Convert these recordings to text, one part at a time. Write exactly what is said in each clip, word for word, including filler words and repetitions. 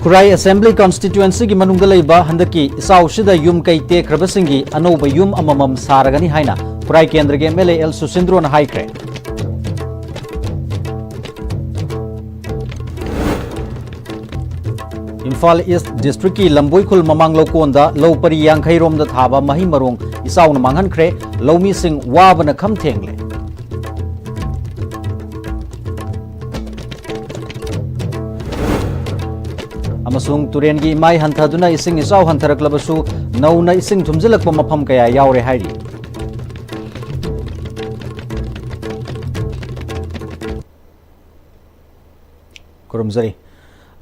ꯈꯨꯔꯥꯏ assembly ꯀꯟꯁꯇꯤꯇ꯭ꯋꯦꯟꯁꯤꯒꯤ ꯃꯅꯨꯡꯗ ꯂꯩꯕ ꯍꯟꯗꯛꯀꯤ ꯏꯆꯥꯎꯁꯤꯗ ꯌꯨꯝ ꯀꯩ ꯇꯦꯛꯈ꯭ꯔꯕꯁꯤꯡꯒꯤ ꯑꯅꯧꯕ ꯌꯨꯝ ꯑꯃꯃꯝ ꯁꯥꯔꯒꯅꯤ ꯍꯥꯏꯅ ꯈꯨꯔꯥꯏ ꯀꯦꯟꯗ꯭ꯔꯒꯤ ꯑꯦꯝ ꯑꯦꯜ ꯑꯦ ꯑꯦꯜ ꯁꯨꯁꯤꯟꯗ꯭ꯔꯣꯅ ꯍꯥꯏꯈ꯭ꯔꯦ꯫ ꯏꯝꯐꯥꯜ ꯏꯁ ꯗꯤꯁꯇ꯭ꯔꯤꯛꯀꯤ ꯂꯝꯕꯣꯏꯈꯨꯜ ꯃꯃꯥꯡ ꯂꯧꯀꯣꯟꯗ ꯂꯧ ꯄꯔꯤ ꯌꯥꯡꯈꯩ ꯔꯣꯝꯗ ꯊꯥꯕ ꯃꯍꯩ ꯃꯔꯣꯡ ꯏꯆꯥꯎꯅ ꯃꯥꯡꯍꯟꯈ꯭ꯔꯦ꯫ ꯂꯧꯃꯤꯁꯤꯡ ꯋꯥꯕꯅ ꯈꯝ ꯊꯦꯡꯂꯦ꯫ ꯑꯃꯁꯨꯡ ꯇꯨꯔꯦꯟꯒꯤ ꯏꯃꯥꯏ ꯍꯟꯊꯗꯨꯅ ꯏꯁꯤꯡ ꯏꯆꯥꯎ ꯍꯟꯊꯔꯛꯂꯕꯁꯨ ꯅꯧꯅ ꯏꯁꯤꯡ ꯊꯨꯝꯖꯤꯜꯂꯛꯄ ꯃꯐꯝ ꯀꯌꯥ ꯌꯥꯎꯔꯦ ꯍꯥꯏꯔꯤ꯫ ꯈꯨꯔꯨꯝꯖꯔꯤ꯫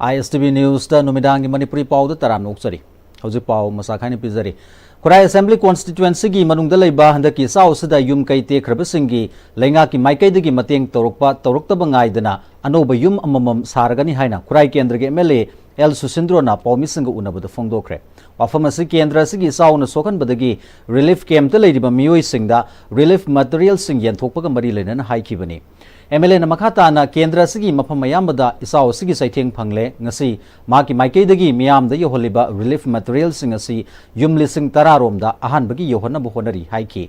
ꯑꯥꯏ ꯑꯦꯁ ꯇꯤ ꯚꯤ ꯅ꯭ꯌꯨꯁꯇ ꯅꯨꯃꯤꯗꯥꯡꯒꯤ ꯃꯅꯤꯄꯨꯔꯤ ꯄꯥꯎꯗ ꯇꯔꯥꯝꯅ ꯑꯣꯛꯆꯔꯤ꯫ ꯍꯧꯖꯤꯛ ꯄꯥꯎ ꯃꯁꯥ ꯈꯥꯏꯅ ꯄꯤꯖꯔꯤ꯫ ꯈꯨꯔꯥꯏ ꯑꯦꯁꯦꯝꯕ꯭ꯂꯤ ꯀꯣꯟꯁꯇꯤꯇ꯭ꯋꯦꯟꯁꯤꯒꯤ ꯃꯅꯨꯡꯗ ꯂꯩꯕ ꯍꯟꯗꯛꯀꯤ ꯏꯆꯥꯎ ꯑꯁꯤꯗ ꯌꯨꯝ ꯀꯩ ꯇꯦꯛꯈ꯭ꯔꯕꯁꯤꯡꯒꯤ ꯂꯩꯉꯥꯛꯀꯤ ꯃꯥꯏꯀꯩꯗꯒꯤ ꯃꯇꯦꯡ ꯇꯧꯔꯛꯄ ꯇꯧꯔꯛꯇꯕ ꯉꯥꯏꯗꯅ ꯑꯅꯧꯕ ꯌꯨꯝ ꯑꯃꯃꯝ ꯁꯥꯔꯒꯅꯤ ꯍꯥꯏꯅ ꯈꯨꯔꯥꯏ ꯀꯦꯟꯗ꯭ꯔꯒꯤ ꯑꯦꯝ ꯑꯦꯜ ꯑꯦ ꯑꯦꯜ ꯁꯨꯁꯤꯟꯗ꯭ꯔꯣꯅ ꯄꯥꯎꯃꯤꯁꯤꯡꯒ ꯎꯅꯕꯗ ꯐꯣꯡꯗꯣꯛꯈ꯭ꯔꯦ꯫ ꯋꯥꯐꯝ ꯑꯁꯤ ꯀꯦꯟꯗ꯭ꯔ ꯑꯁꯤꯒꯤ ꯏꯆꯥꯎꯅ ꯁꯣꯛꯍꯟꯕꯗꯒꯤ ꯔꯤꯂꯤꯐ ꯀꯦꯝꯞꯇ ꯂꯩꯔꯤꯕ ꯃꯤꯑꯣꯏꯁꯤꯡꯗ ꯔꯤꯂꯤꯐ ꯃꯦꯇꯔꯤꯌꯦꯜꯁꯤꯡ ꯌꯦꯟꯊꯣꯛꯄꯒ ꯃꯔꯤ ꯂꯩꯅꯅ ꯍꯥꯏꯈꯤꯕꯅꯤ꯫ ꯑꯦꯝ ꯑꯦꯜ ꯑꯦꯅ ꯃꯈꯥ ꯇꯥꯅ ꯀꯦꯟꯗ꯭ꯔ ꯑꯁꯤꯒꯤ ꯃꯐꯝ ꯑꯌꯥꯝꯕꯗ ꯏꯆꯥꯎ ꯑꯁꯤꯒꯤ ꯆꯩꯊꯦꯡ ꯐꯪꯂꯦ꯫ ꯉꯁꯤ ꯃꯍꯥꯛꯀꯤ ꯃꯥꯏꯀꯩꯗꯒꯤ ꯃꯤꯌꯥꯝꯗ ꯌꯧꯍꯜꯂꯤꯕ ꯔꯤꯂꯤꯐ ꯃꯦꯇꯔꯤꯌꯦꯜꯁꯤꯡ ꯑꯁꯤ ꯌꯨꯝ ꯂꯤꯁꯤꯡ ꯇꯔꯥ ꯔꯣꯝꯗ ꯑꯍꯥꯟꯕꯒꯤ ꯌꯧꯍꯟꯅꯕ ꯍꯣꯠꯅꯔꯤ ꯍꯥꯏꯈꯤ꯫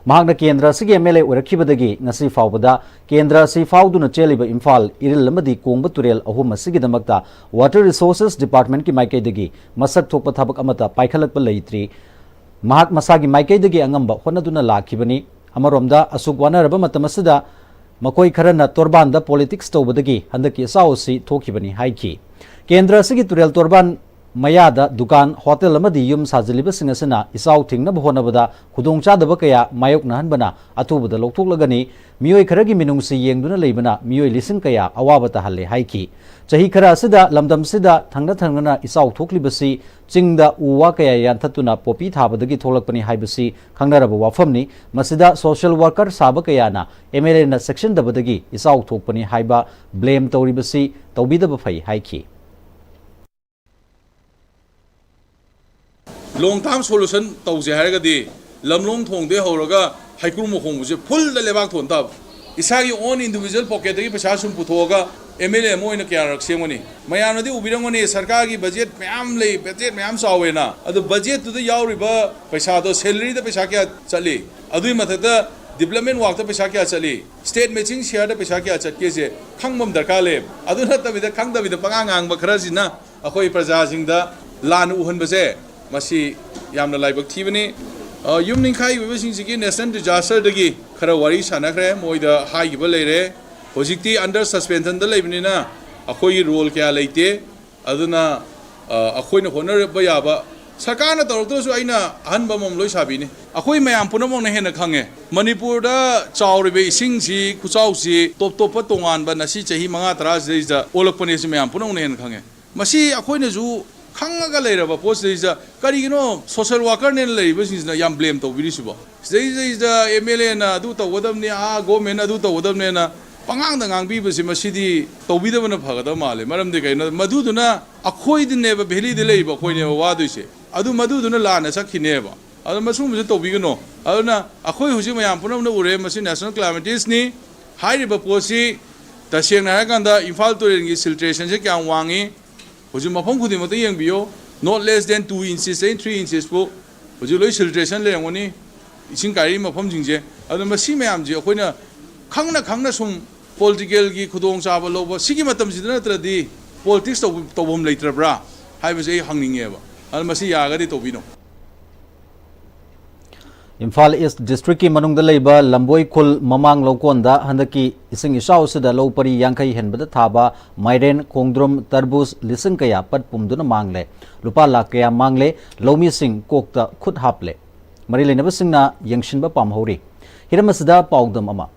ꯃꯍꯥꯛꯅ ꯀꯦꯟꯗ꯭ꯔ ꯑꯁꯤꯒꯤ ꯑꯦꯝ ꯑꯦꯜ ꯑꯦ ꯑꯣꯏꯔꯛꯈꯤꯕꯗꯒꯤ ꯉꯁꯤ ꯐꯥꯎꯕꯗ ꯀꯦꯟꯗ꯭ꯔ ꯑꯁꯤ ꯐꯥꯎꯗꯨꯅ ꯆꯦꯜꯂꯤꯕ ꯏꯝꯐꯥꯜ, ꯏꯔꯤꯜ ꯑꯃꯗꯤ ꯀꯣꯡꯕ ꯇꯨꯔꯦꯜ ꯑꯍꯨꯝ ꯑꯁꯤꯒꯤꯗꯃꯛꯇ ꯋꯥꯇꯔ ꯔꯤꯁꯣꯔꯁꯦꯁ ꯗꯤꯄꯥꯔꯠꯃꯦꯟꯠꯀꯤ ꯃꯥꯏꯀꯩꯗꯒꯤ ꯃꯁꯛ ꯊꯣꯛꯄ ꯊꯕꯛ ꯑꯃꯠꯇ ꯄꯥꯏꯈꯠꯂꯛꯄ ꯂꯩꯇ꯭ꯔꯤ꯫ ꯃꯍꯥꯛ ꯃꯁꯥꯒꯤ ꯃꯥꯏꯀꯩꯗꯒꯤ ꯑꯉꯝꯕ ꯍꯣꯠꯅꯗꯨꯅ ꯂꯥꯛꯈꯤꯕꯅꯤ꯫ ꯑꯃꯔꯣꯝꯗ, ꯑꯁꯨꯛ ꯋꯥꯅꯔꯕ ꯃꯇꯝ ꯑꯁꯤꯗ ꯃꯈꯣꯏ ꯈꯔꯅ ꯇꯣꯔꯕꯥꯟꯗ ꯄꯣꯂꯤꯇꯤꯛꯁ ꯇꯧꯕꯗꯒꯤ ꯍꯟꯗꯛꯀꯤ ꯏꯆꯥꯎ ꯑꯁꯤ ꯊꯣꯛꯈꯤꯕꯅꯤ ꯍꯥꯏꯈꯤ꯫ ꯀꯦꯟꯗ꯭ꯔ ꯑꯁꯤꯒꯤ ꯇꯨꯔꯦꯜ ꯇꯣꯔꯕꯥꯟ ꯃꯌꯥꯗ ꯗꯨꯀꯥꯟ, ꯍꯣꯇꯦꯜ ꯑꯃꯗꯤ ꯌꯨꯝ ꯁꯥꯖꯤꯜꯂꯤꯕꯁꯤꯡ ꯑꯁꯤꯅ ꯏꯆꯥꯎ ꯊꯤꯡꯅꯕ ꯍꯣꯠꯅꯕꯗ ꯈꯨꯗꯣꯡꯆꯥꯗꯕ ꯀꯌꯥ ꯃꯥꯌꯣꯛꯅꯍꯟꯕꯅ ꯑꯊꯨꯕꯗ ꯂꯧꯊꯣꯛꯂꯒꯅꯤ꯫ ꯃꯤꯑꯣꯏ ꯈꯔꯒꯤ ꯃꯤꯅꯨꯡꯁꯤ ꯌꯦꯡꯗꯨꯅ ꯂꯩꯕꯅ ꯃꯤꯑꯣꯏ ꯂꯤꯁꯤꯡ ꯀꯌꯥ ꯑꯋꯥꯕ ꯇꯥꯍꯜꯂꯦ ꯍꯥꯏꯈꯤ꯫ ꯆꯍꯤ ꯈꯔ ꯑꯁꯤꯗ ꯂꯝꯗꯝꯁꯤꯗ ꯊꯪꯅ ꯊꯪꯅꯅ ꯏꯆꯥꯎ ꯊꯣꯛꯂꯤꯕꯁꯤ ꯆꯤꯡꯗ ꯎ ꯋꯥ ꯀꯌꯥ ꯌꯥꯟꯊꯠꯇꯨꯅ ꯄꯣꯄꯤ ꯊꯥꯕꯗꯒꯤ ꯊꯣꯛꯂꯛꯄꯅꯤ ꯍꯥꯏꯕꯁꯤ ꯈꯪꯅꯔꯕ ꯋꯥꯐꯝꯅꯤ꯫ ꯃꯁꯤꯗ ꯁꯣꯁꯤꯌꯦꯜ ꯋꯥꯔꯀꯔ ꯁꯥꯕ ꯀꯌꯥꯅ ꯑꯦꯝ ꯑꯦꯜ ꯑꯦꯅ ꯆꯦꯛꯁꯤꯟꯗꯕꯗꯒꯤ ꯏꯆꯥꯎ ꯊꯣꯛꯄꯅꯤ ꯍꯥꯏꯕ ꯕ꯭ꯂꯦꯝ ꯇꯧꯔꯤꯕꯁꯤ ꯇꯧꯕꯤꯗꯕ ꯐꯩ ꯍꯥꯏꯈꯤ꯫ ꯂꯣꯡ ꯇꯥꯔꯝ ꯁꯣꯂꯨꯁꯟ ꯇꯧꯁꯦ ꯍꯥꯏꯔꯒꯗꯤ ꯂꯝꯂꯣꯡ ꯊꯣꯡꯗꯩ ꯍꯧꯔꯒ ꯍꯩꯀ꯭ꯔꯨ ꯃꯈꯣꯡꯕꯁꯦ ꯐꯨꯜꯗ ꯂꯩꯕꯥꯛ ꯊꯣꯟ ꯇꯥꯕ꯫ ꯏꯁꯥꯒꯤ ꯑꯣꯟ ꯏꯟꯗꯤꯕꯤꯖꯨꯋꯦꯜ ꯄꯣꯀꯦꯠꯇꯒꯤ ꯄꯩꯁꯥ ꯁꯨꯝ ꯄꯨꯊꯣꯛꯑꯒ ꯑꯦꯝ ꯑꯦꯜ ꯑꯦ ꯑꯃ ꯑꯣꯏꯅ ꯀꯌꯥꯔꯛ ꯁꯦꯝꯒꯅꯤ? ꯃꯌꯥꯝꯅꯗꯤ ꯎꯕꯤꯔꯝꯒꯅꯤ, ꯁꯔꯀꯥꯔꯒꯤ ꯕꯖꯦꯠ ꯃꯌꯥꯝ ꯂꯩ, ꯕꯖꯦꯠ ꯃꯌꯥꯝ ꯆꯥꯎꯋꯦꯅ꯫ ꯑꯗꯨ ꯕꯖꯦꯠꯇꯨꯗ ꯌꯥꯎꯔꯤꯕ ꯄꯩꯁꯥꯗꯣ, ꯁꯦꯂꯔꯤꯗ ꯄꯩꯁꯥ ꯀꯌꯥ ꯆꯠꯂꯤ? ꯑꯗꯨꯒꯤ ꯃꯊꯛꯇ ꯗꯤꯕ꯭ꯂꯞꯃꯦꯟ ꯋꯥꯛꯇ ꯄꯩꯁꯥ ꯀꯌꯥ ꯆꯠꯂꯤ? ꯁ꯭ꯇꯦꯠ ꯃꯦꯆꯤꯡ ꯁꯤꯌꯔꯗ ꯄꯩꯁꯥ ꯀꯌꯥ ꯆꯠꯀꯦꯁꯦ ꯈꯪꯕ ꯑꯃ ꯗꯔꯀꯥꯔ ꯂꯩꯌꯦꯕ꯫ ꯑꯗꯨ ꯅꯠꯇꯕꯤꯗ, ꯈꯪꯗꯕꯤꯗ ꯄꯉꯥꯡ ꯉꯥꯡꯕ ꯈꯔꯁꯤꯅ ꯑꯩꯈꯣꯏ ꯄ꯭ꯔꯖꯥꯁꯤꯡꯗ ꯂꯥꯟꯅ ꯎꯍꯟꯕꯁꯦ, ꯃꯁꯤ ꯌꯥꯝꯅ ꯂꯥꯏꯕꯛ ꯊꯤꯕꯅꯤ꯫ ꯑ, ꯌꯨꯝ ꯅꯤꯡꯈꯥꯏ ꯑꯣꯏꯕꯁꯤꯡꯁꯤꯒꯤ ꯅꯦꯁꯅꯦꯜ ꯗꯤꯖꯥꯁꯇꯔꯗꯒꯤ ꯈꯔ ꯋꯥꯔꯤ ꯁꯥꯟꯅꯈ꯭ꯔꯦ, ꯃꯣꯏꯗ ꯍꯥꯏꯈꯤꯕ ꯂꯩꯔꯦ꯫ ꯍꯧꯖꯤꯛꯇꯤ ꯑꯟꯗꯔ ꯁꯁꯄꯦꯟꯁꯟꯗ ꯂꯩꯕꯅꯤꯅ ꯑꯩꯈꯣꯏꯒꯤ ꯔꯣꯜ ꯀꯌꯥ ꯂꯩꯇꯦ꯫ ꯑꯗꯨꯅ, ꯑ, ꯑꯩꯈꯣꯏꯅ ꯍꯣꯠꯅꯔꯛꯄ ꯌꯥꯕ, ꯁꯔꯀꯥꯔꯅ ꯇꯧꯔꯛꯇ꯭ꯔꯁꯨ ꯑꯩꯅ ꯑꯍꯟꯕ ꯑꯃꯃꯝ ꯂꯣꯏ ꯁꯥꯕꯤꯅꯤ꯫ ꯑꯩꯈꯣꯏ ꯃꯌꯥꯝ ꯄꯨꯝꯅꯃꯛꯅ ꯍꯦꯟꯅ ꯈꯪꯉꯦ꯫ ꯃꯅꯤꯄꯨꯔꯗ ꯆꯥꯎꯔꯤꯕ ꯏꯁꯤꯡꯁꯤ, ꯈꯨꯆꯥꯎꯁꯤ, ꯇꯣꯞ ꯇꯣꯞꯄ ꯇꯣꯉꯥꯟꯕ ꯉꯁꯤ ꯆꯍꯤ ꯃꯉꯥ ꯇꯔꯥ ꯁꯤꯗꯩꯁꯤꯗ ꯑꯣꯜꯂꯛꯄꯅꯦ, ꯁꯤ ꯃꯌꯥꯝ ꯄꯨꯝꯅꯃꯛꯅ ꯍꯦꯟꯅ ꯈꯪꯉꯦ꯫ ꯃꯁꯤ ꯑꯩꯈꯣꯏꯅꯁꯨ ꯈꯪꯉꯒ ꯂꯩꯔꯕ ꯄꯣꯠꯁꯤꯗꯩꯁꯤꯗ ꯀꯔꯤꯒꯤꯅꯣ ꯁꯣꯁꯦꯜ ꯋꯥꯀꯔꯅꯦꯅ ꯂꯩꯔꯤꯕꯁꯤꯡꯁꯤꯅ ꯌꯥꯝ ꯕ꯭ꯂꯦꯝ ꯇꯧꯕꯤꯔꯤꯁꯤꯕꯣ? ꯁꯤꯗꯩꯁꯤꯗꯩꯁꯤꯗ ꯑꯦꯝ ꯑꯦꯜ ꯑꯦꯅ ꯑꯗꯨ ꯇꯧꯒꯗꯕꯅꯤ, ꯑꯥ, ꯒꯣꯔꯃꯦꯟꯅ ꯑꯗꯨ ꯇꯧꯒꯗꯕꯅꯦꯅ ꯄꯉꯥꯡꯗ ꯉꯥꯡꯕꯤꯕꯁꯤ, ꯃꯁꯤꯗꯤ ꯇꯧꯕꯤꯗꯕꯅ ꯐꯒꯗꯕ ꯃꯥꯜꯂꯦ꯫ ꯃꯔꯝꯗꯤ ꯀꯩꯅꯣ, ꯃꯗꯨꯗꯨꯅ ꯑꯩꯈꯣꯏꯗꯅꯦꯕ, ꯚꯦꯂꯤꯗ ꯂꯩꯔꯤꯕ ꯑꯩꯈꯣꯏꯅꯦꯕ ꯋꯥꯗꯣꯏꯁꯦ꯫ ꯑꯗꯨ ꯃꯗꯨꯗꯨꯅ ꯂꯥꯟꯅ ꯆꯠꯈꯤꯅꯦꯕ꯫ ꯑꯗꯨ ꯃꯁꯤꯒꯨꯝꯕꯁꯦ ꯇꯧꯕꯤꯒꯅꯨ꯫ ꯑꯗꯨꯅ ꯑꯩꯈꯣꯏ ꯍꯧꯖꯤꯛ ꯃꯌꯥꯝ ꯄꯨꯝꯅꯃꯛꯅ ꯎꯔꯦ, ꯃꯁꯤ ꯅꯦꯁꯅꯦꯜ ꯀ꯭ꯂꯥꯏꯃꯦꯇꯤꯛꯁꯅꯤ꯫ ꯍꯥꯏꯔꯤꯕ ꯄꯣꯠꯁꯤ ꯇꯁꯦꯡꯅ ꯍꯥꯏꯔꯀꯥꯟꯗ ꯏꯝꯐꯥꯜ ꯇꯨꯔꯦꯜꯒꯤ ꯁꯤꯜꯇ꯭ꯔꯦꯁꯟꯁꯦ ꯀꯌꯥꯝ ꯋꯥꯡꯉꯤ? ꯍꯧꯖꯤꯛ ꯃꯐꯝ ꯈꯨꯗꯤꯡꯃꯛꯇ ꯌꯦꯡꯕꯤꯌꯨ, not less than two inches ꯑꯩ three inches ꯐꯥꯎ ꯍꯧꯖꯤꯛ ꯂꯣꯏ ꯁꯤꯜꯇ꯭ꯔꯦꯁꯟ ꯂꯩꯔꯝꯒꯅꯤ, ꯏꯁꯤꯡ ꯀꯥꯏꯔꯤ ꯃꯐꯝꯁꯤꯡꯁꯦ꯫ ꯑꯗꯨꯅ ꯃꯁꯤ ꯃꯌꯥꯝꯁꯦ ꯑꯩꯈꯣꯏꯅ ꯈꯪꯅ ꯈꯪꯅ ꯁꯨꯝ ꯄꯣꯂꯤꯇꯤꯀꯦꯜꯒꯤ ꯈꯨꯗꯣꯡꯆꯥꯕ ꯂꯧꯕ, ꯁꯤꯒꯤ ꯃꯇꯝꯁꯤꯗ ꯅꯠꯇ꯭ꯔꯗꯤ ꯄꯣꯂꯤꯇꯤꯛꯁ ꯇꯧꯕ-, ꯇꯧꯐꯝ ꯂꯩꯇ꯭ꯔꯕ꯭ꯔꯥ ꯍꯥꯏꯕꯁꯦ ꯑꯩ ꯍꯪꯅꯤꯡꯉꯦꯕ꯫ ꯑꯗꯨꯅ ꯃꯁꯤ ꯌꯥꯔꯒꯗꯤ ꯇꯧꯕꯤꯅꯣ꯫ ꯏꯝꯐꯥꯜ ꯏꯁ ꯗꯤꯁꯇ꯭ꯔꯤꯛꯀꯤ ꯃꯅꯨꯡꯗ ꯂꯩꯕ ꯂꯝꯕꯣꯏ ꯈꯨꯜ ꯃꯃꯥꯡ ꯂꯧꯀꯣꯟꯗ ꯍꯟꯗꯛꯀꯤ ꯏꯁꯤꯡ ꯏꯆꯥꯎ ꯑꯁꯤꯗ ꯂꯧ ꯄꯔꯤ ꯌꯥꯡꯈꯩ ꯍꯦꯟꯕꯗ ꯊꯥꯕ ꯃꯥꯏꯔꯦꯟ, ꯈꯣꯡꯗ꯭ꯔꯨꯝ, ꯇꯔꯕꯨꯖ ꯂꯤꯁꯤꯡ ꯀꯌꯥ ꯄꯠ ꯄꯨꯝꯗꯨꯅ ꯃꯥꯡꯂꯦ꯫ ꯂꯨꯄꯥ ꯂꯥꯈ ꯀꯌꯥ ꯃꯥꯡꯂꯦ꯫ ꯂꯧꯃꯤꯁꯤꯡ ꯀꯣꯛꯇ ꯈꯨꯠ ꯍꯥꯞꯂꯦ꯫ ꯃꯔꯤ ꯂꯩꯅꯕꯁꯤꯡꯅ ꯌꯦꯡꯁꯤꯟꯕ ꯄꯥꯝꯍꯧꯔꯤ꯫ ꯍꯤꯔꯝ ꯑꯁꯤꯗ ꯄꯥꯎꯗꯝ ꯑꯃ꯫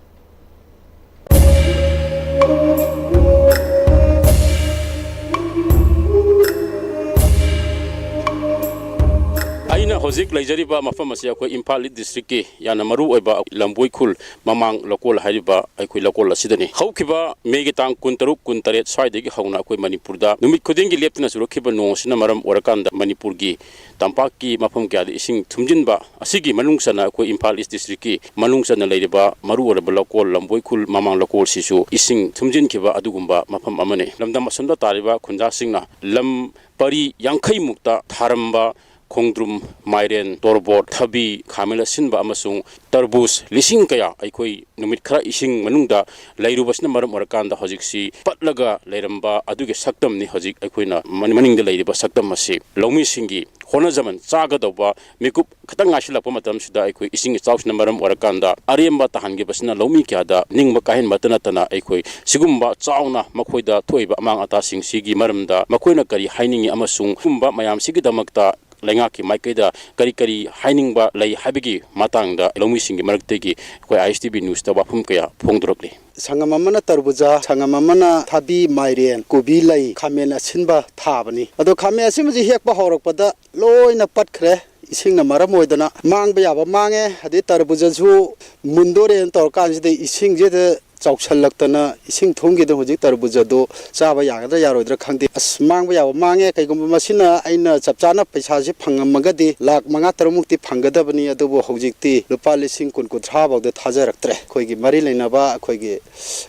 ꯑꯩꯅ ꯍꯧꯖꯤꯛ ꯂꯩꯖꯔꯤꯕ ꯃꯐꯝ ꯑꯁꯤ ꯑꯩꯈꯣꯏ ꯏꯝꯐꯥꯜ ꯏꯁ ꯗꯤꯁꯇ꯭ꯔꯤꯛꯀꯤ ꯌꯥꯝꯅ ꯃꯔꯨ ꯑꯣꯏꯕ ꯂꯝꯕꯣꯏ ꯈꯨꯜ ꯃꯃꯥꯡ ꯂꯧꯀꯣꯜ ꯍꯥꯏꯔꯤꯕ ꯑꯩꯈꯣꯏ ꯂꯧꯀꯣꯜ ꯑꯁꯤꯗꯅꯤ꯫ ꯍꯧꯈꯤꯕ ꯃꯦꯒꯤ ꯇꯥꯡ ꯀꯨꯟꯇꯔꯨꯛ, ꯀꯨꯟꯇꯔꯦꯠ ꯁ꯭ꯋꯥꯏꯗꯒꯤ ꯍꯧꯅ ꯑꯩꯈꯣꯏ ꯃꯅꯤꯄꯨꯔꯗ ꯅꯨꯃꯤꯠ ꯈꯨꯗꯤꯡꯒꯤ ꯂꯦꯞꯇꯅ ꯆꯨꯔꯛꯈꯤꯕ ꯅꯣꯡ ꯑꯁꯤꯅ ꯃꯔꯝ ꯑꯣꯏꯔꯀꯥꯟꯗ ꯃꯅꯤꯄꯨꯔꯒꯤ ꯇꯝꯄꯥꯛꯀꯤ ꯃꯐꯝ ꯀꯌꯥꯗ ꯏꯁꯤꯡ ꯊꯨꯝꯖꯤꯟꯕ ꯑꯁꯤꯒꯤ ꯃꯅꯨꯡ ꯆꯟꯅ ꯑꯩꯈꯣꯏ ꯏꯝꯐꯥꯜ ꯏꯁ ꯗꯤꯁꯇ꯭ꯔꯤꯛꯀꯤ ꯃꯅꯨꯡ ꯆꯟꯅ ꯂꯩꯔꯤꯕ ꯃꯔꯨ ꯑꯣꯏꯔꯕ ꯂꯧꯀꯣꯜ ꯂꯝꯕꯣꯏ ꯈꯨꯜ ꯃꯃꯥꯡ ꯂꯧꯀꯣꯜꯁꯤꯁꯨ ꯏꯁꯤꯡ ꯊꯨꯝꯖꯤꯟꯈꯤꯕ ꯑꯗꯨꯒꯨꯝꯕ ꯃꯐꯝ ꯑꯃꯅꯤ꯫ ꯂꯝꯗꯝ ꯑꯁꯣꯝꯗ ꯇꯥꯔꯤꯕ ꯈꯨꯟꯖꯥꯁꯤꯡꯅ ꯂꯝ ꯄꯔꯤ ꯌꯥꯡꯈꯩ ꯃꯨꯛꯇ ꯊꯥꯔꯝꯕ ꯈꯣꯡꯗ꯭ꯔꯨꯝ, ꯃꯥꯏꯔꯦꯟ, ꯇꯣꯔꯕꯣꯠ, ꯊꯕꯤ, ꯈꯥꯃꯦꯟ ꯑꯁꯤꯟꯕ ꯑꯃꯁꯨꯡ ꯇꯔꯕꯨꯖ ꯂꯤꯁꯤꯡ ꯀꯌꯥ ꯑꯩꯈꯣꯏ ꯅꯨꯃꯤꯠ ꯈꯔ ꯏꯁꯤꯡ ꯃꯅꯨꯡꯗ ꯂꯩꯔꯨꯕꯁꯤꯅ ꯃꯔꯝ ꯑꯣꯏꯔꯀꯥꯟꯗ ꯍꯧꯖꯤꯛꯁꯤ ꯄꯠꯂꯒ ꯂꯩꯔꯝꯕ ꯑꯗꯨꯒꯤ ꯁꯛꯇꯝꯅꯤ ꯍꯧꯖꯤꯛ ꯑꯩꯈꯣꯏꯅ ꯃꯅꯤꯡꯗ ꯂꯩꯔꯤꯕ ꯁꯛꯇꯝ ꯑꯁꯤ꯫ ꯂꯧꯃꯤꯁꯤꯡꯒꯤ ꯍꯣꯠꯅꯖꯃꯟ, ꯆꯥꯒꯗꯧꯕ ꯃꯤꯀꯨꯞ ꯈꯤꯇꯪ ꯉꯥꯏꯁꯤꯜꯂꯛꯄ ꯃꯇꯝꯁꯤꯗ ꯑꯩꯈꯣꯏ ꯏꯁꯤꯡ ꯏꯆꯥꯎꯁꯤꯅ ꯃꯔꯝ ꯑꯣꯏꯔꯀꯥꯟꯗ ꯑꯔꯦꯝꯕ ꯇꯥꯍꯟꯈꯤꯕꯁꯤꯅ ꯂꯧꯃꯤ ꯀꯌꯥꯗ ꯅꯤꯡꯕ ꯀꯥꯏꯍꯟꯕꯇ ꯅꯠꯇꯅ ꯑꯩꯈꯣꯏ ꯁꯤꯒꯨꯝꯕ ꯆꯥꯎꯅ ꯃꯈꯣꯏꯗ ꯊꯣꯛꯏꯕ ꯑꯃꯥꯡ ꯑꯇꯥꯁꯤꯡꯁꯤꯒꯤ ꯃꯔꯝꯗ ꯃꯈꯣꯏꯅ ꯀꯔꯤ ꯍꯥꯏꯅꯤꯡꯉꯤ ꯑꯃꯁꯨꯡ ꯁꯤꯒꯨꯝꯕ ꯃꯌꯥꯝꯁꯤꯒꯤꯗꯃꯛꯇ ꯂꯩꯉꯥꯛꯀꯤ ꯃꯥꯏꯀꯩꯗ ꯀꯔꯤ ꯀꯔꯤ ꯍꯥꯏꯅꯤꯡꯕ ꯂꯩ ꯍꯥꯏꯕꯒꯤ ꯃꯇꯥꯡꯗ ꯂꯧꯃꯤꯁꯤꯡꯒꯤ ꯃꯔꯛꯇꯒꯤ ꯑꯩꯈꯣꯏ ꯑꯥꯏ ꯑꯦꯁ ꯇꯤ ꯚꯤ ꯅ꯭ꯌꯨꯁꯇ ꯋꯥꯐꯝ ꯀꯌꯥ ꯐꯣꯡꯗꯣꯔꯛꯂꯤ꯫ ꯁꯪꯉꯝ ꯑꯃꯅ ꯇꯔꯕꯨꯖꯥ, ꯁꯪꯉꯝ ꯑꯃꯅ ꯊꯕꯤ, ꯃꯥꯏꯔꯦꯟ, ꯀꯣꯕꯤ ꯂꯩ, ꯈꯥꯃꯦꯟ ꯑꯁꯤꯟꯕ ꯊꯥꯕꯅꯤ꯫ ꯑꯗꯣ ꯈꯥꯃꯦꯟ ꯑꯁꯤꯟꯕꯁꯤ ꯍꯦꯛꯄ ꯍꯧꯔꯛꯄꯗ ꯂꯣꯏꯅ ꯄꯠꯈ꯭ꯔꯦ꯫ ꯏꯁꯤꯡꯅ ꯃꯔꯝ ꯑꯣꯏꯗꯅ ꯃꯥꯡꯕ ꯌꯥꯕ ꯃꯥꯡꯉꯦ꯫ ꯑꯗꯩ ꯇꯔꯕꯨꯖꯁꯨ ꯃꯨꯟꯗꯣꯔꯦꯅ ꯇꯧꯔꯀꯥꯟꯁꯤꯗ ꯏꯁꯤꯡꯁꯤꯗ ꯆꯥꯎꯁꯜꯂꯛꯇꯅ ꯏꯁꯤꯡ ꯊꯨꯝꯈꯤꯗꯅ ꯍꯧꯖꯤꯛ ꯇꯔꯕꯨꯖꯗꯣ ꯆꯥꯕ ꯌꯥꯒꯗ꯭ꯔꯥ ꯌꯥꯔꯣꯏꯗ꯭ꯔꯥ ꯈꯪꯗꯦ꯫ ꯑꯁ, ꯃꯥꯡꯕ ꯌꯥꯕ ꯃꯥꯡꯉꯦ꯫ ꯀꯩꯒꯨꯝꯕ ꯃꯁꯤꯅ ꯑꯩꯅ ꯆꯞ ꯆꯥꯅ ꯄꯩꯁꯥꯁꯤ ꯐꯪꯉꯝꯃꯒꯗꯤ ꯂꯥꯛ ꯃꯉꯥ ꯇꯔꯨꯛꯃꯨꯛꯇꯤ ꯐꯪꯒꯗꯕꯅꯤ꯫ ꯑꯗꯨꯕꯨ ꯍꯧꯖꯤꯛꯇꯤ ꯂꯨꯄꯥ ꯂꯤꯁꯤꯡ ꯀꯨꯟ ꯀꯨꯟꯊ꯭ꯔꯥ ꯐꯥꯎꯗ ꯊꯥꯖꯔꯛꯇ꯭ꯔꯦ꯫ ꯑꯩꯈꯣꯏꯒꯤ ꯃꯔꯤ ꯂꯩꯅꯕ ꯑꯩꯈꯣꯏꯒꯤ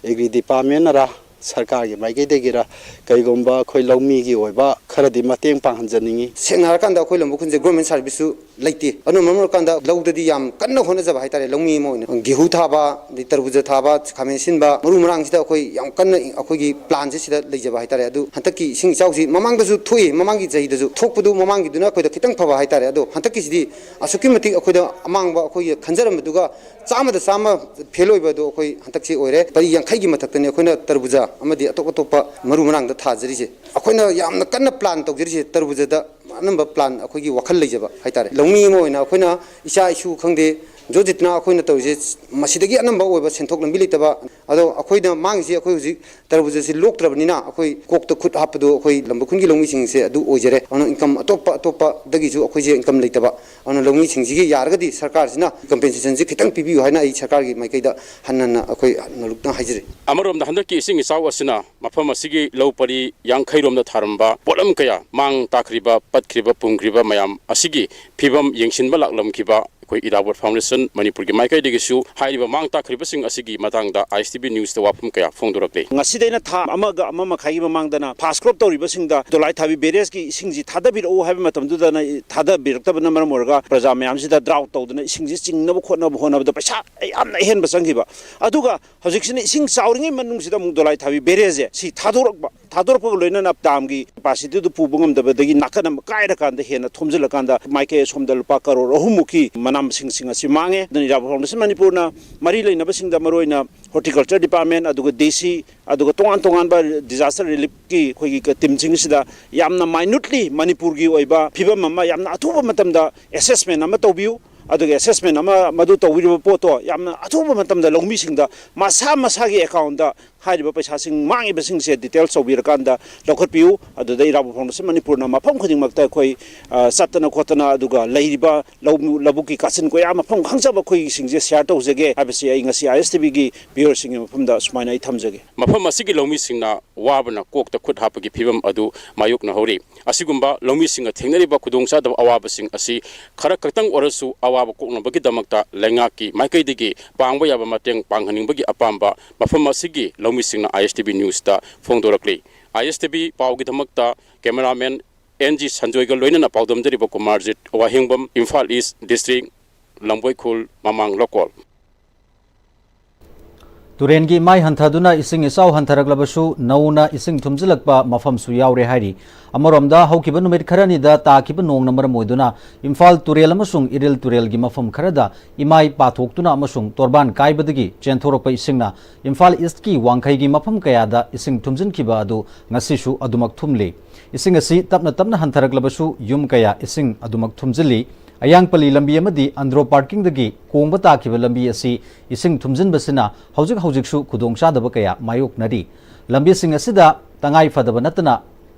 ꯑꯦꯒ꯭ꯔꯤ ꯗꯤꯄꯥꯔꯠꯃꯦꯟꯅꯔ ꯁꯔꯀꯥꯔꯒꯤ ꯃꯥꯏꯀꯩꯗꯒꯤꯔ ꯀꯩꯒꯨꯝꯕ ꯑꯩꯈꯣꯏ ꯂꯧꯃꯤꯒꯤ ꯑꯣꯏꯕ ꯈꯔꯗꯤ ꯃꯇꯦꯡ ꯄꯥꯡꯍꯟꯖꯅꯤꯡꯉꯤ꯫ ꯁꯦꯡꯅ ꯍꯥꯏꯔꯀꯥꯟꯗ ꯑꯩꯈꯣꯏ ꯂꯝꯕꯨ ꯈꯨꯟꯁꯦ ꯒꯣꯔꯃꯦꯟ ꯁꯥꯔꯚꯤꯁꯁꯨ ꯂꯩꯇꯦ꯫ ꯑꯗꯨꯅ ꯃꯔꯝ ꯑꯣꯏꯔꯀꯥꯟꯗ ꯂꯧꯗꯗꯤ ꯌꯥꯝ ꯀꯟꯅ ꯍꯣꯠꯅꯖꯕ ꯍꯥꯏꯇꯥꯔꯦ꯫ ꯂꯧꯃꯤ ꯑꯃ ꯑꯣꯏꯅ ꯒꯦꯍꯨ ꯊꯥꯕ, ꯑꯗꯩ ꯇꯔꯕꯨꯖ ꯊꯥꯕ, ꯈꯥꯃꯦꯟ ꯑꯁꯤꯟꯕ, ꯃꯔꯨ ꯃꯔꯥꯡꯁꯤꯗ ꯑꯩꯈꯣꯏ ꯌꯥꯝ ꯀꯟꯅ ꯑꯩꯈꯣꯏꯒꯤ ꯄ꯭ꯂꯥꯟꯁꯦ ꯁꯤꯗ ꯂꯩꯖꯕ ꯍꯥꯏꯇꯥꯔꯦ꯫ ꯑꯗꯨ ꯍꯟꯗꯛꯀꯤ ꯏꯁꯤꯡ ꯏꯆꯥꯎꯁꯤ ꯃꯃꯥꯡꯗꯁꯨ ꯊꯣꯛꯏ, ꯃꯃꯥꯡꯒꯤ ꯆꯍꯤꯗꯁꯨ ꯊꯣꯛꯄꯗꯨ ꯃꯃꯥꯡꯒꯤꯗꯨꯅ ꯑꯩꯈꯣꯏꯗ ꯈꯤꯇꯪ ꯐꯕ ꯍꯥꯏꯇꯥꯔꯦ꯫ ꯑꯗꯣ ꯍꯟꯗꯛꯀꯤꯁꯤꯗꯤ ꯑꯁꯨꯛꯀꯤ ꯃꯇꯤꯛ ꯑꯩꯈꯣꯏꯗ ꯑꯃꯥꯡꯕ ꯑꯩꯈꯣꯏꯒꯤ ꯈꯟꯖꯔꯝꯕꯗꯨꯒ ꯆꯥꯝꯃꯗ ꯆꯥꯝꯃ ꯐꯦꯜ ꯑꯣꯏꯕ ꯑꯗꯨ ꯑꯩꯈꯣꯏ ꯍꯟꯗꯛꯁꯤ ꯑꯣꯏꯔꯦ꯫ ꯄꯔꯤ ꯌꯥꯡꯈꯩꯒꯤ ꯃꯊꯛꯇꯅꯤ ꯑꯩꯈꯣꯏꯅ ꯇꯔꯕꯨꯖꯥ ꯑꯃꯗꯤ ꯑꯇꯣꯞ ꯑꯇꯣꯞꯄ ꯃꯔꯨ ꯃꯔꯥꯡꯗ ꯊꯥꯖꯔꯤꯁꯦ꯫ ꯑꯩꯈꯣꯏꯅ ꯌꯥꯝꯅ ꯀꯟꯅ ꯄ꯭ꯂꯥꯟ ꯇꯧꯖꯔꯤꯁꯦ ꯇꯔꯕꯨꯖꯗ ꯑꯅꯝꯕ ꯄ꯭ꯂꯥꯟ ꯑꯩꯈꯣꯏꯒꯤ ꯋꯥꯈꯜ ꯂꯩꯖꯕ ꯍꯥꯏꯇꯥꯔꯦ꯫ ꯂꯧꯃꯤ ꯑꯃ ꯑꯣꯏꯅ ꯑꯩꯈꯣꯏꯅ ꯏꯆꯥ ꯏꯁꯨ ꯈꯪꯗꯦ, ꯖꯣꯖꯤꯠꯅ ꯑꯩꯈꯣꯏꯅ ꯇꯧꯔꯤꯁꯦ ꯃꯁꯤꯗꯒꯤ ꯑꯅꯝꯕ ꯑꯣꯏꯕ ꯁꯦꯟꯊꯣꯛ ꯂꯝꯕꯤ ꯂꯩꯇꯕ꯫ ꯑꯗꯣ ꯑꯩꯈꯣꯏꯅ ꯃꯥꯡꯉꯤꯁꯤ, ꯑꯩꯈꯣꯏ ꯍꯧꯖꯤꯛ ꯇꯔꯕꯨꯖ ꯑꯁꯤ ꯂꯣꯛꯇ꯭ꯔꯕꯅꯤꯅ ꯑꯩꯈꯣꯏ ꯀꯣꯛꯇ ꯈꯨꯠ ꯍꯥꯞꯄꯗꯣ ꯑꯩꯈꯣꯏ ꯂꯝꯕꯣꯏ ꯈꯨꯟꯒꯤ ꯂꯧꯃꯤꯁꯤꯡꯁꯦ ꯑꯗꯨ ꯑꯣꯏꯖꯔꯦ꯫ ꯑꯗꯨꯅ ꯏꯟꯀꯝ ꯑꯇꯣꯞꯄ ꯑꯇꯣꯞꯄꯗꯒꯤꯁꯨ ꯑꯩꯈꯣꯏꯁꯦ ꯏꯟꯀꯝ ꯂꯩꯇꯕ꯫ ꯑꯗꯨꯅ ꯂꯧꯃꯤꯁꯤꯡꯁꯤꯒꯤ ꯌꯥꯔꯒꯗꯤ ꯁꯔꯀꯥꯔꯁꯤꯅ ꯀꯝꯄꯦꯟꯁꯦꯁꯟꯁꯤ ꯈꯤꯇꯪ ꯄꯤꯕꯤꯌꯨ ꯍꯥꯏꯅ ꯑꯩ ꯁꯔꯀꯥꯔꯒꯤ ꯃꯥꯏꯀꯩꯗ ꯍꯟꯅ ꯍꯟꯅ ꯑꯩꯈꯣꯏ ꯅꯣꯂꯨꯛꯅ ꯍꯥꯏꯖꯔꯤ꯫ ꯑꯃꯔꯣꯝꯗ ꯍꯟꯗꯛꯀꯤ ꯏꯁꯤꯡ ꯏꯆꯥꯎ ꯑꯁꯤꯅ ꯃꯐꯝ ꯑꯁꯤꯒꯤ ꯂꯧ ꯄꯔꯤ ꯌꯥꯡꯈꯩ ꯔꯣꯝꯗ ꯊꯥꯔꯝꯕ ꯄꯣꯠꯂꯝ ꯀꯌꯥ ꯃꯥꯡ ꯇꯥꯛꯈ꯭ꯔꯤꯕ, ꯄꯠꯈ꯭ꯔꯤꯕ, ꯄꯨꯝꯈ꯭ꯔꯤꯕ ꯃꯌꯥꯝ ꯑꯁꯤꯒꯤ ꯐꯤꯕꯝ ꯌꯦꯡꯁꯤꯟꯕ ꯂꯥꯛꯂꯝꯈꯤꯕ ꯑꯩꯈꯣꯏ ꯏꯔꯥꯕꯣꯠ ꯐꯥꯎꯟꯗꯦꯁꯟ ꯃꯅꯤꯄꯨꯔꯒꯤ ꯃꯥꯏꯀꯩꯗꯒꯤꯁꯨ ꯍꯥꯏꯔꯤꯕ ꯃꯥꯡ ꯇꯥꯛꯈ꯭ꯔꯤꯕꯁꯤꯡ ꯑꯁꯤꯒꯤ ꯃꯇꯥꯡꯗ ISTV News ꯇ ꯋꯥꯐꯝ ꯀꯌꯥ ꯐꯣꯡꯗꯣꯔꯛꯂꯤ꯫ ꯉꯁꯤꯗꯩꯅ ꯊꯥ ꯑꯃꯒ ꯑꯃ ꯃꯈꯥꯏꯒꯤ ꯃꯃꯥꯡꯗꯅ ꯐꯥꯁ ꯀ꯭ꯔꯣꯞ ꯇꯧꯔꯤꯕꯁꯤꯡꯗ ꯗꯣꯂꯥꯏ ꯊꯥꯕꯤ ꯕꯦꯔꯦꯖꯀꯤ ꯏꯁꯤꯡꯁꯤ ꯊꯥꯗꯕꯤꯔꯛꯎ ꯍꯥꯏꯕ ꯃꯇꯝꯗꯨꯗꯅ ꯊꯥꯗꯕꯤꯔꯛꯇꯕꯅ ꯃꯔꯝ ꯑꯣꯏꯔꯒ ꯄ꯭ꯔꯖꯥ ꯃꯌꯥꯝꯁꯤꯗ ꯗ꯭ꯔꯥꯎꯠ ꯇꯧꯗꯅ ꯏꯁꯤꯡꯁꯤ ꯆꯤꯡꯅꯕ ꯈꯣꯠꯅꯕ ꯍꯣꯠꯅꯕꯗ ꯄꯩꯁꯥ ꯌꯥꯝꯅ ꯑꯍꯦꯟꯕ ꯆꯪꯈꯤꯕ꯫ ꯑꯗꯨꯒ ꯍꯧꯖꯤꯛꯁꯤꯅ ꯏꯁꯤꯡ ꯆꯥꯎꯔꯤꯉꯩ ꯃꯅꯨꯡꯁꯤꯗ ꯑꯃꯨꯛ ꯗꯣꯂꯥꯏ ꯊꯥꯕꯤ ꯕꯦꯔꯦꯖꯁꯦ ꯁꯤ ꯊꯥꯗꯣꯔꯛꯄ, ꯊꯥꯗꯣꯔꯛꯄꯒ ꯂꯣꯏꯅꯅ ꯗꯥꯝꯒꯤ ꯀꯦꯄꯥꯁꯤꯇꯤꯗꯨ ꯄꯨꯕ ꯉꯝꯗꯕꯗꯒꯤ ꯅꯥꯀꯟ ꯑꯃ ꯀꯥꯏꯔꯀꯥꯟꯗ ꯍꯦꯟꯅ ꯊꯨꯝꯖꯤꯜꯂꯀꯥꯟꯗ ꯃꯥꯏꯀꯩ ꯑꯁꯣꯝꯗ ꯂꯨꯄꯥ ꯀꯔꯣꯔ ꯑꯍꯨꯝꯃꯨꯛꯀꯤ ꯃꯅꯥ ꯃꯁꯤꯡꯁꯤꯡ ꯑꯁꯤ ꯃꯥꯡꯉꯦ꯫ ꯑꯗꯨꯅ ꯏꯔꯥꯕꯣꯠ ꯐꯥꯎꯟꯗꯦꯁꯟ ꯃꯅꯤꯄꯨꯔꯅ ꯃꯔꯤ ꯂꯩꯅꯕꯁꯤꯡꯗ, ꯃꯔꯨꯑꯣꯏꯅ ꯍꯣꯔꯇꯤꯀꯜꯆꯔ ꯗꯤꯄꯥꯔꯠꯃꯦꯟ, ꯑꯗꯨꯒ DC, ꯑꯗꯨꯒ ꯇꯣꯉꯥꯟ ꯇꯣꯉꯥꯟꯕ ꯗꯤꯖꯥꯁꯇꯔ ꯔꯤꯂꯤꯐꯀꯤ ꯑꯩꯈꯣꯏꯒꯤ ꯇꯤꯝꯁꯤꯡꯁꯤꯗ ꯌꯥꯝꯅ ꯃꯥꯏꯅ꯭ꯌꯨꯠꯂꯤ ꯃꯅꯤꯄꯨꯔꯒꯤ ꯑꯣꯏꯕ ꯐꯤꯕꯝ ꯑꯃ ꯌꯥꯝꯅ ꯑꯊꯨꯕ ꯃꯇꯝꯗ ꯑꯦꯁꯦꯁꯃꯦꯟ ꯑꯃ ꯇꯧꯕꯤꯌꯨ꯫ ꯑꯗꯨꯒ ꯑꯦꯁꯦꯁꯃꯦꯟ ꯑꯃ ꯃꯗꯨ ꯇꯧꯕꯤꯔꯕ ꯄꯣꯠꯇꯣ ꯌꯥꯝꯅ ꯑꯊꯨꯕ ꯃꯇꯝꯗ ꯂꯧꯃꯤꯁꯤꯡꯗ ꯃꯁꯥ ꯃꯁꯥꯒꯤ ꯑꯦꯀꯥꯎꯟꯗ ꯍꯥꯏꯔꯤꯕ ꯄꯩꯁꯥꯁꯤꯡ ꯃꯥꯡꯉꯤꯕꯁꯤꯡꯁꯦ ꯗꯤꯇꯦꯜꯁ ꯇꯧꯕꯤꯔꯀꯥꯟꯗ ꯂꯧꯈꯠꯄꯤꯌꯨ꯫ ꯑꯗꯨꯗ ꯏꯔꯥꯕꯣꯠ ꯐꯥꯎꯟꯗꯦꯁꯟ ꯃꯅꯤꯄꯨꯔꯅ ꯃꯐꯝ ꯈꯨꯗꯤꯡꯃꯛꯇ ꯑꯩꯈꯣꯏ, ꯑ, ꯆꯠꯇꯅ ꯈꯣꯠꯇꯅ, ꯑꯗꯨꯒ ꯂꯩꯔꯤꯕ ꯂꯧ-, ꯂꯧꯕꯨꯛꯀꯤ ꯀꯥꯆꯤꯟ ꯀꯣꯌꯥ ꯃꯐꯝ ꯈꯪꯖꯕ ꯑꯩꯈꯣꯏꯒꯤꯁꯤꯡꯁꯦ ꯁꯤꯌꯥꯔ ꯇꯧꯖꯒꯦ ꯍꯥꯏꯕꯁꯤ ꯑꯩ ꯉꯁꯤ ISTV ꯒꯤ ꯚ꯭ꯌꯨꯋꯔꯁꯤꯡꯒꯤ ꯃꯐꯝꯗ ꯁꯨꯃꯥꯏꯅ ꯑꯩ ꯊꯝꯖꯒꯦ꯫ ꯃꯐꯝ ꯑꯁꯤꯒꯤ ꯂꯧꯃꯤꯁꯤꯡꯅ ꯋꯥꯕꯅ ꯀꯣꯛꯇ ꯈꯨꯠ ꯍꯥꯞꯄꯒꯤ ꯐꯤꯕꯝ ꯑꯗꯨ ꯃꯥꯌꯣꯛꯅꯍꯧꯔꯤ꯫ ꯑꯁꯤꯒꯨꯝꯕ ꯂꯧꯃꯤꯁꯤꯡꯅ ꯊꯦꯡꯅꯔꯤꯕ ꯈꯨꯗꯣꯡꯆꯥꯗꯕ ꯑꯋꯥꯕꯁꯤꯡ ꯑꯁꯤ ꯈꯔ ꯈꯛꯇꯪ ꯑꯣꯏꯔꯁꯨ ꯑꯋꯥꯕ ꯀꯣꯛꯅꯕꯒꯤꯗꯃꯛꯇ ꯂꯩꯉꯥꯛꯀꯤ ꯃꯥꯏꯀꯩꯗꯒꯤ ꯄꯥꯡꯕ ꯌꯥꯕ ꯃꯇꯦꯡ ꯄꯥꯡꯍꯟꯅꯤꯡꯕꯒꯤ ꯑꯄꯥꯝꯕ ꯃꯐꯝ ꯑꯁꯤꯒꯤ ꯂꯧꯃꯤꯁꯤꯡꯅ ISTV News ꯇ ꯐꯣꯡꯗꯣꯔꯛꯂꯤ꯫ ISTV ꯄꯥꯎꯒꯤꯗꯃꯛꯇ ꯀꯦꯃꯦꯔꯥꯃꯦꯟ NG ꯁꯟꯖꯣꯏꯒ ꯂꯣꯏꯅꯅ ꯄꯥꯎꯗꯝꯖꯔꯤꯕ ꯀꯨꯃꯥꯔꯖꯤꯠ ꯋꯥꯍꯦꯡꯕꯝ, ꯏꯝꯐꯥꯜ ꯏꯁ ꯗꯤꯁꯇ꯭ꯔꯤꯛ, ꯂꯝꯕꯣꯏꯈꯨꯜ, ꯃꯃꯥꯡ ꯂꯣꯀꯣꯜ꯫ ꯇꯨꯔꯦꯟꯒꯤ ꯏꯃꯥꯏ ꯍꯟꯊꯗꯨꯅ ꯏꯁꯤꯡ ꯏꯆꯥꯎ ꯍꯟꯊꯔꯛꯂꯕꯁꯨ ꯅꯧꯅ ꯏꯁꯤꯡ ꯊꯨꯝꯖꯤꯜꯂꯛꯄ ꯃꯐꯝꯁꯨ ꯌꯥꯎꯔꯦ ꯍꯥꯏꯔꯤ꯫ ꯑꯃꯔꯣꯝꯗ ꯍꯧꯈꯤꯕ ꯅꯨꯃꯤꯠ ꯈꯔꯅꯤꯗ ꯇꯥꯈꯤꯕ ꯅꯣꯡꯅ ꯃꯔꯝ ꯑꯣꯏꯗꯨꯅ ꯏꯝꯐꯥꯜ ꯇꯨꯔꯦꯜ ꯑꯃꯁꯨꯡ ꯏꯔꯤꯜ ꯇꯨꯔꯦꯜꯒꯤ ꯃꯐꯝ ꯈꯔꯗ ꯏꯃꯥꯏ ꯄꯥꯊꯣꯛꯇꯨꯅ ꯑꯃꯁꯨꯡ ꯇꯣꯔꯕꯥꯟ ꯀꯥꯏꯕꯗꯒꯤ ꯆꯦꯟꯊꯣꯔꯛꯄ ꯏꯁꯤꯡꯅ ꯏꯝꯐꯥꯜ ꯏꯁ꯭ꯠꯀꯤ ꯋꯥꯡꯈꯩꯒꯤ ꯃꯐꯝ ꯀꯌꯥꯗ ꯏꯁꯤꯡ ꯊꯨꯝꯖꯤꯟꯈꯤꯕ ꯑꯗꯨ ꯉꯁꯤꯁꯨ ꯑꯗꯨꯃꯛ ꯊꯨꯝꯂꯤ꯫ ꯏꯁꯤꯡ ꯑꯁꯤ ꯇꯞꯅ ꯇꯞꯅ ꯍꯟꯊꯔꯛꯂꯕꯁꯨ ꯌꯨꯝ ꯀꯌꯥ ꯏꯁꯤꯡ ꯑꯗꯨꯃꯛ ꯊꯨꯝꯖꯤꯜꯂꯤ꯫ ꯑꯌꯥꯡꯄꯜꯂꯤ ꯂꯝꯕꯤ ꯑꯃꯗꯤ ꯑꯟꯗ꯭ꯔꯣ ꯄꯥꯔꯀꯤꯡꯗꯒꯤ ꯀꯣꯡꯕ ꯇꯥꯈꯤꯕ ꯂꯝꯕꯤ ꯑꯁꯤ ꯏꯁꯤꯡ ꯊꯨꯝꯖꯤꯟꯕꯁꯤꯅ ꯍꯧꯖꯤꯛ ꯍꯧꯖꯤꯛꯁꯨ ꯈꯨꯗꯣꯡꯆꯥꯗꯕ ꯀꯌꯥ ꯃꯥꯌꯣꯛꯅꯔꯤ꯫ ꯂꯝꯕꯤꯁꯤꯡ ꯑꯁꯤꯗ ꯇꯉꯥꯏ ꯐꯗꯕ ꯅꯠꯇꯅ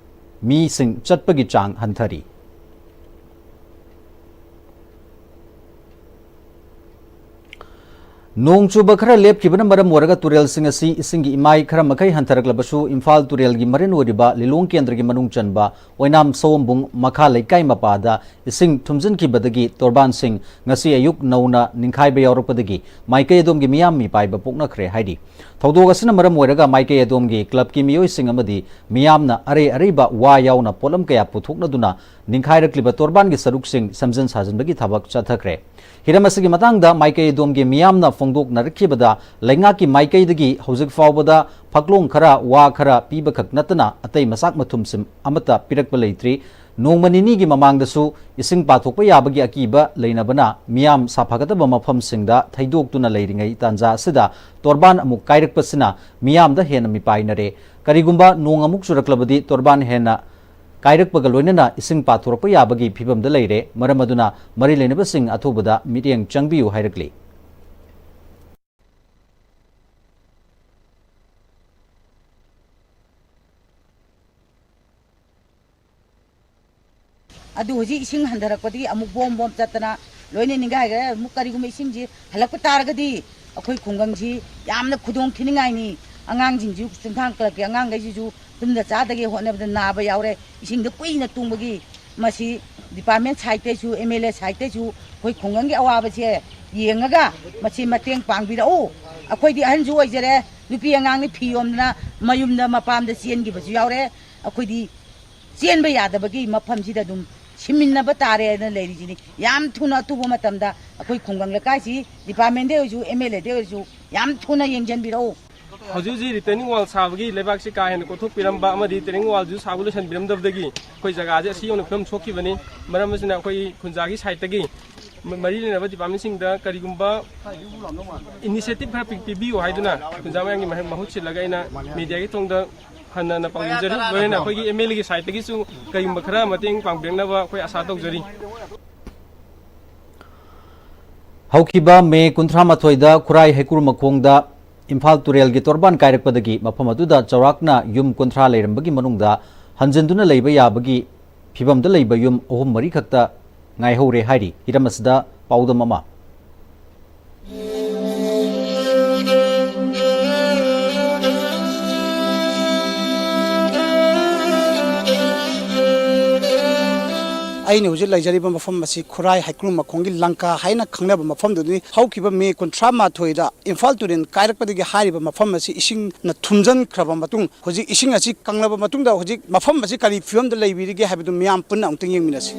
ꯃꯤꯁꯤꯡ ꯆꯠꯄꯒꯤ ꯆꯥꯡ ꯍꯟꯊꯔꯤ꯫ ꯅꯣꯡ ꯆꯨꯕ ꯈꯔ ꯂꯦꯞꯈꯤꯕꯅ ꯃꯔꯝ ꯑꯣꯏꯔꯒ ꯇꯨꯔꯦꯜꯁꯤꯡ ꯑꯁꯤ ꯏꯁꯤꯡꯒꯤ ꯏꯃꯥꯏ ꯈꯔ ꯃꯈꯩ ꯍꯟꯊꯔꯛꯂꯕꯁꯨ, ꯏꯝꯐꯥꯜ ꯇꯨꯔꯦꯜꯒꯤ ꯃꯔꯤꯟ ꯑꯣꯏꯔꯤꯕ ꯂꯤꯂꯣꯡ ꯀꯦꯟꯗ꯭ꯔꯒꯤ ꯃꯅꯨꯡ ꯆꯟꯕ ꯑꯣꯏꯅꯥꯝ ꯁꯑꯣꯝꯕꯨꯡ ꯃꯈꯥ ꯂꯩꯀꯥꯏ ꯃꯄꯥꯗ ꯏꯁꯤꯡ ꯊꯨꯝꯖꯤꯟꯈꯤꯕꯗꯒꯤ ꯇꯣꯔꯕꯥꯟꯁꯤꯡ ꯉꯁꯤ ꯑꯌꯨꯛ ꯅꯧꯅ ꯅꯤꯡꯈꯥꯏꯕ ꯌꯥꯎꯔꯛꯄꯗꯒꯤ ꯃꯥꯏꯀꯩ ꯑꯗꯣꯝꯒꯤ ꯃꯤꯌꯥꯝ ꯃꯤꯄꯥꯏꯕ ꯄꯣꯛꯅꯈ꯭ꯔꯦ ꯍꯥꯏꯔꯤ꯫ ꯊꯧꯗꯣꯛ ꯑꯁꯤꯅ ꯃꯔꯝ ꯑꯣꯏꯔꯒ ꯃꯥꯏꯀꯩ ꯑꯗꯣꯝꯒꯤ ꯀ꯭ꯂꯕꯀꯤ ꯃꯤꯑꯣꯏꯁꯤꯡ ꯑꯃꯗꯤ ꯃꯤꯌꯥꯝꯅ ꯑꯔꯩ ꯑꯔꯩꯕ ꯋꯥ ꯌꯥꯎꯅ ꯄꯣꯠꯂꯝ ꯀꯌꯥ ꯄꯨꯊꯣꯛꯅꯗꯨꯅ ꯅꯤꯡꯈꯥꯏꯔꯛꯂꯤꯕ ꯇꯣꯔꯕꯥꯟꯒꯤ ꯁꯔꯨꯛꯁꯤꯡ ꯁꯦꯝꯖꯤꯟ ꯁꯥꯖꯤꯟꯕꯒꯤ ꯊꯕꯛ ꯆꯠꯊꯈ꯭ꯔꯦ꯫ ꯍꯤꯔꯝ ꯑꯁꯤꯒꯤ ꯃꯇꯥꯡꯗ ꯃꯥꯏꯀꯩ ꯑꯗꯣꯝꯒꯤ ꯃꯤꯌꯥꯝꯅ ꯐꯣꯡꯗꯣꯛꯅꯔꯛꯈꯤꯕꯗ, ꯂꯩꯉꯥꯛꯀꯤ ꯃꯥꯏꯀꯩꯗꯒꯤ ꯍꯧꯖꯤꯛ ꯐꯥꯎꯕꯗ ꯐꯛꯂꯣꯡ ꯈꯔ, ꯋꯥ ꯈꯔ ꯄꯤꯕꯈꯛ ꯅꯠꯇꯅ ꯑꯇꯩ ꯃꯆꯥꯛ ꯃꯊꯨꯝꯁꯤꯡ ꯑꯃꯠꯇ ꯄꯤꯔꯛꯄ ꯂꯩꯇ꯭ꯔꯤ꯫ ꯅꯣꯡꯃ ꯅꯤꯅꯤꯒꯤ ꯃꯃꯥꯡꯗꯁꯨ ꯏꯁꯤꯡ ꯄꯥꯊꯣꯛꯄ ꯌꯥꯕꯒꯤ ꯑꯀꯤꯕ ꯂꯩꯅꯕꯅ ꯃꯤꯌꯥꯝ ꯁꯥꯐꯒꯗꯕ ꯃꯐꯝꯁꯤꯡꯗ ꯊꯩꯗꯣꯛꯇꯨꯅ ꯂꯩꯔꯤꯉꯩ ꯇꯥꯟꯖꯥ ꯑꯁꯤꯗ ꯇꯣꯔꯕꯥꯟ ꯑꯃꯨꯛ ꯀꯥꯏꯔꯛꯄꯁꯤꯅ ꯃꯤꯌꯥꯝꯗ ꯍꯦꯟꯅ ꯃꯤꯄꯥꯏꯅꯔꯦ꯫ ꯀꯔꯤꯒꯨꯝꯕ ꯅꯣꯡ ꯑꯃꯨꯛ ꯆꯨꯔꯛꯂꯕꯗꯤ ꯇꯣꯔꯕꯥꯟ ꯍꯦꯟꯅ ꯀꯥꯏꯔꯛꯄꯒ ꯂꯣꯏꯅꯅ ꯏꯁꯤꯡ ꯄꯥꯊꯣꯔꯛꯄ ꯌꯥꯕꯒꯤ ꯐꯤꯕꯝꯗ ꯂꯩꯔꯦ꯫ ꯃꯔꯝ ꯑꯗꯨꯅ ꯃꯔꯤ ꯂꯩꯅꯕꯁꯤꯡ ꯑꯊꯨꯕꯗ ꯃꯤꯠꯌꯦꯡ ꯆꯪꯕꯤꯌꯨ ꯍꯥꯏꯔꯛꯂꯤ꯫ ꯑꯗꯨ ꯍꯧꯖꯤꯛ ꯏꯁꯤꯡ ꯍꯟꯊꯔꯛꯄꯗꯒꯤ ꯑꯃꯨꯛ ꯕꯣꯝ ꯕꯣꯝ ꯆꯠꯇꯅ ꯂꯣꯏꯅ ꯅꯤꯡꯒꯥꯏꯈ꯭ꯔꯦ꯫ ꯑꯃꯨꯛ ꯀꯔꯤꯒꯨꯝꯕ ꯏꯁꯤꯡꯁꯤ ꯍꯜꯂꯛꯄ ꯇꯥꯔꯒꯗꯤ ꯑꯩꯈꯣꯏ ꯈꯨꯡꯒꯪꯁꯤ ꯌꯥꯝꯅ ꯈꯨꯗꯣꯡ ꯊꯤꯅꯤꯡꯉꯥꯏꯅꯤ꯫ ꯑꯉꯥꯡꯁꯤꯡꯁꯨ, ꯆꯨꯝꯊꯥꯡ ꯀ꯭ꯂꯕꯀꯤ ꯑꯉꯥꯡꯈꯩꯁꯤꯁꯨ ꯇꯨꯝꯗ ꯆꯥꯗꯒꯦ ꯍꯣꯠꯅꯕꯗ ꯅꯥꯕ ꯌꯥꯎꯔꯦ꯫ ꯏꯁꯤꯡꯗ ꯀꯨꯏꯅ ꯇꯣꯡꯕꯒꯤ ꯃꯁꯤ department side ꯇꯩꯁꯨ, M L A side ꯇꯩꯁꯨ ꯑꯩꯈꯣꯏ ꯈꯨꯡꯒꯪꯒꯤ ꯑꯋꯥꯕꯁꯦ ꯌꯦꯡꯉꯒ ꯃꯁꯤ ꯃꯇꯦꯡ ꯄꯥꯡꯕꯤꯔꯛꯎ꯫ ꯑꯩꯈꯣꯏꯗꯤ ꯑꯍꯟꯁꯨ ꯑꯣꯏꯖꯔꯦ, ꯅꯨꯄꯤ ꯑꯉꯥꯡꯅꯤ ꯐꯤ ꯌꯣꯝꯗꯅ ꯃꯌꯨꯝꯗ ꯃꯄꯥꯝꯗ ꯆꯦꯟꯈꯤꯕꯁꯨ ꯌꯥꯎꯔꯦ꯫ ꯑꯩꯈꯣꯏꯗꯤ ꯆꯦꯟꯕ ꯌꯥꯗꯕꯒꯤ ꯃꯐꯝꯁꯤꯗ ꯑꯗꯨꯝ ꯁꯤꯃꯤꯟꯅꯕ ꯇꯥꯔꯦꯅ ꯂꯩꯔꯤꯁꯤꯅꯤ꯫ ꯌꯥꯝ ꯊꯨꯅ ꯑꯊꯨꯕ ꯃꯇꯝꯗ ꯑꯩꯈꯣꯏ ꯈꯨꯡꯒꯪ ꯂꯩꯀꯥꯏꯁꯤ department ꯇꯩ ꯑꯣꯏꯔꯁꯨ, M L A ꯗꯩ ꯑꯣꯏꯔꯁꯨ ꯌꯥꯝ ꯊꯨꯅ ꯌꯦꯡꯁꯤꯟꯕꯤꯔꯛꯎ꯫ ꯍꯧꯖꯤꯛ ꯍꯧꯖꯤꯛ retaining wall ꯁꯥꯕꯒꯤ ꯂꯩꯕꯥꯛꯁꯤ ꯀꯥ ꯍꯦꯟꯅ ꯀꯣꯊꯣꯛꯄꯤꯔꯝꯕ ꯑꯃꯗꯤ retaining wall ꯁꯨ ꯁꯥꯕ ꯂꯣꯏꯁꯤꯟꯕꯤꯔꯝꯗꯕꯗꯒꯤ ꯑꯩꯈꯣꯏ ꯖꯒꯥꯁꯦ ꯑꯁꯤ ꯌꯧꯅ ꯐꯤꯕꯝ ꯁꯣꯛꯈꯤꯕꯅꯤ꯫ ꯃꯔꯝ ꯑꯁꯤꯅ ꯑꯩꯈꯣꯏ ꯈꯨꯟꯖꯥꯒꯤ side ꯇꯒꯤ ꯃꯔꯤ ꯂꯩꯅꯕ department ꯁꯤꯡꯗ ꯀꯔꯤꯒꯨꯝꯕ initiative ꯈꯔ ꯄꯤ- ꯄꯤꯕꯤꯌꯨ ꯍꯥꯏꯗꯨꯅ ꯈꯨꯟꯖꯥ ꯃꯌꯥꯝꯒꯤ ꯃꯍꯨꯠ ꯁꯤꯜꯂꯒ ꯑꯩꯅ media ꯒꯤ ꯊꯣꯡꯗ ꯍꯟꯅ ꯍꯟꯅ ꯄꯥꯎꯖꯦꯟꯖꯔꯤ꯫ ꯂꯣꯏꯅꯅ ꯑꯩꯈꯣꯏꯒꯤ M L A ꯒꯤ side ꯇꯒꯤꯁꯨ ꯀꯔꯤꯒꯨꯝꯕ ꯈꯔ ꯃꯇꯦꯡ ꯄꯥꯡꯕꯤꯔꯛꯅꯕ ꯑꯩꯈꯣꯏ ꯑꯁꯥ ꯇꯧꯖꯔꯤ꯫ ꯍꯧꯈꯤꯕ ꯃꯦ ꯀꯨꯟꯊ꯭ꯔꯥ ꯃꯥꯊꯣꯏꯗ ꯈꯨꯔꯥꯏ ꯍꯩꯀ꯭ꯔꯨ ꯃꯈꯣꯡꯗ ꯏꯝꯐꯥꯜ ꯇꯨꯔꯦꯜꯒꯤ ꯇꯣꯔꯕꯥꯟ ꯀꯥꯏꯔꯛꯄꯗꯒꯤ ꯃꯐꯝ ꯑꯗꯨꯗ ꯆꯥꯎꯔꯥꯛꯅ ꯌꯨꯝ ꯀꯨꯟꯊ꯭ꯔꯥ ꯂꯩꯔꯝꯕꯒꯤ ꯃꯅꯨꯡꯗ ꯍꯟꯖꯤꯟꯗꯨꯅ ꯂꯩꯕ ꯌꯥꯕꯒꯤ ꯐꯤꯚꯝꯗ ꯂꯩꯕ ꯌꯨꯝ ꯑꯍꯨꯝ ꯃꯔꯤ ꯈꯛꯇ ꯉꯥꯏꯍꯧꯔꯦ ꯍꯥꯏꯔꯤ꯫ ꯍꯤꯔꯝ ꯑꯁꯤꯗ ꯄꯥꯎꯗꯝ ꯑꯃ꯫ ꯑꯩꯅ ꯍꯧꯖꯤꯛ ꯂꯩꯖꯔꯤꯕ ꯃꯐꯝ ꯑꯁꯤ ꯈꯨꯔꯥꯏ ꯍꯩꯀ꯭ꯔꯨ ꯃꯈꯣꯡꯒꯤ ꯂꯪꯀꯥ ꯍꯥꯏꯅ ꯈꯪꯅꯕ ꯃꯐꯝꯗꯨꯅꯤ꯫ ꯍꯧꯈꯤꯕ ꯃꯦ ꯀꯨꯟꯊ꯭ꯔꯥ ꯃꯥꯊꯣꯏꯗ ꯏꯝꯐꯥꯜ ꯇꯨꯔꯦꯜ ꯀꯥꯏꯔꯛꯄꯗꯒꯤ ꯍꯥꯏꯔꯤꯕ ꯃꯐꯝ ꯑꯁꯤ ꯏꯁꯤꯡꯅ ꯊꯨꯝꯖꯤꯟꯈ꯭ꯔꯕ ꯃꯇꯨꯡ, ꯍꯧꯖꯤꯛ ꯏꯁꯤꯡ ꯑꯁꯤ ꯀꯪꯂꯕ ꯃꯇꯨꯡꯗ ꯍꯧꯖꯤꯛ ꯃꯐꯝ ꯑꯁꯤ ꯀꯔꯤ ꯐꯤꯕꯝꯗ ꯂꯩꯕꯤꯔꯤꯒꯦ ꯍꯥꯏꯕꯗꯨ ꯃꯤꯌꯥꯝ ꯄꯨꯟꯅ ꯑꯃꯨꯛꯇꯪ ꯌꯦꯡꯃꯤꯟꯅꯁꯤ꯫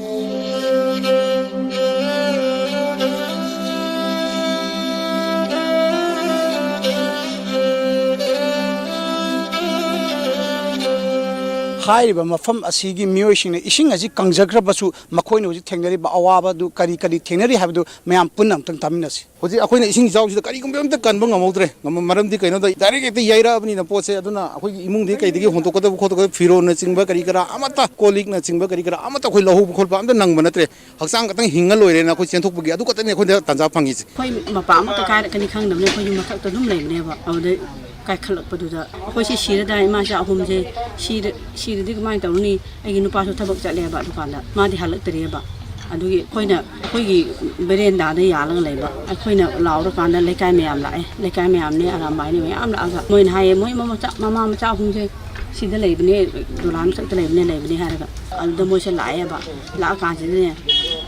ꯍꯥꯏꯔꯤꯕ ꯃꯐꯝ ꯑꯁꯤꯒꯤ ꯃꯤꯑꯣꯏꯁꯤꯡꯅ ꯏꯁꯤꯡ ꯑꯁꯤ ꯀꯪꯖꯈ꯭ꯔꯕꯁꯨ, ꯃꯈꯣꯏꯅ ꯍꯧꯖꯤꯛ ꯊꯦꯡꯅꯔꯤꯕ ꯑꯋꯥꯕꯗꯨ ꯀꯔꯤ ꯀꯔꯤ ꯊꯦꯡꯅꯔꯤ ꯍꯥꯏꯕꯗꯨ ꯃꯌꯥꯝ ꯄꯨꯟꯅ ꯑꯃꯨꯛꯇꯪ ꯇꯥꯃꯤꯟꯅꯁꯤ꯫ ꯍꯧꯖꯤꯛ ꯑꯩꯈꯣꯏꯅ ꯏꯁꯤꯡ ꯏꯆꯥꯎꯁꯤꯗ ꯀꯔꯤꯒꯨꯝꯕ ꯑꯝꯇ ꯀꯟꯕ ꯉꯝꯍꯧꯗ꯭ꯔꯦ꯫ ꯉꯝꯕ ꯃꯔꯝꯗꯤ ꯀꯩꯅꯣꯗ, ꯗꯥꯏꯔꯦꯛ ꯍꯦꯛꯇ ꯌꯩꯔꯛꯑꯕꯅꯤꯅ ꯄꯣꯠꯁꯦ꯫ ꯑꯗꯨꯅ ꯑꯩꯈꯣꯏꯒꯤ ꯏꯃꯨꯡꯗꯒꯤ ꯀꯩꯗꯒꯤ ꯍꯣꯟꯗꯣꯛꯀꯗꯕ ꯈꯣꯠꯇꯣꯛꯀꯗꯕ ꯐꯤꯔꯣꯜꯅꯆꯤꯡꯕ ꯀꯔꯤ ꯀꯔꯥ ꯑꯃꯠꯇ, ꯀꯣꯜ ꯂꯤꯛꯅꯆꯤꯡꯕ ꯀꯔꯤ ꯀꯔꯥ ꯑꯃꯠꯇ ꯑꯩꯈꯣꯏ ꯂꯧꯍꯧꯕ ꯈꯣꯠꯄ ꯑꯝꯇ ꯅꯪꯕ ꯅꯠꯇ꯭ꯔꯦ꯫ ꯍꯛꯆꯥꯡ ꯈꯛꯇꯪ ꯍꯤꯡꯉ ꯂꯣꯏꯔꯦꯅ ꯑꯩꯈꯣꯏ ꯆꯦꯟꯊꯣꯛꯄꯒꯤ ꯑꯗꯨ ꯈꯛꯇꯅꯤ ꯑꯩꯈꯣꯏꯗ ꯇꯥꯟꯖꯥ ꯐꯪꯉꯤꯁꯦ꯫ ꯑꯩꯈꯣꯏ ꯃꯄꯥ ꯑꯃꯠꯇ ꯀꯥꯏꯔꯛꯀꯅꯤ ꯈꯪꯗꯕꯅꯦ꯫ ꯑꯩꯈꯣꯏ ꯌꯨꯝ ꯃꯊꯛꯇ ꯑꯗꯨꯝ ꯂꯩꯕꯅꯦꯕ꯫ ꯑꯗꯨꯗꯩ ꯀꯥꯏꯈꯠꯂꯛꯄꯗꯨꯗ ꯑꯩꯈꯣꯏꯁꯦ ꯁꯤꯔꯗꯥꯏ, ꯏꯃꯥ ꯏꯆꯥ ꯑꯍꯨꯝꯁꯦ ꯁꯤꯔ-, ꯁꯤꯔꯗꯤ ꯀꯃꯥꯏꯅ ꯇꯧꯅꯤ? ꯑꯩꯒꯤ ꯅꯨꯄꯥꯁꯨ ꯊꯕꯛ ꯆꯠꯂꯦꯕ ꯗꯨꯀꯥꯟꯗ, ꯃꯥꯗꯤ ꯍꯜꯂꯛꯇ꯭ꯔꯤꯑꯕ꯫ ꯑꯗꯨꯒꯤ ꯑꯩꯈꯣꯏꯅ ꯑꯩꯈꯣꯏꯒꯤ ꯕꯦꯔꯦꯟꯗꯥꯗ ꯌꯥꯜꯂꯒ ꯂꯩꯕ꯫ ꯑꯩꯈꯣꯏꯅ ꯂꯥꯎꯔꯀꯥꯟꯗ ꯂꯩꯀꯥꯏ ꯃꯌꯥꯝ ꯂꯥꯛꯑꯦ, ꯂꯩꯀꯥꯏ ꯃꯌꯥꯝꯅꯦ, ꯑꯔꯥꯝꯕꯥꯏꯅꯦ ꯃꯌꯥꯝ ꯂꯥꯛꯑꯒ ꯃꯣꯏꯅ ꯍꯥꯏꯌꯦ, "ꯃꯣꯏ ꯃꯃꯥ ꯃꯆꯥ, ꯃꯃꯥ ꯃꯆꯥ ꯑꯍꯨꯝꯁꯦ ꯁꯤꯗ ꯂꯩꯕꯅꯦ, ꯗꯣꯂꯥꯟ ꯃꯊꯛꯇ ꯂꯩꯕꯅꯦ, ꯂꯩꯕꯅꯦ" ꯍꯥꯏꯔꯒ ꯑꯗꯨꯗ ꯃꯣꯏꯁꯦ ꯂꯥꯛꯑꯦꯕ꯫ ꯂꯥꯛꯑꯀꯥꯟꯁꯤꯗꯅꯦ,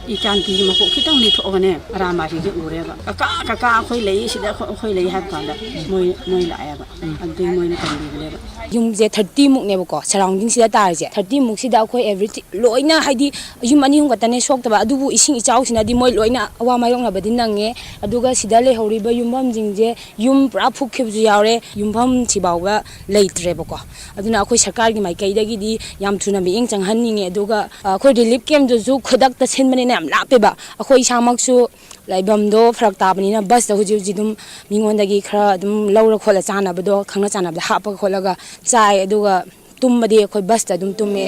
ꯏꯆꯥꯅꯨꯄꯤꯁꯦ ꯃꯀꯣꯛ ꯈꯤꯇꯪ ꯂꯤꯊꯣꯛꯑꯒꯅꯦ, ꯑꯔꯥꯝꯕꯥꯏꯁꯤꯡꯁꯦ ꯎꯔꯦꯕ꯫ "ꯀꯀꯥ, ꯀꯀꯥ, ꯑꯩꯈꯣꯏ ꯂꯩ ꯁꯤꯗ, ꯑꯩꯈꯣꯏ, ꯑꯩꯈꯣꯏ ꯂꯩ" ꯍꯥꯏꯕ ꯀꯥꯟꯗ ꯃꯣꯏ, ꯃꯣꯏ ꯂꯥꯛꯑꯦꯕ꯫ ꯑꯗꯨꯗꯩ ꯃꯣꯏꯅ ꯀꯟꯕꯤꯕꯅꯦꯕ꯫ ꯌꯨꯝꯁꯦ ꯊꯥꯔꯇꯤ ꯃꯨꯛꯅꯦꯕꯀꯣ, ꯁꯔꯥꯎꯟꯗꯤꯡꯁꯤꯗ ꯇꯥꯔꯤꯁꯦ꯫ ꯊꯥꯔꯇꯤ ꯃꯨꯛꯁꯤꯗ ꯑꯩꯈꯣꯏ ꯑꯦꯚ꯭ꯔꯤ ꯂꯣꯏꯅ, ꯍꯥꯏꯗꯤ ꯌꯨꯝ ꯑꯅꯤ ꯑꯍꯨꯝ ꯈꯛꯇꯅꯦ ꯁꯣꯛꯇꯕ, ꯑꯗꯨꯕꯨ ꯏꯁꯤꯡ ꯏꯆꯥꯎꯁꯤꯅꯗꯤ ꯃꯣꯏ ꯂꯣꯏꯅ ꯑꯋꯥ ꯃꯥꯌꯣꯛꯅꯕꯗꯤ ꯅꯪꯉꯦ꯫ ꯑꯗꯨꯒ ꯁꯤꯗ ꯂꯩꯍꯧꯔꯤꯕ ꯌꯨꯝꯐꯝꯁꯤꯡꯁꯦ ꯌꯨꯝ ꯄꯨꯔꯥ ꯐꯨꯛꯈꯤꯕꯁꯨ ꯌꯥꯎꯔꯦ, ꯌꯨꯝꯐꯝ ꯊꯤꯐꯥꯎꯕ ꯂꯩꯇ꯭ꯔꯦꯕꯀꯣ꯫ ꯑꯗꯨꯅ ꯑꯩꯈꯣꯏ ꯁꯔꯀꯥꯔꯒꯤ ꯃꯥꯏꯀꯩꯗꯒꯤꯗꯤ ꯌꯥꯝ ꯊꯨꯅ ꯃꯤꯠꯌꯦꯡ ꯆꯪꯍꯟꯅꯤꯡꯉꯦ꯫ ꯑꯗꯨꯒ, ꯑ, ꯑꯩꯈꯣꯏ ꯔꯤꯂꯤꯐ ꯀꯦꯝꯞꯇꯨꯁꯨ ꯈꯨꯗꯛꯇ ꯁꯤꯟꯕꯅꯤꯅ ꯌꯥꯝ ꯂꯥꯞꯄꯦꯕ꯫ ꯑꯩꯈꯣꯏ ꯏꯁꯥꯃꯛꯁꯨ ꯂꯩꯐꯝꯗꯣ ꯐꯔꯛ ꯇꯥꯕꯅꯤꯅ ꯕꯁꯇ ꯍꯧꯖꯤꯛ ꯍꯧꯖꯤꯛ ꯑꯗꯨꯝ ꯃꯤꯉꯣꯟꯗꯒꯤ ꯈꯔ ꯑꯗꯨꯝ ꯂꯧꯔ ꯈꯣꯠꯂ ꯆꯥꯅꯕꯗꯣ ꯈꯪꯅ ꯆꯥꯅꯕꯗ ꯍꯥꯞꯄ ꯈꯣꯠꯂꯒ ꯆꯥꯏ꯫ ꯑꯗꯨꯒ ꯇꯨꯝꯕꯗꯤ ꯑꯩꯈꯣꯏ ꯕꯁꯇ ꯑꯗꯨꯝ ꯇꯨꯝꯃꯦ꯫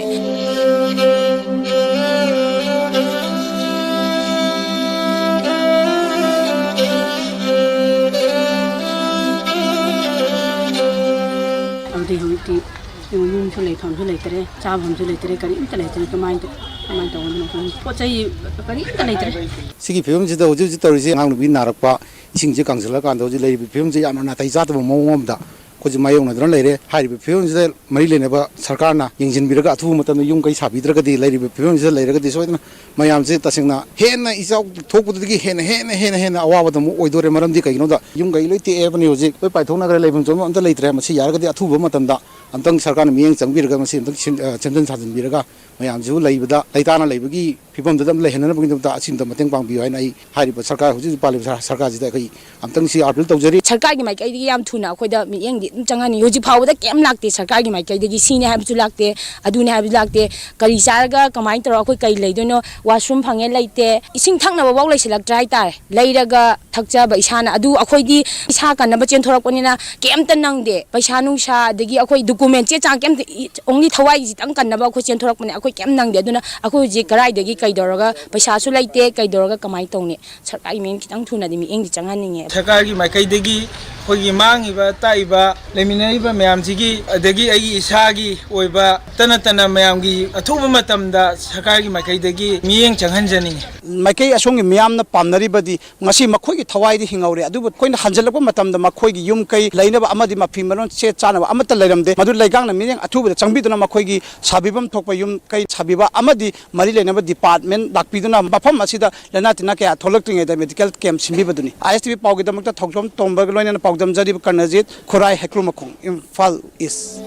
ꯌꯨꯝꯁꯨ ꯂꯩꯐꯝꯁꯨ ꯂꯩꯇ꯭ꯔꯦ, ꯆꯥꯐꯝꯁꯨ ꯂꯩꯇ꯭ꯔꯦ, ꯀꯔꯤꯝꯇ ꯂꯩꯇ꯭ꯔꯦ꯫ ꯀꯃꯥꯏꯅ ꯇꯧ-, ꯀꯃꯥꯏꯅ ꯇꯧꯒꯗꯕꯅꯣ ꯈꯪꯗꯦ꯫ ꯄꯣꯠ ꯆꯩ ꯀꯔꯤꯝꯇ ꯂꯩꯇ꯭ꯔꯦ꯫ ꯁꯤꯒꯤ ꯐꯤꯕꯝꯁꯤꯗ ꯍꯧꯖꯤꯛ ꯍꯧꯖꯤꯛ ꯇꯧꯔꯤꯁꯦ, ꯑꯉꯥꯡ ꯅꯨꯄꯤ ꯅꯥꯔꯛꯄ, ꯏꯁꯤꯡꯁꯦ ꯀꯪꯁꯤꯜꯂꯀꯥꯟꯗ ꯍꯧꯖꯤꯛ ꯂꯩꯔꯤꯕ ꯐꯤꯕꯝꯁꯦ ꯌꯥꯝꯅ ꯅꯥꯇꯩ ꯆꯥꯗꯕ ꯃꯑꯣꯡ ꯑꯃꯗ ꯑꯩꯈꯣꯏꯁꯦ ꯃꯥꯌꯣꯛꯅꯗꯨꯅ ꯂꯩꯔꯦ꯫ ꯍꯥꯏꯔꯤꯕ ꯐꯤꯕꯝꯁꯤꯗ ꯃꯔꯤ ꯂꯩꯅꯕ ꯁꯔꯀꯥꯔꯅ ꯌꯦꯡꯁꯤꯟꯕꯤꯔꯒ ꯑꯊꯨꯕ ꯃꯇꯝꯗ ꯌꯨꯝ ꯀꯩ ꯁꯥꯕꯤꯗ꯭ꯔꯒꯗꯤ, ꯂꯩꯔꯤꯕ ꯐꯤꯕꯝꯁꯤꯗ ꯂꯩꯔꯒꯗꯤ ꯁꯣꯏꯗꯅ ꯃꯌꯥꯝꯁꯦ ꯇꯁꯦꯡꯅ ꯍꯦꯟꯅ ꯏꯆꯥꯎ ꯊꯣꯛꯄꯗꯨꯗꯒꯤ ꯍꯦꯟꯅ, ꯍꯦꯟꯅ, ꯍꯦꯟꯅ, ꯍꯦꯟꯅ ꯑꯋꯥꯕꯗ ꯑꯃꯨꯛ ꯑꯣꯏꯗꯣꯔꯦ꯫ ꯃꯔꯝꯗꯤ ꯀꯩꯒꯤꯅꯣꯗ ꯌꯨꯝ ꯀꯩ ꯂꯣꯏ ꯇꯦꯛꯑꯦꯕꯅꯤ, ꯍꯧꯖꯤꯛ ꯂꯣꯏ ꯄꯥꯏꯊꯣꯛꯅꯈ꯭ꯔꯦ, ꯂꯩꯐꯝ ꯆꯥꯐꯝ ꯑꯝꯇ ꯂꯩꯇ꯭ꯔꯦ꯫ ꯃꯁꯤ ꯌꯥꯔꯒꯗꯤ ꯑꯊꯨꯕ ꯃꯇꯝꯗ ꯑꯝꯇꯪ ꯁꯔꯀꯥꯔꯅ ꯃꯤꯠꯌꯦꯡ ꯆꯪꯕꯤꯔꯒ ꯃꯁꯤ ꯑꯝꯇꯪ ꯁꯦꯝ-, ꯑ, ꯁꯦꯝꯖꯤꯟ ꯁꯥꯖꯤꯟꯕꯤꯔꯒ ꯃꯌꯥꯝꯁꯤꯕꯨ ꯂꯩꯕꯗ, ꯂꯩꯇꯥꯅ ꯂꯩꯕꯒꯤ ꯐꯤꯕꯝꯗꯨꯗ ꯑꯃ ꯂꯩꯍꯟꯅꯅꯕꯒꯤꯗꯃꯛꯇ ꯑꯁꯤ ꯑꯝꯇ ꯃꯇꯦꯡ ꯄꯥꯡꯕꯤꯌꯨ ꯍꯥꯏꯅ ꯑꯩ ꯍꯥꯏꯔꯤꯕ ꯁꯔꯀꯥꯔ, ꯍꯧꯖꯤꯛ ꯍꯧꯖꯤꯛ ꯄꯥꯜꯂꯤꯕ ꯁꯔ-, ꯁꯔꯀꯥꯔꯁꯤꯗ ꯑꯩꯈꯣꯏ ꯑꯝꯇꯪ ꯁꯤ ꯑꯥꯄꯤꯜ ꯇꯧꯖꯔꯤ꯫ ꯁꯔꯀꯥꯔꯒꯤ ꯃꯥꯏꯀꯩꯗꯒꯤ ꯌꯥꯝ ꯊꯨꯅ ꯑꯩꯈꯣꯏꯗ ꯃꯤꯠꯌꯦꯡꯗꯤ ꯑꯗꯨꯝ ꯆꯪꯍꯟꯅꯤꯡꯉꯤ꯫ ꯍꯧꯖꯤꯛ ꯐꯥꯎꯕꯗ ꯀꯩꯝ ꯂꯥꯛꯇꯦ ꯁꯔꯀꯥꯔꯒꯤ ꯃꯥꯏꯀꯩꯗꯒꯤ꯫ ꯁꯤꯅꯦ ꯍꯥꯏꯕꯁꯨ ꯂꯥꯛꯇꯦ, ꯑꯗꯨꯅꯦ ꯍꯥꯏꯕꯁꯨ ꯂꯥꯛꯇꯦ꯫ ꯀꯔꯤ ꯆꯥꯔꯒ ꯀꯃꯥꯏꯅ ꯇꯧꯔꯒ ꯑꯩꯈꯣꯏ ꯀꯩ ꯂꯩꯗꯣꯏꯅꯣ? ꯋꯥꯁꯔꯨꯝ ꯐꯪꯉꯦ ꯂꯩꯇꯦ, ꯏꯁꯤꯡ ꯊꯛꯅꯕꯐꯥꯎ ꯂꯩꯁꯤꯜꯂꯛꯇ꯭ꯔꯦ ꯍꯥꯏꯇꯥꯔꯦ꯫ ꯂꯩꯔꯒ ꯊꯛꯆꯕ ꯏꯁꯥꯅ, ꯑꯗꯨ ꯑꯩꯈꯣꯏꯗꯤ ꯏꯁꯥ ꯀꯟꯅꯕ ꯆꯦꯟꯊꯣꯔꯛꯄꯅꯤꯅ ꯀꯩꯝꯇ ꯅꯪꯗꯦ꯫ ꯄꯩꯁꯥ ꯅꯨꯡꯁꯥ, ꯑꯗꯒꯤ ꯑꯩꯈꯣꯏ ꯗꯣꯀꯨꯃꯦꯟ ꯆꯦ ꯆꯥꯡ ꯀꯩꯝꯇ, only ꯊꯋꯥꯏꯁꯤꯇꯪ ꯀꯟꯅꯕ ꯑꯩꯈꯣꯏ ꯆꯦꯟꯊꯣꯔꯛꯄꯅꯦ꯫ ꯑꯩꯈꯣꯏ ꯀꯩꯝ ꯅꯪꯗꯦ꯫ ꯑꯗꯨꯅ ꯑꯩꯈꯣꯏ ꯍꯧꯖꯤꯛ ꯀꯗꯥꯏꯗꯒꯤ ꯀꯩꯗꯧꯔꯒ, ꯄꯩꯁꯥꯁꯨ ꯂꯩꯇꯦ, ꯀꯩꯗꯧꯔꯒ ꯀꯃꯥꯏꯅ ꯇꯧꯅꯤ? ꯁꯔꯀꯥꯔꯒꯤ ꯃꯤꯠꯌꯦꯡ ꯈꯤꯇꯪ ꯊꯨꯅꯗꯤ ꯃꯤꯠꯌꯦꯡꯗꯤ ꯆꯪꯍꯟꯅꯤꯡꯉꯦ꯫ ꯁꯔꯀꯥꯔꯒꯤ ꯃꯥꯏꯀꯩꯗꯒꯤ ꯑꯩꯈꯣꯏꯒꯤ ꯃꯥꯡꯉꯤꯕ, ꯇꯥꯛꯏꯕ, ꯂꯩꯃꯤꯟꯅꯔꯤꯕ ꯃꯌꯥꯝꯁꯤꯒꯤ, ꯑꯗꯒꯤ ꯑꯩꯒꯤ ꯏꯁꯥꯒꯤ ꯑꯣꯏꯕ ꯇꯅ ꯇꯅ ꯃꯌꯥꯝꯒꯤ ꯑꯊꯨꯕ ꯃꯇꯝꯗ ꯁꯔꯀꯥꯔꯒꯤ ꯃꯥꯏꯀꯩꯗꯒꯤ ꯃꯤꯠꯌꯦꯡ ꯆꯪꯍꯟꯖꯅꯤꯡꯉꯤ꯫ ꯃꯥꯏꯀꯩ ꯑꯁꯣꯝꯒꯤ ꯃꯤꯌꯥꯝꯅ ꯄꯥꯝꯅꯔꯤꯕꯗꯤ ꯉꯁꯤ ꯃꯈꯣꯏꯒꯤ ꯊꯋꯥꯏꯗꯤ ꯍꯤꯡꯍꯧꯔꯦ, ꯑꯗꯨꯕꯨ ꯑꯩꯈꯣꯏꯅ ꯍꯟꯖꯤꯜꯂꯛꯄ ꯃꯇꯝꯗ ꯃꯈꯣꯏꯒꯤ ꯌꯨꯝ ꯀꯩ ꯂꯩꯅꯕ ꯑꯃꯗꯤ ꯃꯐꯤ ꯃꯔꯣꯟ ꯁꯦꯠ ꯆꯥꯅꯕ ꯑꯃꯠꯇ ꯂꯩꯔꯝꯗꯦ꯫ ꯃꯗꯨ ꯂꯩꯉꯥꯛꯅ ꯃꯤꯠꯌꯦꯡ ꯑꯊꯨꯕꯗ ꯆꯪꯕꯤꯗꯨꯅ ꯃꯈꯣꯏꯒꯤ ꯁꯥꯕꯤꯐꯝ ꯊꯣꯛꯄ ꯌꯨꯝ ꯀꯩ ꯁꯥꯕꯤꯕ ꯑꯃꯗꯤ ꯃꯔꯤ ꯂꯩꯅꯕ ꯗꯤꯄꯥꯔꯠꯃꯦꯟ ꯂꯥꯛꯄꯤꯗꯨꯅ ꯃꯐꯝ ꯑꯁꯤꯗ ꯂꯥꯏꯅꯥ ꯇꯤꯟꯅꯥ ꯀꯌꯥ ꯊꯣꯛꯂꯛꯇ꯭ꯔꯤꯉꯩꯗ ꯃꯦꯗꯤꯀꯦꯜ ꯀꯦꯝꯞ ꯁꯤꯟꯕꯤꯕꯗꯨꯅꯤ꯫ ꯑꯥꯏ ꯑꯦꯁ ꯇꯤ ꯚꯤ ꯄꯥꯎꯒꯤꯗꯃꯛꯇ ꯊꯧꯖꯣꯝ ꯇꯣꯝꯕꯒ ꯂꯣꯏꯅꯅ ꯄꯥꯎꯗꯝꯖꯔꯤꯕ ꯀꯔꯅꯖꯤꯠ, ꯈꯨꯔꯥꯏ, ꯍꯩꯀ꯭ꯔꯨ ꯃꯈꯣꯡ, ꯏꯝꯐꯥꯜ ꯏꯁ꯫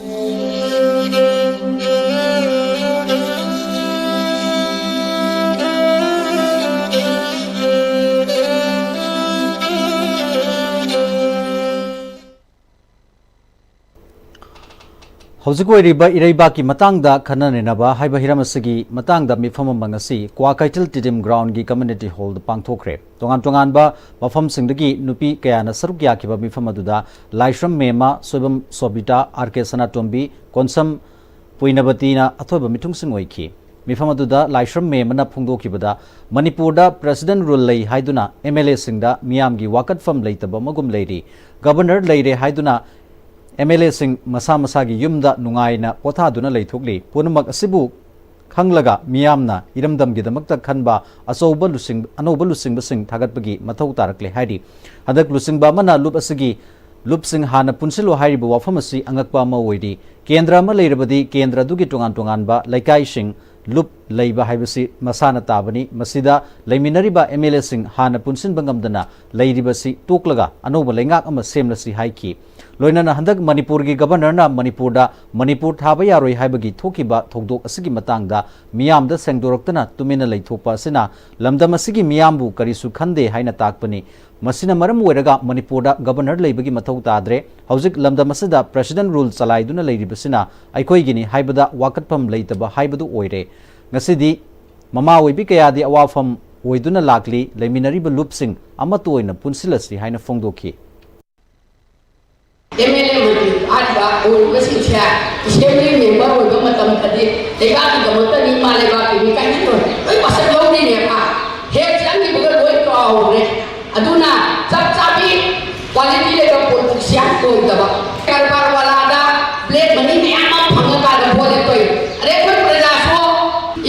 ꯍꯧꯖꯤꯛ ꯑꯣꯏꯔꯤꯕ ꯏꯔꯩꯕꯥꯛꯀꯤ ꯃꯇꯥꯡꯗ ꯈꯟꯅ ꯅꯩꯅꯕ ꯍꯥꯏꯕ ꯍꯤꯔꯝ ꯑꯁꯤꯒꯤ ꯃꯇꯥꯡꯗ ꯃꯤꯐꯝ ꯑꯃ ꯉꯁꯤ ꯀ꯭ꯋꯥꯀꯩꯊꯦꯜ ꯇꯤꯗꯤꯝ ꯒ꯭ꯔꯥꯎꯟꯒꯤ ꯀꯝꯃ꯭ꯌꯨꯅꯤꯇꯤ ꯍꯣꯜꯗ ꯄꯥꯡꯊꯣꯛꯈ꯭ꯔꯦ꯫ ꯇꯣꯉꯥꯟ ꯇꯣꯉꯥꯟꯕ ꯃꯐꯝꯁꯤꯡꯗꯒꯤ ꯅꯨꯄꯤ ꯀꯌꯥꯅ ꯁꯔꯨꯛ ꯌꯥꯈꯤꯕ ꯃꯤꯐꯝ ꯑꯗꯨꯗ ꯂꯥꯏꯁ꯭ꯔꯝ ꯃꯦꯝꯃ, ꯁꯣꯏꯕꯝ ꯁꯣꯕꯤꯇꯥ, ꯑꯥꯔ ꯀꯦ ꯁꯅꯥꯇꯣꯝꯕꯤ, ꯀꯣꯟꯁꯝ ꯄꯨꯏꯅꯕꯇꯤꯅ ꯑꯊꯣꯏꯕ ꯃꯤꯊꯨꯡꯁꯤꯡ ꯑꯣꯏꯈꯤ꯫ ꯃꯤꯐꯝ ꯑꯗꯨꯗ ꯂꯥꯏꯁ꯭ꯔꯝ ꯃꯦꯝꯃꯅ ꯐꯣꯡꯗꯣꯛꯈꯤꯕꯗ, ꯃꯅꯤꯄꯨꯔꯗ ꯄ꯭ꯔꯦꯁꯤꯗꯦꯟꯠ ꯔꯨꯜ ꯂꯩ ꯍꯥꯏꯗꯨꯅ ꯑꯦꯝ ꯑꯦꯜ ꯑꯦꯁꯤꯡꯗ ꯃꯤꯌꯥꯝꯒꯤ ꯋꯥꯀꯠꯐꯝ ꯂꯩꯇꯕ ꯑꯃꯒꯨꯝ ꯂꯩꯔꯤ꯫ ꯒꯕꯔꯅꯔ ꯂꯩꯔꯦ ꯍꯥꯏꯗꯨꯅ ꯑꯦꯝ ꯑꯦꯜ ꯑꯦꯁꯤꯡ ꯃꯁꯥ ꯃꯁꯥꯒꯤ ꯌꯨꯝꯗ ꯅꯨꯡꯉꯥꯏꯅ ꯄꯣꯊꯥꯗꯨꯅ ꯂꯩꯊꯣꯛꯂꯤ꯫ ꯄꯨꯝꯅꯃꯛ ꯑꯁꯤꯕꯨ ꯈꯪꯂꯒ ꯃꯤꯌꯥꯝꯅ ꯏꯔꯝꯗꯝꯒꯤꯗꯃꯛꯇ ꯈꯟꯕ ꯑꯆꯧꯕ ꯂꯨꯆꯤꯡ-, ꯑꯅꯧꯕ ꯂꯨꯆꯤꯡꯕꯁꯤꯡ ꯊꯥꯒꯠꯄꯒꯤ ꯃꯊꯧ ꯇꯥꯔꯛꯂꯦ ꯍꯥꯏꯔꯤ꯫ ꯍꯟꯗꯛ ꯂꯨꯆꯤꯡꯕ ꯑꯃꯅ ꯂꯨꯞ ꯑꯁꯤꯒꯤ ꯂꯨꯞꯁꯤꯡ ꯍꯥꯟꯅ ꯄꯨꯟꯁꯤꯜꯂꯨ ꯍꯥꯏꯔꯤꯕ ꯋꯥꯐꯝ ꯑꯁꯤ ꯑꯉꯛꯄ ꯑꯃ ꯑꯣꯏꯔꯤ꯫ ꯀꯦꯟꯗ꯭ꯔ ꯑꯃ ꯂꯩꯔꯕꯗꯤ ꯀꯦꯟꯗ꯭ꯔ ꯑꯗꯨꯒꯤ ꯇꯣꯉꯥꯟ ꯇꯣꯉꯥꯟꯕ ꯂꯩꯀꯥꯏꯁꯤꯡ ꯂꯨꯞ ꯂꯩꯕ ꯍꯥꯏꯕꯁꯤ ꯃꯁꯥꯅ ꯇꯥꯕꯅꯤ꯫ ꯃꯁꯤꯗ ꯂꯩꯃꯤꯟꯅꯔꯤꯕ ꯑꯦꯝ ꯑꯦꯜ ꯑꯦꯁꯤꯡ ꯍꯥꯟꯅ ꯄꯨꯟꯁꯤꯟꯕ ꯉꯝꯗꯅ ꯂꯩꯔꯤꯕꯁꯤ ꯇꯣꯛꯂꯒ ꯑꯅꯧꯕ ꯂꯩꯉꯥꯛ ꯑꯃ ꯁꯦꯝꯂꯁꯤ ꯍꯥꯏꯈꯤ꯫ ꯂꯣꯏꯅꯅ ꯍꯟꯗꯛ ꯃꯅꯤꯄꯨꯔꯒꯤ ꯒꯕꯔꯅꯔꯅ ꯃꯅꯤꯄꯨꯔꯗ ꯃꯅꯤꯄꯨꯔ ꯊꯥꯕ ꯌꯥꯔꯣꯏ ꯍꯥꯏꯕꯒꯤ ꯊꯣꯛꯈꯤꯕ ꯊꯧꯗꯣꯛ ꯑꯁꯤꯒꯤ ꯃꯇꯥꯡꯗ ꯃꯤꯌꯥꯝꯗ ꯁꯦꯡꯗꯣꯔꯛꯇꯅ ꯇꯨꯃꯤꯟꯅ ꯂꯩꯊꯣꯛꯄ ꯑꯁꯤꯅ ꯂꯝꯗꯝ ꯑꯁꯤꯒꯤ ꯃꯤꯌꯥꯝꯕꯨ ꯀꯔꯤꯁꯨ ꯈꯟꯗꯦ ꯍꯥꯏꯅ ꯇꯥꯛꯄꯅꯤ꯫ ꯃꯁꯤꯅ ꯃꯔꯝ ꯑꯣꯏꯔꯒ ꯃꯅꯤꯄꯨꯔꯗ ꯒꯕꯔꯅꯔ ꯂꯩꯕꯒꯤ ꯃꯊꯧ ꯇꯥꯗ꯭ꯔꯦ꯫ ꯍꯧꯖꯤꯛ ꯂꯝꯗꯝ ꯑꯁꯤꯗ ꯄ꯭ꯔꯦꯁꯤꯗꯦꯟ ꯔꯨꯜ ꯆꯂꯥꯏꯗꯨꯅ ꯂꯩꯔꯤꯕꯁꯤꯅ ꯑꯩꯈꯣꯏꯒꯤꯅꯤ ꯍꯥꯏꯕꯗ ꯋꯥꯀꯠꯐꯝ ꯂꯩꯇꯕ ꯍꯥꯏꯕꯗꯨ ꯑꯣꯏꯔꯦ꯫ ꯉꯁꯤꯗꯤ ꯃꯃꯥ ꯑꯣꯏꯕꯤ ꯀꯌꯥꯗꯤ ꯑꯋꯥꯐꯝ ꯑꯣꯏꯗꯨꯅ ꯂꯥꯛꯂꯤ꯫ ꯂꯩꯃꯤꯟꯅꯔꯤꯕ ꯂꯨꯞꯁꯤꯡ ꯑꯃꯠꯇ ꯑꯣꯏꯅ ꯄꯨꯟꯁꯤꯜꯂꯁꯤ ꯍꯥꯏꯅ ꯐꯣꯡꯗꯣꯛꯈꯤ꯫ ꯑꯦꯝ ꯑꯦꯜ ꯑꯦ ꯃꯟꯇ꯭ꯔꯤ ꯍꯥꯏꯔꯤꯕ ꯑꯣꯏꯔꯤꯕꯁꯤꯡꯁꯦ ꯑꯦꯁꯦꯝꯕ꯭ꯂꯤ ꯃꯦꯝꯕꯔ ꯑꯣꯏꯕ ꯃꯇꯝꯗꯗꯤ ꯂꯩꯕꯥꯛꯀꯤꯗꯃꯛꯇꯅꯤ, ꯏꯃꯥ ꯂꯩꯕꯥꯛꯀꯤꯅꯤ ꯀꯥꯏꯅ ꯂꯣꯏ ꯂꯣꯏ ꯋꯥꯁꯛ ꯂꯧꯔꯤꯅꯦꯕ꯫ ꯍꯦꯛ ꯆꯪꯈꯤꯕꯒ ꯂꯣꯏ ꯀꯥꯎꯈ꯭ꯔꯦ꯫ ꯑꯗꯨꯅ ꯆꯞ ꯆꯥꯕꯤ ꯀ꯭ꯋꯥꯂꯤꯇꯤ ꯂꯩꯕ ꯄꯣꯂꯤꯇꯤꯁꯤꯌꯥꯟ ꯑꯣꯏꯗꯕ, ꯀꯔꯕꯥꯔ ꯋꯥꯂꯥꯗ ꯕ꯭ꯂꯦꯛ ꯃꯅꯤ ꯃꯌꯥꯝ ꯑꯃ ꯐꯪꯉꯀꯥꯟꯗ ꯚꯣꯠ ꯂꯦꯞꯄꯩ꯫ ꯑꯗꯩ ꯑꯩꯈꯣꯏ ꯄ꯭ꯔꯖꯥꯁꯨ,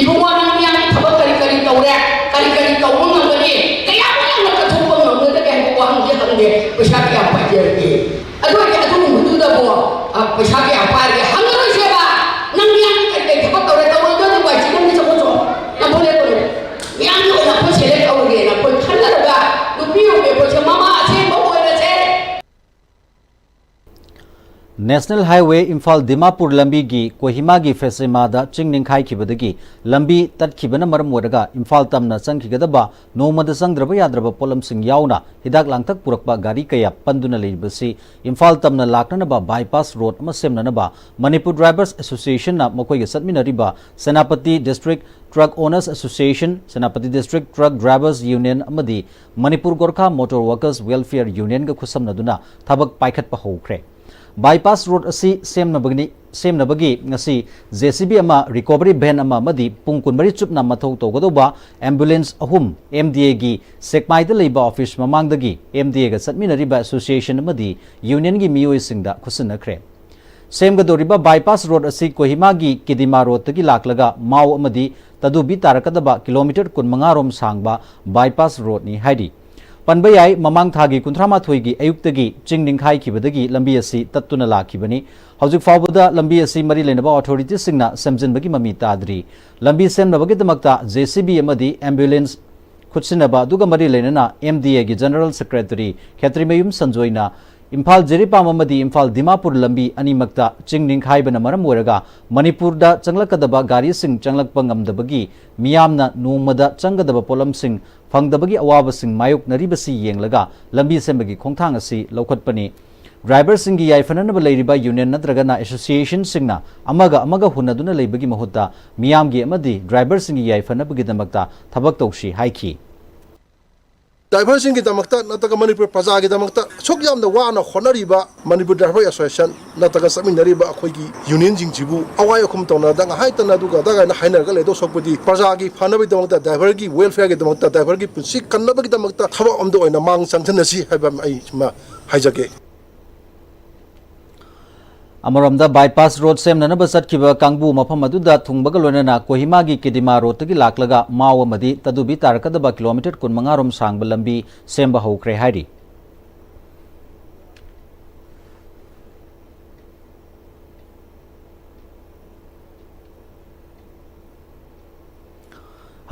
"ꯏꯕꯨꯡꯉꯣ, ꯅꯪ ꯃꯤꯌꯥꯝꯒꯤ ꯊꯕꯛ ꯀꯔꯤ ꯀꯔꯤ ꯇꯧꯔꯦ? ꯀꯔꯤ ꯀꯔꯤ ꯇꯧꯕ ꯉꯝꯒꯅꯤ? ꯀꯌꯥꯃꯨꯛ ꯌꯥꯝꯅ ꯀꯠꯊꯣꯛꯄ ꯉꯝꯒꯗꯒꯦ?" ꯍꯥꯏꯕ ꯋꯥꯍꯪꯁꯦ ꯍꯪꯗꯦ꯫ "ꯄꯩꯁꯥ ꯀꯌꯥ ꯄꯥꯏꯖꯔꯒꯦ?" ꯑꯗꯨ ꯑꯣꯏꯔꯗꯤ ꯑꯗꯨꯒꯨꯝꯕꯗꯨꯗꯕꯨ, ꯑ, "ꯄꯩꯁꯥ ꯀꯌꯥ ꯄꯥꯏꯔꯒꯦ?" ꯍꯪꯉꯔꯣꯏꯁꯦꯕ꯫ "ꯅꯪ ꯃꯤꯌꯥꯝꯒꯤ ꯀꯔꯤ ꯀꯔꯤ ꯊꯕꯛ ꯇꯧꯔꯦ? ꯇꯧꯔꯣꯏꯗꯣꯏꯗꯤ ꯋꯥꯏ ꯆꯤꯟꯅꯕꯅꯤ, ꯆꯠꯈꯣ ꯆꯠꯈꯣ꯫ ꯅꯪ ꯚꯣꯠ ꯂꯦꯞꯄ ꯂꯣꯏꯔꯦ꯫ ꯃꯤꯌꯥꯝꯒꯤ ꯑꯣꯏꯅ ꯑꯩꯈꯣꯏ ꯁꯦꯂꯦꯛ ꯇꯧꯔꯒꯦꯅ ꯑꯩꯈꯣꯏ ꯈꯜꯂꯒ ꯅꯨꯄꯤ ꯑꯣꯏꯕꯤ ꯑꯩꯈꯣꯏꯁꯦ ꯃꯃꯥ ꯑꯁꯦꯡꯕ ꯑꯣꯏꯔꯁꯦ꯫" ꯅꯦꯁꯅꯦꯜ ꯍꯥꯏꯋꯦ ꯏꯝꯐꯥꯜ ꯗꯤꯃꯥꯄꯨꯔ ꯂꯝꯕꯤꯒꯤ ꯀꯣꯍꯤꯃꯥꯒꯤ ꯐꯦꯁꯦꯃꯥꯗ ꯆꯤꯡ ꯅꯤꯡꯈꯥꯏꯈꯤꯕꯗꯒꯤ ꯂꯝꯕꯤ ꯇꯠꯈꯤꯕꯅ ꯃꯔꯝ ꯑꯣꯏꯔꯒ ꯏꯝꯐꯥꯜ ꯇꯝꯅ ꯆꯪꯈꯤꯒꯗꯕ ꯅꯣꯡꯃꯗ ꯆꯪꯗ꯭ꯔꯕ ꯌꯥꯗ꯭ꯔꯕ ꯄꯣꯠꯂꯝꯁꯤꯡ ꯌꯥꯎꯅ ꯍꯤꯗꯥꯛ ꯂꯥꯡꯊꯛ ꯄꯨꯔꯛꯄ ꯒꯥꯔꯤ ꯀꯌꯥ ꯄꯟꯗꯨꯅ ꯂꯩꯔꯤꯕꯁꯤ ꯏꯝꯐꯥꯜ ꯇꯝꯅ ꯂꯥꯛꯅꯅꯕ ꯕꯥꯏꯄꯥꯁ ꯔꯣꯗ ꯑꯃ ꯁꯦꯝꯅꯅꯕ ꯃꯅꯤꯄꯨꯔ ꯗ꯭ꯔꯥꯏꯚꯔꯁ ꯑꯦꯁꯣꯁꯤꯌꯦꯁꯟꯅ ꯃꯈꯣꯏꯒ ꯆꯠꯃꯤꯟꯅꯔꯤꯕ Senapati district truck owners association, Senapati district truck drivers union ꯑꯃꯗꯤ Manipur Gorkha motor workers welfare ꯌꯨꯅꯤꯌꯟꯒ ꯈꯨꯠꯁꯝꯅꯗꯨꯅ ꯊꯕꯛ ꯄꯥꯏꯈꯠꯄ ꯍꯧꯈ꯭ꯔꯦ꯫ ꯕꯥꯏꯄꯥꯁ ꯔꯣꯗ ꯑꯁꯤ ꯁꯦꯝꯅꯕꯒꯤꯅꯤ, ꯁꯦꯝꯅꯕꯒꯤ ꯉꯁꯤ ꯖꯦ ꯁꯤ ꯕꯤ ꯑꯃ, ꯔꯤꯀꯣꯚꯔꯤ ꯚꯦꯟ ꯑꯃ ꯑꯃꯗꯤ ꯄꯨꯡ ꯀꯨꯟꯃꯔꯤ ꯆꯨꯞꯅ ꯃꯊꯧ ꯇꯧꯒꯗꯧꯕ ꯑꯦꯝꯕꯨꯂꯦꯟꯁ ꯑꯍꯨꯝ ꯑꯦꯝ ꯗꯤ ꯑꯦꯒꯤ ꯁꯦꯛꯃꯥꯏꯗ ꯂꯩꯕ ꯑꯣꯐꯤꯁ ꯃꯃꯥꯡꯗꯒꯤ ꯑꯦꯝ ꯗꯤ ꯑꯦꯒ ꯆꯠꯃꯤꯟꯅꯔꯤꯕ ꯑꯦꯁꯣꯁꯤꯌꯦꯁꯟ ꯑꯃꯗꯤ ꯌꯨꯅꯤꯌꯟꯒꯤ ꯃꯤꯑꯣꯏꯁꯤꯡꯗ ꯈꯨꯠꯁꯤꯟꯅꯈ꯭ꯔꯦ꯫ ꯁꯦꯝꯒꯗꯧꯔꯤꯕ ꯕꯥꯏꯄꯥꯁ ꯔꯣꯗ ꯑꯁꯤ ꯀꯣꯍꯤꯃꯥꯒꯤ ꯀꯤꯗꯤꯃꯥ ꯔꯣꯗꯇꯒꯤ ꯂꯥꯛꯂꯒ ꯃꯥꯎ ꯑꯃꯗꯤ ꯇꯗꯨꯕꯤ ꯇꯥꯔꯛꯀꯗꯕ ꯀꯤꯂꯣꯃꯤꯇꯔ ꯀꯨꯟꯃꯉꯥ ꯔꯣꯝ ꯁꯥꯡꯕ ꯕꯥꯏꯄꯥꯁ ꯔꯣꯗꯅꯤ ꯍꯥꯏꯔꯤ꯫ ꯄꯟꯕ ꯌꯥꯏ, ꯃꯃꯥꯡ ꯊꯥꯒꯤ ꯀꯨꯟꯊ꯭ꯔꯥ ꯃꯥꯊꯣꯏꯒꯤ ꯑꯌꯨꯛꯇꯒꯤ ꯆꯤꯡ ꯅꯤꯡꯈꯥꯏꯈꯤꯕꯗꯒꯤ ꯂꯝꯕꯤ ꯑꯁꯤ ꯇꯠꯇꯨꯅ ꯂꯥꯛꯈꯤꯕꯅꯤ꯫ ꯍꯧꯖꯤꯛ ꯐꯥꯎꯕꯗ ꯂꯝꯕꯤ ꯑꯁꯤ ꯃꯔꯤ ꯂꯩꯅꯕ ꯑꯣꯊꯣꯔꯤꯇꯤꯁꯤꯡꯅ ꯁꯦꯝꯖꯤꯟꯕꯒꯤ ꯃꯃꯤ ꯇꯥꯗ꯭ꯔꯤ꯫ ꯂꯝꯕꯤ ꯁꯦꯝꯅꯕꯒꯤꯗꯃꯛꯇ ꯖꯦ ꯁꯤ ꯕꯤ ꯑꯃꯗꯤ ꯑꯦꯝꯕꯨꯂꯦꯟꯁ ꯈꯨꯠꯁꯤꯟꯅꯕ ꯑꯗꯨꯒ ꯃꯔꯤ ꯂꯩꯅꯅ ꯑꯦꯝ ꯗꯤ ꯑꯦꯒꯤ ꯖꯦꯅꯔꯦꯜ ꯁꯦꯀ꯭ꯔꯦꯇꯔꯤ ꯈꯦꯇ꯭ꯔꯤꯃꯌꯨꯝ ꯁꯟꯖꯣꯏꯅ ꯏꯝꯐꯥꯜ ꯖꯤꯔꯤꯕꯥꯝ ꯑꯃꯗꯤ ꯏꯝꯐꯥꯜ ꯗꯤꯃꯥꯄꯨꯔ ꯂꯝꯕꯤ ꯑꯅꯤꯃꯛꯇ ꯆꯤꯡ ꯅꯤꯡꯈꯥꯏꯕꯅ ꯃꯔꯝ ꯑꯣꯏꯔꯒ ꯃꯅꯤꯄꯨꯔꯗ ꯆꯪꯂꯛꯀꯗꯕ ꯒꯥꯔꯤꯁꯤꯡ ꯆꯪꯂꯛꯄ ꯉꯝꯗꯕꯒꯤ ꯃꯤꯌꯥꯝꯅ ꯅꯣꯡꯃꯗ ꯆꯪꯒꯗꯕ ꯄꯣꯠꯂꯝꯁꯤꯡ ꯐꯪꯗꯕꯒꯤ ꯑꯋꯥꯕꯁꯤꯡ ꯃꯥꯌꯣꯛꯅꯔꯤꯕꯁꯤ ꯌꯦꯡꯂꯒ ꯂꯝꯕꯤ ꯁꯦꯝꯕꯒꯤ ꯈꯣꯡꯊꯥꯡ ꯑꯁꯤ ꯂꯧꯈꯠꯄꯅꯤ꯫ ꯗ꯭ꯔꯥꯏꯚꯔꯁꯤꯡꯒꯤ ꯌꯥꯏꯐꯅꯅꯕ ꯂꯩꯔꯤꯕ ꯌꯨꯅꯤꯌꯟ ꯅꯠꯇ꯭ꯔꯒꯅ ꯑꯦꯁꯣꯁꯤꯌꯦꯁꯟꯁꯤꯡꯅ ꯑꯃꯒ ꯑꯃꯒ ꯍꯨꯟꯅꯗꯨꯅ ꯂꯩꯕꯒꯤ ꯃꯍꯨꯠꯇ ꯃꯤꯌꯥꯝꯒꯤ ꯑꯃꯗꯤ ꯗ꯭ꯔꯥꯏꯚꯔꯁꯤꯡꯒꯤ ꯌꯥꯏꯐꯅꯕꯒꯤꯗꯃꯛꯇ ꯊꯕꯛ ꯇꯧꯁꯤ ꯍꯥꯏꯈꯤ꯫ ꯗ꯭ꯔꯥꯏꯚꯔꯁꯤꯡꯒꯤꯗꯃꯛꯇ ꯅꯠꯇ꯭ꯔꯒ ꯃꯅꯤꯄꯨꯔ ꯄ꯭ꯔꯖꯥꯒꯤꯗꯃꯛꯇ ꯑꯁꯨꯛ ꯌꯥꯝꯅ ꯋꯥꯅ ꯍꯣꯠꯅꯔꯤꯕ ꯃꯅꯤꯄꯨꯔ ꯗ꯭ꯔꯥꯏꯚꯔ ꯑꯦꯁꯣꯁꯤꯌꯦꯁꯟ ꯅꯠꯇ꯭ꯔꯒ ꯆꯠꯃꯤꯟꯅꯔꯤꯕ ꯑꯩꯈꯣꯏꯒꯤ ꯌꯨꯅꯤꯌꯟꯁꯤꯡꯁꯤꯕꯨ ꯑꯋꯥꯏ ꯑꯈꯨꯝ ꯇꯧꯅꯗ ꯉꯥꯏꯍꯥꯛꯇꯅ ꯑꯗꯨꯒ ꯑꯗꯥ ꯀꯥꯏꯅ ꯍꯥꯏꯅꯔꯒ ꯂꯩꯗꯧ ꯁꯔꯨꯛꯄꯨꯗꯤ ꯄ꯭ꯔꯖꯥꯒꯤ ꯐꯅꯕꯒꯤꯗꯃꯛꯇ, ꯗ꯭ꯔꯥꯏꯚꯔꯒꯤ ꯋꯦꯜꯐꯤꯌꯔꯒꯤꯗꯃꯛꯇ, ꯗ꯭ꯔꯥꯏꯚꯔꯒꯤ ꯄꯨꯟꯁꯤ ꯀꯟꯅꯕꯒꯤꯗꯃꯛꯇ ꯊꯕꯛ ꯑꯃꯗ ꯑꯣꯏꯅ ꯃꯥꯡ ꯆꯪꯁꯤꯟꯅꯁꯤ ꯍꯥꯏꯕ ꯑꯃ ꯑꯩ ꯁꯤꯃ ꯍꯥꯏꯖꯒꯦ꯫ ꯑꯃꯔꯣꯝꯗ ꯕꯥꯏꯄꯥꯁ ꯔꯣꯗ ꯁꯦꯝꯅꯅꯕ ꯆꯠꯈꯤꯕ ꯀꯥꯡꯕꯨ ꯃꯐꯝ ꯑꯗꯨꯗ ꯊꯨꯡꯕꯒ ꯂꯣꯏꯅꯅ ꯀꯣꯍꯤꯃꯥꯒꯤ ꯀꯤꯗꯤꯃꯥ ꯔꯣꯗꯇꯒꯤ ꯂꯥꯛꯂꯒ ꯃꯥꯎ ꯑꯃꯗꯤ ꯇꯗꯨꯕꯤ ꯇꯥꯔꯛꯀꯗꯕ ꯀꯤꯂꯣꯃꯤꯇꯔ ꯀꯨꯟꯃꯉꯥ ꯔꯣꯝ ꯁꯥꯡꯕ ꯂꯝꯕꯤ ꯁꯦꯝꯕ ꯍꯧꯈ꯭ꯔꯦ ꯍꯥꯏꯔꯤ꯫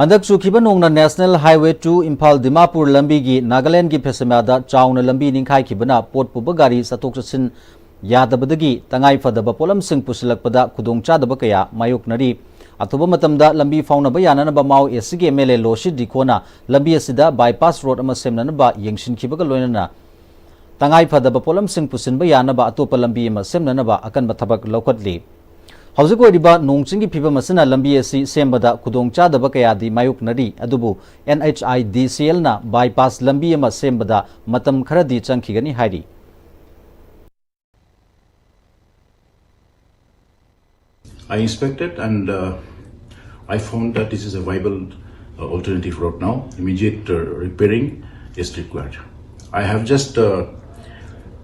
ꯍꯟꯗꯛ ꯆꯨꯈꯤꯕ ꯅꯣꯡꯅ national highway two Imphal Dimapur ꯂꯝꯕꯤꯒꯤ ꯅꯥꯒꯥꯂꯦꯟꯗꯒꯤ ꯐꯦꯁꯃꯥꯗ ꯆꯥꯎꯅ ꯂꯝꯕꯤ ꯅꯤꯡꯈꯥꯏꯈꯤꯕꯅ ꯄꯣꯠ ꯄꯨꯕ ꯒꯥꯔꯤ ꯆꯠꯊꯣꯛ ꯆꯠꯁꯤꯟ ꯌꯥꯗꯕꯗꯒꯤ ꯇꯉꯥꯏ ꯐꯗꯕ ꯄꯣꯠꯂꯝꯁꯤꯡ ꯄꯨꯁꯤꯜꯂꯛꯄꯗ ꯈꯨꯗꯣꯡꯆꯥꯗꯕ ꯀꯌꯥ ꯃꯥꯌꯣꯛꯅꯔꯤ꯫ ꯑꯊꯨꯕ ꯃꯇꯝꯗ ꯂꯝꯕꯤ ꯐꯥꯎꯅꯕ ꯌꯥꯅꯅꯕ ꯃꯥꯎ ꯑꯦꯁ ꯁꯤꯒꯤ ꯑꯦꯝ ꯑꯦꯜ ꯑꯦ ꯂꯣꯁꯤ ꯗꯤꯈꯣꯅ ꯂꯝꯕꯤ ꯑꯁꯤꯗ ꯕꯥꯏꯄꯥꯁ ꯔꯣꯗ ꯑꯃ ꯁꯦꯝꯅꯅꯕ ꯌꯦꯡꯁꯤꯟꯈꯤꯕꯒ ꯂꯣꯏꯅꯅ ꯇꯉꯥꯏ ꯐꯗꯕ ꯄꯣꯠꯂꯝꯁꯤꯡ ꯄꯨꯁꯤꯟꯕ ꯌꯥꯅꯕ ꯑꯇꯣꯞꯄ ꯂꯝꯕꯤ ꯑꯃ ꯁꯦꯝꯅꯅꯕ ꯑꯀꯟꯕ ꯊꯕꯛ ꯂꯧꯈꯠꯂꯤ꯫ ꯍꯧꯖꯤꯛ ꯑꯣꯏꯔꯤꯕ ꯅꯣꯡ ꯆꯤꯡꯒꯤ ꯐꯤꯕꯝ ꯑꯁꯤꯅ ꯂꯝꯕꯤ ꯑꯁꯤ ꯁꯦꯝꯕꯗ ꯈꯨꯗꯣꯡꯆꯥꯗꯕ ꯀꯌꯥꯗꯤ ꯃꯥꯌꯣꯛꯅꯔꯤ, ꯑꯗꯨꯕꯨ ꯑꯦꯟ ꯑꯩꯆ ꯑꯥꯏ ꯗꯤ ꯁꯤ ꯑꯦꯜꯅ ꯕꯥꯏꯄꯥꯁ ꯂꯝꯕꯤ ꯑꯃ ꯁꯦꯝꯕꯗ ꯃꯇꯝ ꯈꯔꯗꯤ ꯆꯪꯈꯤꯒꯅꯤ ꯍꯥꯏꯔꯤ꯫ I inspected and uh, I found that this is a viable uh, alternative road now. Immediate uh, repairing is required. I have just uh,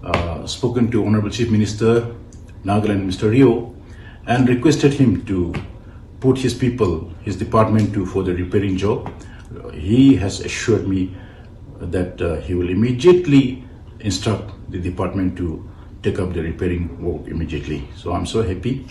uh, spoken to Honorable Chief Minister Nagaland, Mister Rio, and requested him to put his people, his department, to for the repairing job. Uh, he has assured me that uh, he will immediately instruct the department to take up the repairing work immediately. So I'm so happy.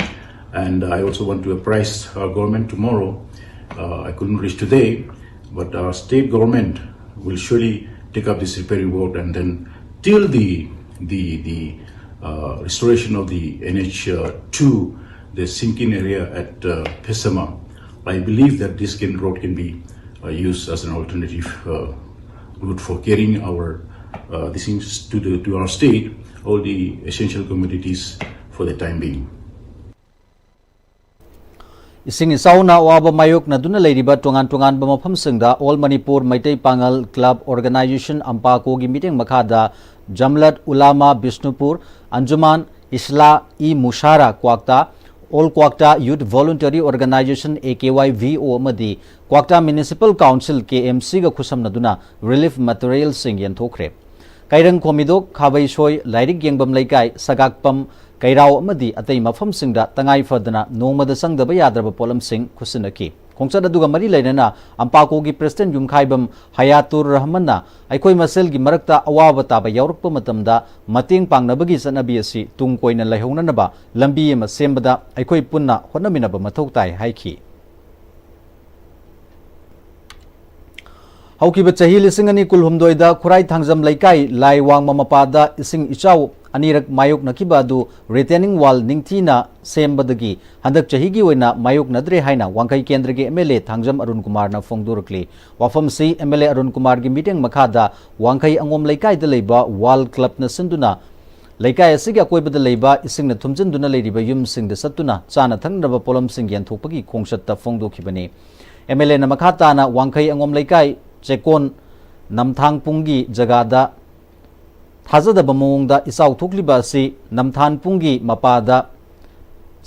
And I also want to apprise our government tomorrow. Uh, I couldn't reach today, but our state government will surely take up this repairing work, and then till the the the uh, restoration of the N H two, the sinking area at uh, Phesama, I believe that this can, road can be uh, used as an alternative uh, route for carrying our uh, these things to the to our state, all the essential commodities for the time being. ꯏꯁꯤꯡ ꯏꯆꯥꯎꯅ ꯑꯋꯥꯕ ꯃꯥꯌꯣꯛꯅꯗꯨꯅ ꯂꯩꯔꯤꯕ ꯇꯣꯉꯥꯟ ꯇꯣꯉꯥꯟꯕ ꯃꯐꯝꯁꯤꯡꯗ All Manipur Meitei Pangal Club Organisation, ꯑꯝꯄꯥꯀꯣꯒꯤ ꯃꯤꯠꯌꯦꯡ ꯃꯈꯥꯗ ꯖꯝꯂꯠ ꯎꯂꯥꯃꯥ Bishnupur, ꯑꯟꯖꯨꯃꯥꯟ ꯏꯁꯂꯥ E ꯃꯨꯁꯥꯔꯥ ꯀ꯭ꯋꯥꯛꯇꯥ, All Kwakta Youth Voluntary Organisation, A K Y V O, ꯑꯃꯗꯤ ꯀ꯭ꯋꯥꯛꯇꯥ Municipal Council, K M C, ꯒ ꯈꯨꯠꯁꯝꯅꯗꯨꯅ relief materialꯁꯤꯡ ꯌꯦꯟꯊꯣꯛꯈ꯭ꯔꯦ꯫ ꯀꯩꯔꯪ ꯈꯣꯃꯤꯗꯣꯛ, ꯈꯥꯕꯩꯁꯣꯏ, ꯂꯥꯏꯔꯤꯛ ꯌꯦꯡꯐꯝ ꯂꯩꯀꯥꯏ, ꯁꯒꯥꯛꯄꯝ, ꯀꯩꯔꯥꯎ ꯑꯃꯗꯤ ꯑꯇꯩ ꯃꯐꯝꯁꯤꯡꯗ ꯇꯉꯥꯏ ꯐꯗꯅ ꯅꯣꯡꯃꯗ ꯆꯪꯗꯕ ꯌꯥꯗ꯭ꯔꯕ ꯄꯣꯠꯂꯝꯁꯤꯡ ꯈꯨꯠꯁꯤꯟꯅꯈꯤ꯫ ꯈꯣꯡꯆꯠ ꯑꯗꯨꯒ ꯃꯔꯤ ꯂꯩꯅꯅ ꯑꯝꯄꯥꯀꯣꯒꯤ President ꯌꯨꯝꯈꯥꯏꯕꯝ ꯍꯌꯥꯇꯨꯔ ꯔꯍꯃꯟꯅ ꯑꯩꯈꯣꯏ ꯃꯁꯦꯜꯒꯤ ꯃꯔꯛꯇ ꯑꯋꯥꯕ ꯇꯥꯕ ꯌꯥꯎꯔꯛꯄ ꯃꯇꯝꯗ ꯃꯇꯦꯡ ꯄꯥꯡꯅꯕꯒꯤ ꯆꯠꯅꯕꯤ ꯑꯁꯤ ꯇꯨꯡ ꯀꯣꯏꯅ ꯂꯩꯍꯧꯅꯅꯕ ꯂꯝꯕꯤ ꯑꯃ ꯁꯦꯝꯕꯗ ꯑꯩꯈꯣꯏ ꯄꯨꯟꯅ ꯍꯣꯠꯅꯃꯤꯟꯅꯕ ꯃꯊꯧ ꯇꯥꯏ ꯍꯥꯏꯈꯤ꯫ ꯍꯧꯈꯤꯕ ꯆꯍꯤ ꯂꯤꯁꯤꯡ ꯑꯅꯤ ꯀꯨꯟꯍꯨꯝꯗꯣꯏꯗ ꯈꯨꯔꯥꯏ ꯊꯥꯡꯖꯝ ꯂꯩꯀꯥꯏ ꯂꯥꯏ ꯋꯥꯡꯃ ꯃꯄꯥꯗ ꯏꯁꯤꯡ ꯏꯆꯥꯎ ꯑꯅꯤꯔꯛ ꯃꯥꯌꯣꯛꯅꯈꯤꯕ ꯑꯗꯨ retaining wall ꯅꯤꯡꯊꯤꯅ ꯁꯦꯝꯕꯗꯒꯤ ꯍꯟꯗꯛ ꯆꯍꯤꯒꯤ ꯑꯣꯏꯅ ꯃꯥꯌꯣꯛꯅꯗ꯭ꯔꯦ ꯍꯥꯏꯅ ꯋꯥꯡꯈꯩ ꯀꯦꯟꯗ꯭ꯔꯒꯤ M L A Thangjam Arun ꯀꯨꯃꯥꯔꯅ ꯐꯣꯡꯗꯣꯔꯛꯂꯤ꯫ ꯋꯥꯐꯝꯁꯤ M L A ꯑꯔꯨꯟ ꯀꯨꯃꯥꯔꯒꯤ ꯃꯤꯠꯌꯦꯡ ꯃꯈꯥꯗ ꯋꯥꯡꯈꯩ ꯑꯉꯣꯝ ꯂꯩꯀꯥꯏꯗ ꯂꯩꯕ Wall Clubꯅ ꯁꯤꯟꯗꯨꯅ ꯂꯩꯀꯥꯏ ꯑꯁꯤꯒꯤ ꯑꯀꯣꯏꯕꯗ ꯂꯩꯕ ꯏꯁꯤꯡꯅ ꯊꯨꯝꯖꯤꯟꯗꯨꯅ ꯂꯩꯔꯤꯕ ꯌꯨꯝꯁꯤꯡꯗ ꯆꯠꯇꯨꯅ ꯆꯥꯅ ꯊꯛꯅꯅꯕ ꯄꯣꯠꯂꯝꯁꯤꯡ ꯌꯦꯟꯊꯣꯛꯄꯒꯤ ꯈꯣꯡꯆꯠꯇ ꯐꯣꯡꯗꯣꯛꯈꯤꯕꯅꯤ꯫ M L Aꯅ ꯃꯈꯥ ꯇꯥꯅ ꯋꯥꯡꯈꯩ ꯑꯉꯣꯝ ꯂꯩꯀꯥꯏ ꯆꯦꯀꯣꯟ ꯅꯝꯊꯥꯡꯄꯨꯡꯒꯤ ꯖꯒꯥꯗ ꯊꯥꯖꯗꯕ ꯃꯑꯣꯡꯗ ꯏꯆꯥꯎ ꯊꯣꯛꯂꯤꯕ ꯑꯁꯤ ꯅꯝꯊꯥꯟꯄꯨꯡꯒꯤ ꯃꯄꯥꯗ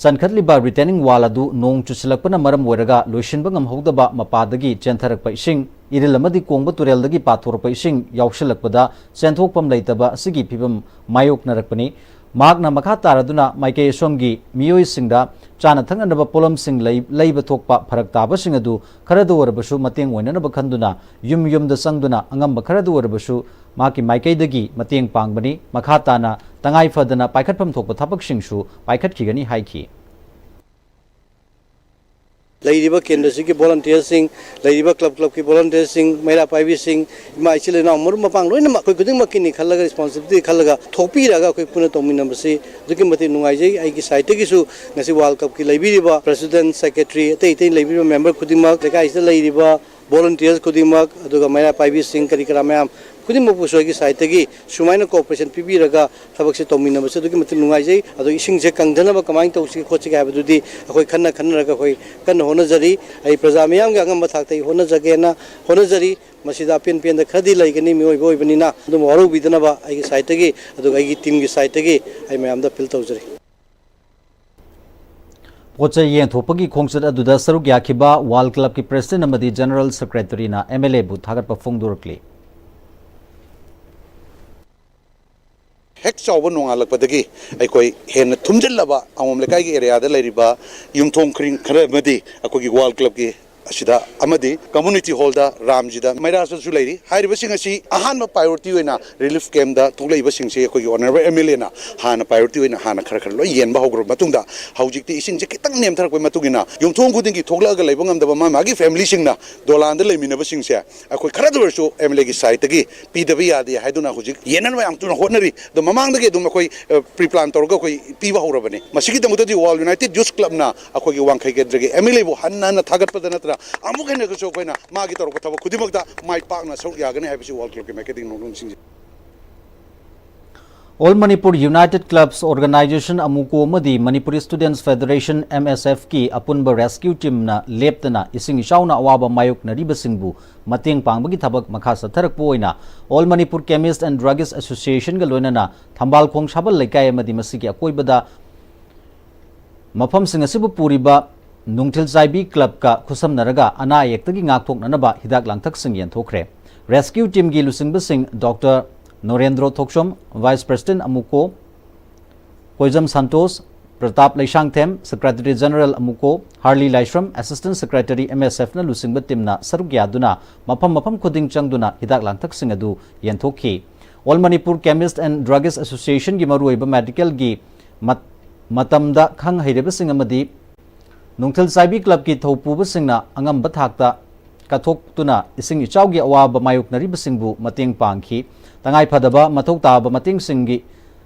ꯆꯟꯈꯠꯂꯤꯕ retaining wall ꯑꯗꯨ ꯅꯣꯡ ꯆꯨꯁꯤꯜꯂꯛꯄꯅ ꯃꯔꯝ ꯑꯣꯏꯔꯒ ꯂꯣꯏꯁꯤꯟꯕ ꯉꯝꯍꯧꯗꯕ ꯃꯄꯥꯗꯒꯤ ꯆꯦꯟꯊꯔꯛꯄ ꯏꯁꯤꯡ, ꯏꯔꯤꯜ ꯑꯃꯗꯤ ꯀꯣꯡꯕ ꯇꯨꯔꯦꯜꯗꯒꯤ ꯄꯥꯊꯣꯔꯛꯄ ꯏꯁꯤꯡ ꯌꯥꯎꯁꯤꯜꯂꯛꯄꯗ ꯆꯦꯟꯊꯣꯛꯐꯝ ꯂꯩꯇꯕ ꯑꯁꯤꯒꯤ ꯐꯤꯚꯝ ꯃꯥꯌꯣꯛꯅꯔꯛꯄꯅꯤ꯫ ꯃꯍꯥꯛꯅ ꯃꯈꯥ ꯇꯥꯔꯗꯨꯅ ꯃꯥꯏꯀꯩ ꯑꯁꯣꯝꯒꯤ ꯃꯤꯑꯣꯏꯁꯤꯡꯗ ꯆꯥꯅ ꯊꯛꯅꯅꯕ ꯄꯣꯠꯂꯝꯁꯤꯡ ꯂꯩ-, ꯂꯩꯕ ꯊꯣꯛꯄ ꯐꯔꯛ ꯇꯥꯕꯁꯤꯡ ꯑꯗꯨ ꯈꯔꯗ ꯑꯣꯏꯔꯕꯁꯨ ꯃꯇꯦꯡ ꯑꯣꯏꯅꯅꯕ ꯈꯟꯗꯨꯅ ꯌꯨꯝ ꯌꯨꯝꯗ ꯆꯪꯗꯨꯅ ꯑꯉꯝꯕ ꯈꯔꯗ ꯑꯣꯏꯔꯕꯁꯨ ꯃꯍꯥꯛꯀꯤ ꯃꯥꯏꯀꯩꯗꯒꯤ ꯃꯇꯦꯡ ꯄꯥꯡꯕꯅꯤ꯫ ꯃꯈꯥ ꯇꯥꯅ ꯇꯉꯥꯏ ꯐꯗꯅ ꯄꯥꯏꯈꯠꯐꯝ ꯊꯣꯛꯄ ꯊꯕꯛꯁꯤꯡꯁꯨ ꯄꯥꯏꯈꯠꯈꯤꯒꯅꯤ ꯍꯥꯏꯈꯤ꯫ ꯂꯩꯔꯤꯕ ꯀꯦꯟꯗ꯭ꯔꯁꯤꯒꯤ volunteerꯁꯤꯡ, ꯂꯩꯔꯤꯕ club clubꯀꯤ volunteerꯁꯤꯡ, ꯃꯩꯔꯥ ꯄꯥꯏꯕꯤꯁꯤꯡ, ꯏꯃꯥ ꯏꯆꯤꯜ ꯏꯅꯥꯎ ꯃꯔꯨꯞ ꯃꯄꯥꯡ ꯂꯣꯏꯅꯃꯛ ꯑꯩꯈꯣꯏ ꯈꯨꯗꯤꯡꯃꯛꯀꯤꯅꯤ ꯈꯜꯂꯒ, responsibility ꯈꯜꯂꯒ ꯊꯣꯛꯄꯤꯔꯒ ꯑꯩꯈꯣꯏ ꯄꯨꯟꯅ ꯇꯧꯃꯤꯟꯅꯕꯁꯤ ꯑꯗꯨꯛꯀꯤ ꯃꯇꯤꯛ ꯅꯨꯡꯉꯥꯏꯖꯩ꯫ ꯑꯩꯒꯤ sideꯇꯒꯤꯁꯨ ꯉꯁꯤ World Cupꯀꯤ ꯂꯩꯕꯤꯔꯤꯕ president, secretary, ꯑꯇꯩ ꯑꯇꯩ ꯂꯩꯕꯤꯔꯤꯕ member ꯈꯨꯗꯤꯡꯃꯛ, ꯂꯩꯀꯥꯏꯁꯤꯗ ꯂꯩꯔꯤꯕ volunteers ꯈꯨꯗꯤꯡꯃꯛ, ꯑꯗꯨꯒ ꯃꯩꯔꯥ ꯄꯥꯏꯕꯤꯁꯤꯡ, ꯀꯔꯤ ꯀꯔꯥ ꯃꯌꯥꯝ ꯈꯨꯗꯤꯡꯃꯛꯄꯨꯁꯨ ꯑꯩꯒꯤ sideꯇꯒꯤ ꯁꯨꯃꯥꯏꯅ cooperation ꯄꯤꯕꯤꯔꯒ ꯊꯕꯛꯁꯦ ꯇꯧꯃꯤꯟꯅꯕꯁꯦ ꯑꯗꯨꯛꯀꯤ ꯃꯇꯤꯛ ꯅꯨꯡꯉꯥꯏꯖꯩ꯫ ꯑꯗꯣ ꯏꯁꯤꯡꯁꯦ ꯀꯪꯗꯅꯕ ꯀꯃꯥꯏꯅ ꯇꯧꯁꯤꯒꯦ ꯈꯣꯠꯁꯤꯒꯦ ꯍꯥꯏꯕꯗꯨꯗꯤ ꯑꯩꯈꯣꯏ ꯈꯟꯅ ꯈꯟꯅꯔꯒ ꯑꯩꯈꯣꯏ ꯀꯟꯅ ꯍꯣꯠꯅꯖꯔꯤ꯫ ꯑꯩ ꯄ꯭ꯔꯖꯥ ꯃꯤꯌꯥꯝꯒꯤ ꯑꯉꯝꯕ ꯊꯥꯛꯇ ꯑꯩ ꯍꯣꯠꯅꯖꯒꯦꯅ ꯍꯣꯠꯅꯖꯔꯤ꯫ ꯃꯁꯤꯗ ꯑꯄꯦꯟ ꯄꯦꯟꯗ ꯈꯔꯗꯤ ꯂꯩꯒꯅꯤ, ꯃꯤꯑꯣꯏꯕ ꯑꯣꯏꯕꯅꯤꯅ꯫ ꯑꯗꯨꯕꯨ ꯋꯥꯔꯧꯕꯤꯗꯅꯕ ꯑꯩꯒꯤ sideꯇꯒꯤ, ꯑꯗꯨꯒ ꯑꯩꯒꯤ teamꯒꯤ sideꯇꯒꯤ ꯑꯩ ꯃꯌꯥꯝꯗ appeal ꯇꯧꯖꯔꯤ꯫ ꯄꯣꯠ ꯆꯩ ꯌꯦꯟꯊꯣꯛꯄꯒꯤ ꯈꯣꯡꯆꯠ ꯑꯗꯨꯗ ꯁꯔꯨꯛ ꯌꯥꯈꯤꯕ World Clubꯀꯤ president ꯑꯃꯗꯤ general secretaryꯅ MLAꯕꯨ ꯊꯥꯒꯠꯄ ꯐꯣꯡꯗꯣꯔꯛꯂꯤ꯫ ꯍꯦꯛ ꯆꯥꯎꯕ ꯅꯣꯡꯉꯥꯜꯂꯛꯄꯗꯒꯤ ꯑꯩꯈꯣꯏ ꯍꯦꯟꯅ ꯊꯨꯝꯖꯤꯜꯂꯕ ꯑꯉꯣꯝ ꯂꯩꯀꯥꯏꯒꯤ areaꯗ ꯂꯩꯔꯤꯕ ꯌꯨꯝꯊꯣꯡ ꯈꯨꯗꯤꯡ ꯈꯔ ꯑꯃꯗꯤ ꯑꯩꯈꯣꯏꯒꯤ World Clubꯀꯤ ꯑꯁꯤꯗ ꯑꯃꯗꯤ community hallꯗ ꯔꯥꯝꯖꯤꯗ ꯃꯩꯔꯥꯁꯨ ꯂꯩꯔꯤ꯫ ꯍꯥꯏꯔꯤꯕꯁꯤꯡ ꯑꯁꯤ ꯑꯍꯥꯟꯕ priority ꯑꯣꯏꯅ relief campꯇ ꯊꯣꯛꯂꯛꯏꯕꯁꯤꯡꯁꯤ ꯑꯩꯈꯣꯏꯒꯤ honourable MLAꯅ ꯍꯥꯟꯅ priority ꯑꯣꯏꯅ ꯍꯥꯟꯅ ꯈꯔ ꯈꯔ ꯂꯣꯏ ꯌꯦꯟꯕ ꯍꯧꯈ꯭ꯔꯕ ꯃꯇꯨꯡꯗ, ꯍꯧꯖꯤꯛꯇꯤ ꯏꯁꯤꯡꯁꯦ ꯈꯤꯇꯪ ꯅꯦꯝꯊꯔꯛꯄꯒꯤ ꯃꯇꯨꯡ ꯏꯟꯅ ꯌꯨꯝꯊꯣꯡ ꯈꯨꯗꯤꯡꯒꯤ ꯊꯣꯛꯂꯛꯑꯒ ꯂꯩꯕ ꯉꯝꯗꯕ ꯃꯥ ꯃꯥꯒꯤ familyꯁꯤꯡꯅ ꯗꯣꯂꯥꯟꯗ ꯂꯩꯃꯤꯟꯅꯕꯁꯤꯡꯁꯦ ꯑꯩꯈꯣꯏ ꯈꯔꯗ ꯑꯣꯏꯔꯁꯨ MLAꯒꯤ sideꯇꯒꯤ ꯄꯤꯗꯕ ꯌꯥꯗꯦ ꯍꯥꯏꯗꯨꯅ ꯍꯧꯖꯤꯛ ꯌꯦꯟꯅꯅꯕ ꯌꯥꯝ ꯊꯨꯅ ꯍꯣꯠꯅꯔꯤ꯫ ꯑꯗꯣ ꯃꯃꯥꯡꯗꯒꯤ ꯑꯗꯨꯝ ꯑꯩꯈꯣꯏ, ꯑ, pre plan ꯇꯧꯔꯒ ꯑꯩꯈꯣꯏ ꯄꯤꯕ ꯍꯧꯔꯕꯅꯤ꯫ ꯃꯁꯤꯒꯤꯗꯃꯛꯇꯗꯤ World United Youth Clubꯅ ꯑꯩꯈꯣꯏꯒꯤ ꯋꯥꯡꯈꯩ ꯀꯦꯟꯗ꯭ꯔꯒꯤ MLAꯕꯨ ꯍꯟꯅ ꯍꯟꯅ ꯊꯥꯒꯠꯄꯗ ꯅꯠꯇꯅ ꯑꯃꯨꯛ ꯍꯦꯟꯅꯁꯨ ꯑꯩꯈꯣꯏꯅ ꯃꯥꯒꯤ ꯇꯧꯔꯛꯄ ꯊꯕꯛ ꯈꯨꯗꯤꯡꯃꯛꯇ ꯃꯥꯏ ꯄꯥꯛꯅ ꯁꯔꯨꯛ ꯌꯥꯒꯅꯤ ꯍꯥꯏꯕꯁꯤ World Clubꯀꯤ ꯃꯥꯏꯀꯩꯗꯒꯤ ꯅꯣꯡꯗꯝꯁꯤꯡꯁꯦ꯫ All Manipur United Clubs Organisation, ꯑꯃꯨꯀꯣ, ꯑꯃꯗꯤ Manipur Students Federation, MSFꯀꯤ ꯑꯄꯨꯟꯕ rescue teamꯅ ꯂꯦꯞꯇꯅ ꯏꯁꯤꯡ ꯏꯆꯥꯎꯅ ꯑꯋꯥꯕ ꯃꯥꯌꯣꯛꯅꯔꯤꯕꯁꯤꯡꯕꯨ ꯃꯇꯦꯡ ꯄꯥꯡꯕꯒꯤ ꯊꯕꯛ ꯃꯈꯥ ꯆꯠꯊꯔꯛꯄ ꯑꯣꯏꯅ All Manipur Chemist and Druggist Associationꯒ ꯂꯣꯏꯅꯅ ꯊꯝꯕꯥꯜꯈꯣꯡ ꯁꯥꯕꯜ ꯂꯩꯀꯥꯏ ꯑꯃꯗꯤ ꯃꯁꯤꯒꯤ ꯑꯀꯣꯏꯕꯗ ꯃꯐꯝꯁꯤꯡ ꯑꯁꯤꯕꯨ ꯄꯨꯔꯤꯕ ꯅꯨꯡꯊꯤꯜ ꯆꯥꯏꯕꯤ ꯀ꯭ꯂꯕꯀ ꯈꯨꯠꯁꯝꯅꯔꯒ ꯑꯅꯥ ꯑꯌꯦꯛꯇꯒꯤ ꯉꯥꯛꯊꯣꯛꯅꯅꯕ ꯍꯤꯗꯥꯛ ꯂꯥꯡꯊꯛꯁꯤꯡ ꯌꯦꯟꯊꯣꯛꯈ꯭ꯔꯦ꯫ ꯔꯦꯁꯀ꯭ꯌꯨ ꯇꯤꯝꯒꯤ ꯂꯨꯆꯤꯡꯕꯁꯤꯡ doctor Norendro Thokchom, vice president AMUCO, Koijam Santosh, Pratap Leishangthem, secretary general AMUCO, Harli Laishram, assistant secretary M S ꯑꯦꯐꯅ ꯂꯨꯆꯤꯡꯕ ꯇꯤꯝꯅ ꯁꯔꯨꯛ ꯌꯥꯗꯨꯅ ꯃꯐꯝ ꯃꯐꯝ ꯈꯨꯗꯤꯡ ꯆꯪꯗꯨꯅ ꯍꯤꯗꯥꯛ ꯂꯥꯡꯊꯛꯁꯤꯡ ꯑꯗꯨ ꯌꯦꯟꯊꯣꯛꯈꯤ꯫ All Manipur Chemist and Druggist Associationꯒꯤ ꯃꯔꯨꯑꯣꯏꯕ ꯃꯦꯗꯤꯀꯦꯜꯒꯤ ꯃꯠ-, ꯃꯇꯝꯗ ꯈꯪ ꯍꯩꯔꯕꯁꯤꯡ ꯑꯃꯗꯤ ꯅꯨꯡꯊꯤꯜ ꯆꯥꯏꯕꯤ ꯀ꯭ꯂꯕꯀꯤ ꯊꯧꯄꯨꯕꯁꯤꯡꯅ ꯑꯉꯝꯕ ꯊꯥꯛꯇ ꯀꯠꯊꯣꯛꯇꯨꯅ ꯏꯁꯤꯡ ꯏꯆꯥꯎꯒꯤ ꯑꯋꯥꯕ ꯃꯥꯌꯣꯛꯅꯔꯤꯕꯁꯤꯡꯕꯨ ꯃꯇꯦꯡ ꯄꯥꯡꯈꯤ꯫ ꯇꯉꯥꯏ ꯐꯗꯕ ꯃꯊꯧ ꯇꯥꯕ ꯃꯇꯦꯡꯁꯤꯡꯒꯤ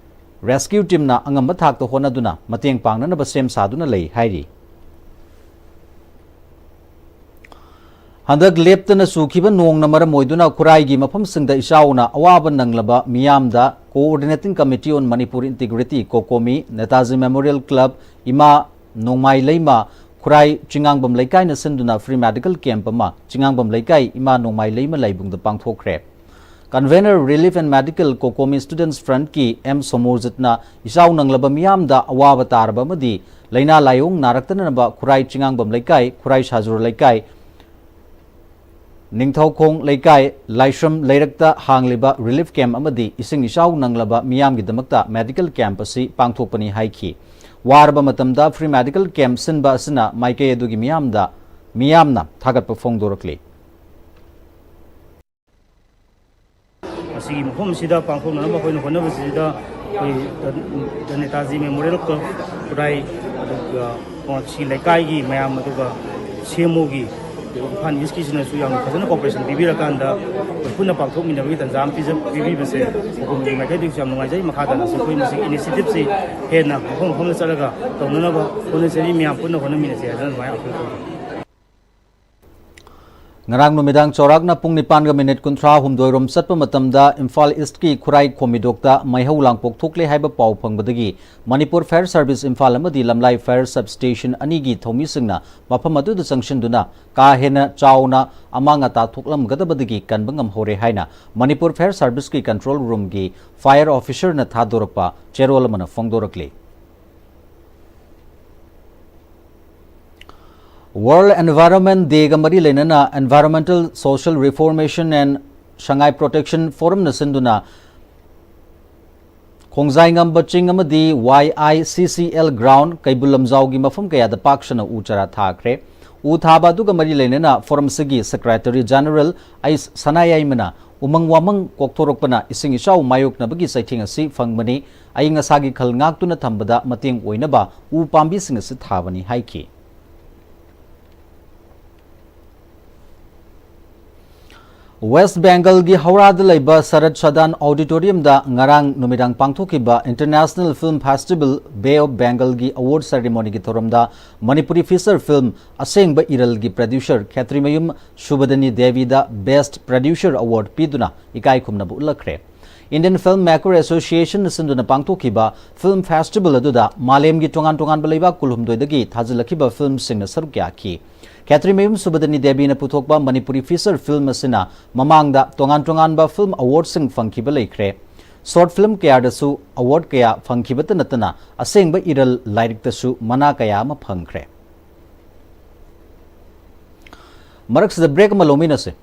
ꯔꯦꯁꯀ꯭ꯌꯨ ꯇꯤꯝꯅ ꯑꯉꯝꯕ ꯊꯥꯛꯇ ꯍꯣꯠꯅꯗꯨꯅ ꯃꯇꯦꯡ ꯄꯥꯡꯅꯅꯕ ꯁꯦꯝ ꯁꯥꯗꯨꯅ ꯂꯩ ꯍꯥꯏꯔꯤ꯫ ꯍꯟꯗꯛ ꯂꯦꯞꯇꯅ ꯆꯨꯈꯤꯕ ꯅꯣꯡꯅ ꯃꯔꯝ ꯑꯣꯏꯗꯨꯅ ꯈꯨꯔꯥꯏꯒꯤ ꯃꯐꯝꯁꯤꯡꯗ ꯏꯆꯥꯎꯅ ꯑꯋꯥꯕ ꯅꯪꯂꯕ ꯃꯤꯌꯥꯝꯗ Coordinating Committee on Manipur Integrity, COCOMI, Netaji memorial club, ꯏꯃꯥ ꯅꯣꯡꯃꯥꯏ ꯂꯩꯃ, ꯈꯨꯔꯥꯏ ꯆꯤꯉꯥꯡꯕꯝ ꯂꯩꯀꯥꯏꯅ ꯁꯤꯟꯗꯨꯅ ꯐ꯭ꯔꯤ ꯃꯦꯗꯤꯀꯦꯜ ꯀꯦꯝꯞ ꯑꯃ ꯆꯤꯉꯥꯡꯕꯝ ꯂꯩꯀꯥꯏ ꯏꯃꯥ ꯅꯣꯡꯃꯥꯏ ꯂꯩꯃ ꯂꯥꯏꯕꯨꯡꯗ ꯄꯥꯡꯊꯣꯛꯈ꯭ꯔꯦ꯫ Convener Relief and Medical, COCOMI Students Frontꯀꯤ ꯑꯦꯝ ꯁꯣꯃꯣꯔꯖꯤꯠꯅ ꯏꯆꯥꯎ ꯅꯪꯂꯕ ꯃꯤꯌꯥꯝꯗ ꯑꯋꯥꯕ ꯇꯥꯔꯕ ꯑꯃꯗꯤ ꯂꯥꯏꯅꯥ ꯂꯥꯏꯑꯣꯡ ꯅꯥꯔꯛꯇꯅꯅꯕ ꯈꯨꯔꯥꯏ ꯆꯤꯉꯥꯡꯕꯝ ꯂꯩꯀꯥꯏ, ꯈꯨꯔꯥꯏ ꯁꯥꯖꯨꯔ ꯂꯩꯀꯥꯏ, ꯅꯤꯡꯊꯧꯈꯣꯡ ꯂꯩꯀꯥꯏ, ꯂꯥꯏꯁ꯭ꯔꯝ ꯂꯩꯔꯛꯇ ꯍꯥꯡꯂꯤꯕ ꯔꯤꯂꯤꯐ ꯀꯦꯝꯞ ꯑꯃꯗꯤ ꯏꯁꯤꯡ ꯏꯆꯥꯎ ꯅꯪꯂꯕ ꯃꯤꯌꯥꯝꯒꯤꯗꯃꯛꯇ ꯃꯦꯗꯤꯀꯦꯜ ꯀꯦꯝꯞ ꯑꯁꯤ ꯄꯥꯡꯊꯣꯛꯄꯅꯤ ꯍꯥꯏꯈꯤ꯫ ꯋꯥꯔꯕ ꯃꯇꯝꯗ ꯐ꯭ꯔꯤ ꯃꯦꯗꯤꯀꯦꯜ ꯀꯦꯝꯞ ꯁꯤꯟꯕ ꯑꯁꯤꯅ ꯃꯥꯏꯀꯩ ꯑꯗꯨꯒꯤ ꯃꯤꯌꯥꯝꯗ, ꯃꯤꯌꯥꯝꯅ ꯊꯥꯒꯠꯄ ꯐꯣꯡꯗꯣꯔꯛꯂꯤ꯫ ꯃꯁꯤꯒꯤ ꯃꯐꯝ ꯑꯁꯤꯗ ꯄꯥꯡꯊꯣꯛꯅꯅꯕ ꯑꯩꯈꯣꯏꯅ ꯍꯣꯠꯅꯕꯁꯤꯗ ꯑꯩꯈꯣꯏ ꯗ ꯅꯦꯇꯥꯖꯤ ꯃꯦꯃꯣꯔꯤꯌꯦꯜ ꯀ꯭ꯂꯕ ꯈꯨꯔꯥꯏ, ꯑꯗꯨꯒ ꯁꯤ ꯂꯩꯀꯥꯏꯒꯤ ꯃꯌꯥꯝ, ꯑꯗꯨꯒ ꯁꯤ ꯑꯦꯝ ꯑꯣꯒꯤ ꯏꯝꯐꯥꯜ ꯏꯁꯀꯤꯁꯤꯅꯁꯨ ꯌꯥꯝꯅ ꯐꯖꯅ ꯀꯣꯑꯣꯄꯔꯦꯁꯟ ꯄꯤꯕꯤꯔꯀꯥꯟꯗ ꯑꯩꯈꯣꯏ ꯄꯨꯟꯅ ꯄꯥꯡꯊꯣꯛꯃꯤꯟꯅꯕꯒꯤ ꯇꯥꯟꯖꯥ ꯑꯃ ꯄꯤꯖ-, ꯄꯤꯕꯤꯕꯁꯦ ꯀꯣꯀꯣꯃꯤꯒꯤ ꯃꯥꯏꯀꯩꯗꯒꯤꯁꯨ ꯌꯥꯝ ꯅꯨꯡꯉꯥꯏꯖꯩ꯫ ꯃꯈꯥ ꯇꯥꯅꯁꯨ ꯑꯩꯈꯣꯏ ꯃꯁꯤꯒꯤ ꯏꯅꯤꯁꯤꯌꯦꯇꯤꯚꯁꯤ ꯍꯦꯟꯅ ꯃꯐꯝ ꯃꯐꯝꯗ ꯆꯠꯂꯒ ꯇꯧꯅꯅꯕ ꯍꯣꯠꯅꯖꯔꯤ꯫ ꯃꯌꯥꯝ ꯄꯨꯟꯅ ꯍꯣꯠꯅꯃꯤꯟꯅꯁꯤ ꯍꯥꯏꯗꯅ ꯑꯗꯨꯃꯥꯏꯅ ꯑꯩꯈꯣꯏ ꯇꯧꯖꯩ꯫ ꯉꯔꯥꯡ ꯅꯨꯃꯤꯗꯥꯡ ꯆꯥꯎꯔꯥꯛꯅ ꯄꯨꯡ ꯅꯤꯄꯥꯟꯒ ꯃꯤꯅꯤꯠ ꯀꯨꯟꯊ꯭ꯔꯥꯍꯨꯝꯗꯣꯏ ꯔꯣꯝ ꯆꯠꯄ ꯃꯇꯝꯗ ꯏꯝꯐꯥꯜ ꯏꯁ꯭ꯠꯀꯤ ꯈꯨꯔꯥꯏ ꯈꯣꯝꯃꯤꯗꯣꯛꯇ ꯃꯩꯍꯧ ꯂꯥꯡꯄꯣꯛ ꯊꯣꯛꯂꯦ ꯍꯥꯏꯕ ꯄꯥꯎ ꯐꯪꯕꯗꯒꯤ ꯃꯅꯤꯄꯨꯔ ꯐꯥꯌꯔ ꯁꯔꯚꯤꯁ ꯏꯝꯐꯥꯜ ꯑꯃꯗꯤ ꯂꯝꯂꯥꯏ ꯐꯥꯌꯔ ꯁꯕ ꯁ꯭ꯇꯦꯁꯟ ꯑꯅꯤꯒꯤ ꯊꯧꯃꯤꯁꯤꯡꯅ ꯃꯐꯝ ꯑꯗꯨꯗ ꯆꯪꯁꯤꯟꯗꯨꯅ ꯀꯥ ꯍꯦꯟꯅ ꯆꯥꯎꯅ ꯑꯃꯥꯡ ꯑꯇꯥ ꯊꯣꯛꯂꯝꯒꯗꯕꯗꯒꯤ ꯀꯟꯕ ꯉꯝꯍꯧꯔꯦ ꯍꯥꯏꯅ ꯃꯅꯤꯄꯨꯔ ꯐꯥꯌꯔ ꯁꯔꯚꯤꯁꯀꯤ ꯀꯟꯇ꯭ꯔꯣꯜ ꯔꯨꯝꯒꯤ ꯐꯥꯌꯔ ꯑꯣꯐꯤꯁꯔꯅ ꯊꯥꯗꯣꯔꯛꯄ ꯆꯦꯔꯣꯜ ꯑꯃꯅ ꯐꯣꯡꯗꯣꯔꯛꯂꯤ꯫ World Environment Day-ꯒ ꯃꯔꯤ ꯂꯩꯅꯅ Environmental Social Reformation and Sangai Protection Forum-ꯅ ꯁꯤꯟꯗꯨꯅ ꯈꯣꯡꯖꯥꯏꯉꯝꯕ ꯆꯤꯡ ꯑꯃꯗꯤ Y I C C L ground ꯀꯩꯕꯨꯜ ꯂꯝꯖꯥꯎꯒꯤ ꯃꯐꯝ ꯀꯌꯥꯗ ꯄꯥꯛ ꯁꯟꯅ ꯎ ꯆꯥꯔꯥ ꯊꯥꯈ꯭ꯔꯦ꯫ ꯎ ꯊꯥꯕ ꯑꯗꯨꯒ ꯃꯔꯤ ꯂꯩꯅꯅ forum ꯑꯁꯤꯒꯤ Secretary General ꯑꯩꯁ ꯁꯅꯥꯌꯥꯏꯃꯅ ꯎꯃꯪ ꯋꯥꯃꯪ ꯀꯣꯛꯊꯣꯔꯛꯄꯅ ꯏꯁꯤꯡ ꯏꯆꯥꯎ ꯃꯥꯌꯣꯛꯅꯕꯒꯤ ꯆꯩꯊꯦꯡ ꯑꯁꯤ ꯐꯪꯕꯅꯤ, ꯑꯏꯪ ꯑꯁꯥꯒꯤ ꯈꯜ ꯉꯥꯛꯇꯨꯅ ꯊꯝꯕꯗ ꯃꯇꯦꯡ ꯑꯣꯏꯅꯕ ꯎ ꯄꯥꯝꯕꯤꯁꯤꯡ ꯑꯁꯤ ꯊꯥꯕꯅꯤ ꯍꯥꯏꯈꯤ꯫ ꯋꯦꯁ꯭ꯠ ꯕꯦꯡꯒꯜꯒꯤ ꯍꯧꯔꯥꯗ ꯂꯩꯕ ꯁꯔꯠ ꯁꯗꯥꯟ ꯑꯣꯗꯤꯇꯣꯔꯤꯌꯝꯗ ꯉꯔꯥꯡ ꯅꯨꯃꯤꯗꯥꯡ ꯄꯥꯡꯊꯣꯛꯈꯤꯕ International Film Festival Bay of Bengal-ꯒꯤ award ceremony-ꯒꯤ ꯊꯧꯔꯝꯗ ꯃꯅꯤꯄꯨꯔꯤ feature film ꯑꯁꯦꯡꯕ ꯏꯔꯜꯒꯤ producer ꯈꯦꯇ꯭ꯔꯤꯃꯌꯨꯝ ꯁꯨꯕꯗꯅꯤ ꯗꯦꯕꯤꯗ Best Producer Award ꯄꯤꯗꯨꯅ ꯏꯀꯥꯏ ꯈꯨꯝꯅꯕ ꯎꯠꯂꯛꯈ꯭ꯔꯦ꯫ Indian Film Maker Association-ꯅ ꯁꯤꯟꯗꯨꯅ ꯄꯥꯡꯊꯣꯛꯈꯤꯕ film festival ꯑꯗꯨꯗ ꯃꯥꯂꯦꯝꯒꯤ ꯇꯣꯉꯥꯟ ꯇꯣꯉꯥꯟꯕ ꯂꯩꯕꯥꯛ ꯀꯨꯟꯍꯨꯝꯗꯣꯏꯗꯒꯤ ꯊꯥꯖꯤꯜꯂꯛꯈꯤꯕ film-ꯁꯤꯡꯅ ꯁꯔꯨꯛ ꯌꯥꯈꯤ꯫ ꯈꯦꯇ꯭ꯔꯤꯃꯌꯨꯝ ꯁꯨꯕꯗꯅꯤ ꯗꯦꯕꯤꯅ ꯄꯨꯊꯣꯛꯄ ꯃꯅꯤꯄꯨꯔꯤ feature film ꯑꯁꯤꯅ ꯃꯃꯥꯡꯗ ꯇꯣꯉꯥꯟ ꯇꯣꯉꯥꯟꯕ film award-ꯁꯤꯡ ꯐꯪꯈꯤꯕ ꯂꯩꯈ꯭ꯔꯦ꯫ Short film ꯀꯌꯥꯗꯁꯨ award ꯀꯌꯥ ꯐꯪꯈꯤꯕꯇ ꯅꯠꯇꯅ ꯑꯁꯦꯡꯕ ꯏꯔꯜ ꯂꯥꯏꯔꯤꯛꯇꯁꯨ ꯃꯅꯥ ꯀꯌꯥ ꯑꯃ ꯐꯪꯈ꯭ꯔꯦ꯫ ꯃꯔꯛꯁꯤꯗ break ꯑꯃ ꯂꯧꯃꯤꯟꯅꯁꯤ꯫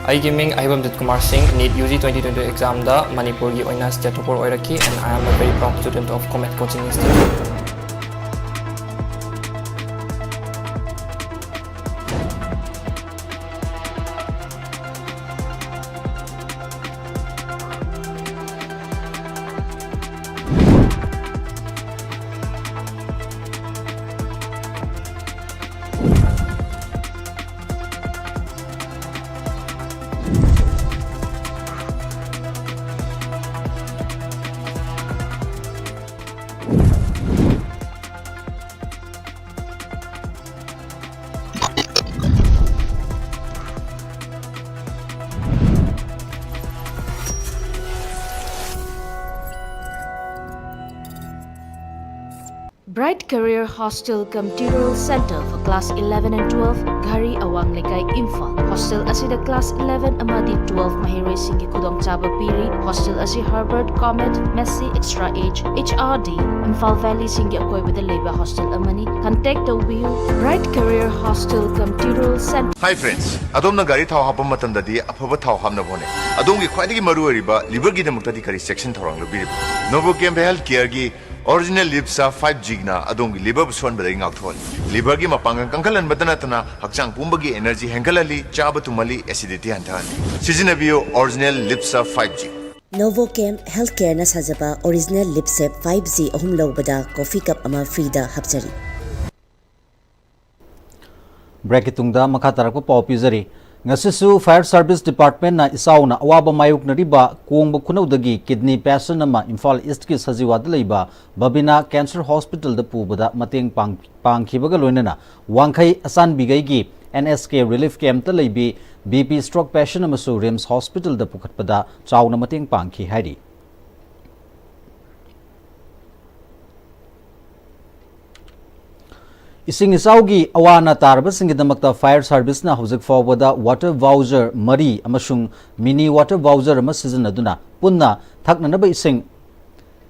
ꯑꯩꯒꯤ ꯃꯤꯡ ꯑꯍꯩꯕꯝ ꯖꯤꯠ ꯀꯨꯃꯥꯔ ꯁꯤꯡ꯫ NEET UG twenty twenty exam-ꯗ ꯃꯅꯤꯄꯨꯔꯒꯤ ꯑꯣꯏꯅ state topper ꯑꯣꯏꯔꯛꯈꯤ, and I am a very proud student of Comet Coaching Institute. Career Hostel cum Tutorial Center for Class eleven and twelve, Ghari, Awang Lekai, Imphal. Hostel ꯑꯁꯤꯗ class eleven ꯑꯃꯗꯤ twelve ꯃꯍꯩꯔꯣꯏꯁꯤꯡꯒꯤ ꯈꯨꯗꯣꯡꯆꯥꯕ ꯄꯤꯔꯤ꯫ Hostel ꯑꯁꯤ Harvard, Comet, Massey, Extra Age, H R D, Imphal Valley ꯁꯤꯡꯒꯤ ꯑꯀꯣꯏꯕꯗ ꯂꯩꯕ hostel ꯑꯃꯅꯤ꯫ Contact ꯇꯧꯕꯤꯌꯨ꯫ Bright Career Hostel cum Tutorial Center. Hi friends, ꯑꯗꯣꯝꯅ ꯒꯥꯔꯤ ꯊꯥꯎ ꯍꯥꯞꯄ ꯃꯇꯝꯗꯗꯤ ꯑꯐꯕ ꯊꯥꯎ ꯍꯥꯞꯅꯕ ꯍꯣꯠꯅꯩ꯫ ꯑꯗꯣꯝꯒꯤ ꯈ꯭ꯋꯥꯏꯗꯒꯤ ꯃꯔꯨꯑꯣꯏꯔꯤꯕ liver ꯒꯤꯗꯃꯛꯇꯗꯤ ꯀꯔꯤ ꯆꯦꯛꯁꯤꯟ ꯊꯧꯔꯥꯡ ꯂꯧꯕꯤꯔꯤꯕ? Novochem Health Care ꯒꯤ Original Lipsa five G ꯅ ꯑꯗꯣꯝꯒꯤ liver ꯕꯨ ꯁꯣꯟꯕꯗꯒꯤ ꯉꯥꯛꯊꯣꯛꯍꯜꯂꯤ꯫ Liver ꯒꯤ ꯃꯄꯥꯡꯒꯜ ꯀꯟꯈꯠꯍꯟꯕꯇ ꯅꯠꯇꯅ ꯍꯛꯆꯥꯡ ꯄꯨꯝꯕꯒꯤ energy ꯍꯦꯟꯒꯠꯍꯜꯂꯤ, ꯆꯥꯕ ꯇꯨꯝꯍꯜꯂꯤ, acidity ꯍꯟꯊꯍꯜꯂꯤ꯫ ꯁꯤꯖꯤꯟꯅꯕꯤꯌꯨ Original Lipsa five G꯫ Novochem Health Care ꯅ ꯁꯥꯖꯕ Original Lipsa five G ꯑꯍꯨꯝ ꯂꯧꯕꯗ coffee cup ꯑꯃ free ꯗ ꯍꯥꯞꯆꯔꯤ꯫ Break ꯀꯤ ꯇꯨꯡꯗ ꯃꯈꯥ ꯇꯥꯔꯛꯄ ꯄꯥꯎ ꯄꯤꯖꯔꯤ꯫ ꯉꯁꯤꯁꯨ Fire Service Department ꯅ ꯏꯆꯥꯎꯅ ꯑꯋꯥꯕ ꯃꯥꯌꯣꯛꯅꯔꯤꯕ ꯀꯣꯡꯕ ꯈꯨꯅꯧꯗꯒꯤ kidney patient ꯑꯃ ꯏꯝꯐꯥꯜ East ꯀꯤ ꯁꯖꯤꯋꯥꯗ ꯂꯩꯕ ꯕꯕꯤꯅꯥ Cancer Hospital ꯗ ꯄꯨꯕꯗ ꯃꯇꯦꯡ ꯄꯥꯡ-, ꯄꯥꯡꯈꯤꯕꯒ ꯂꯣꯏꯅꯅ ꯋꯥꯡꯈꯩ ꯑꯆꯥꯟꯕꯤꯒꯩꯒꯤ N S K Relief Camp ꯇ ꯂꯩꯕꯤ B P stroke patient ꯑꯃꯁꯨ RIMS Hospital ꯗ ꯄꯨꯈꯠꯄꯗ ꯆꯥꯎꯅ ꯃꯇꯦꯡ ꯄꯥꯡꯈꯤ ꯍꯥꯏꯔꯤ꯫ ꯏꯁꯤꯡ ꯏꯆꯥꯎꯒꯤ ꯑꯋꯥ ꯑꯅꯥ ꯇꯥꯔꯕꯁꯤꯡꯒꯤꯗꯃꯛꯇ Fire Service ꯅ ꯍꯧꯖꯤꯛ ꯐꯥꯎꯕꯗ water voucher ꯃꯔꯤ ꯑꯃꯁꯨꯡ mini water voucher ꯑꯃ ꯁꯤꯖꯤꯟꯅꯗꯨꯅ ꯄꯨꯟꯅ ꯊꯛꯅꯅꯕ ꯏꯁꯤꯡ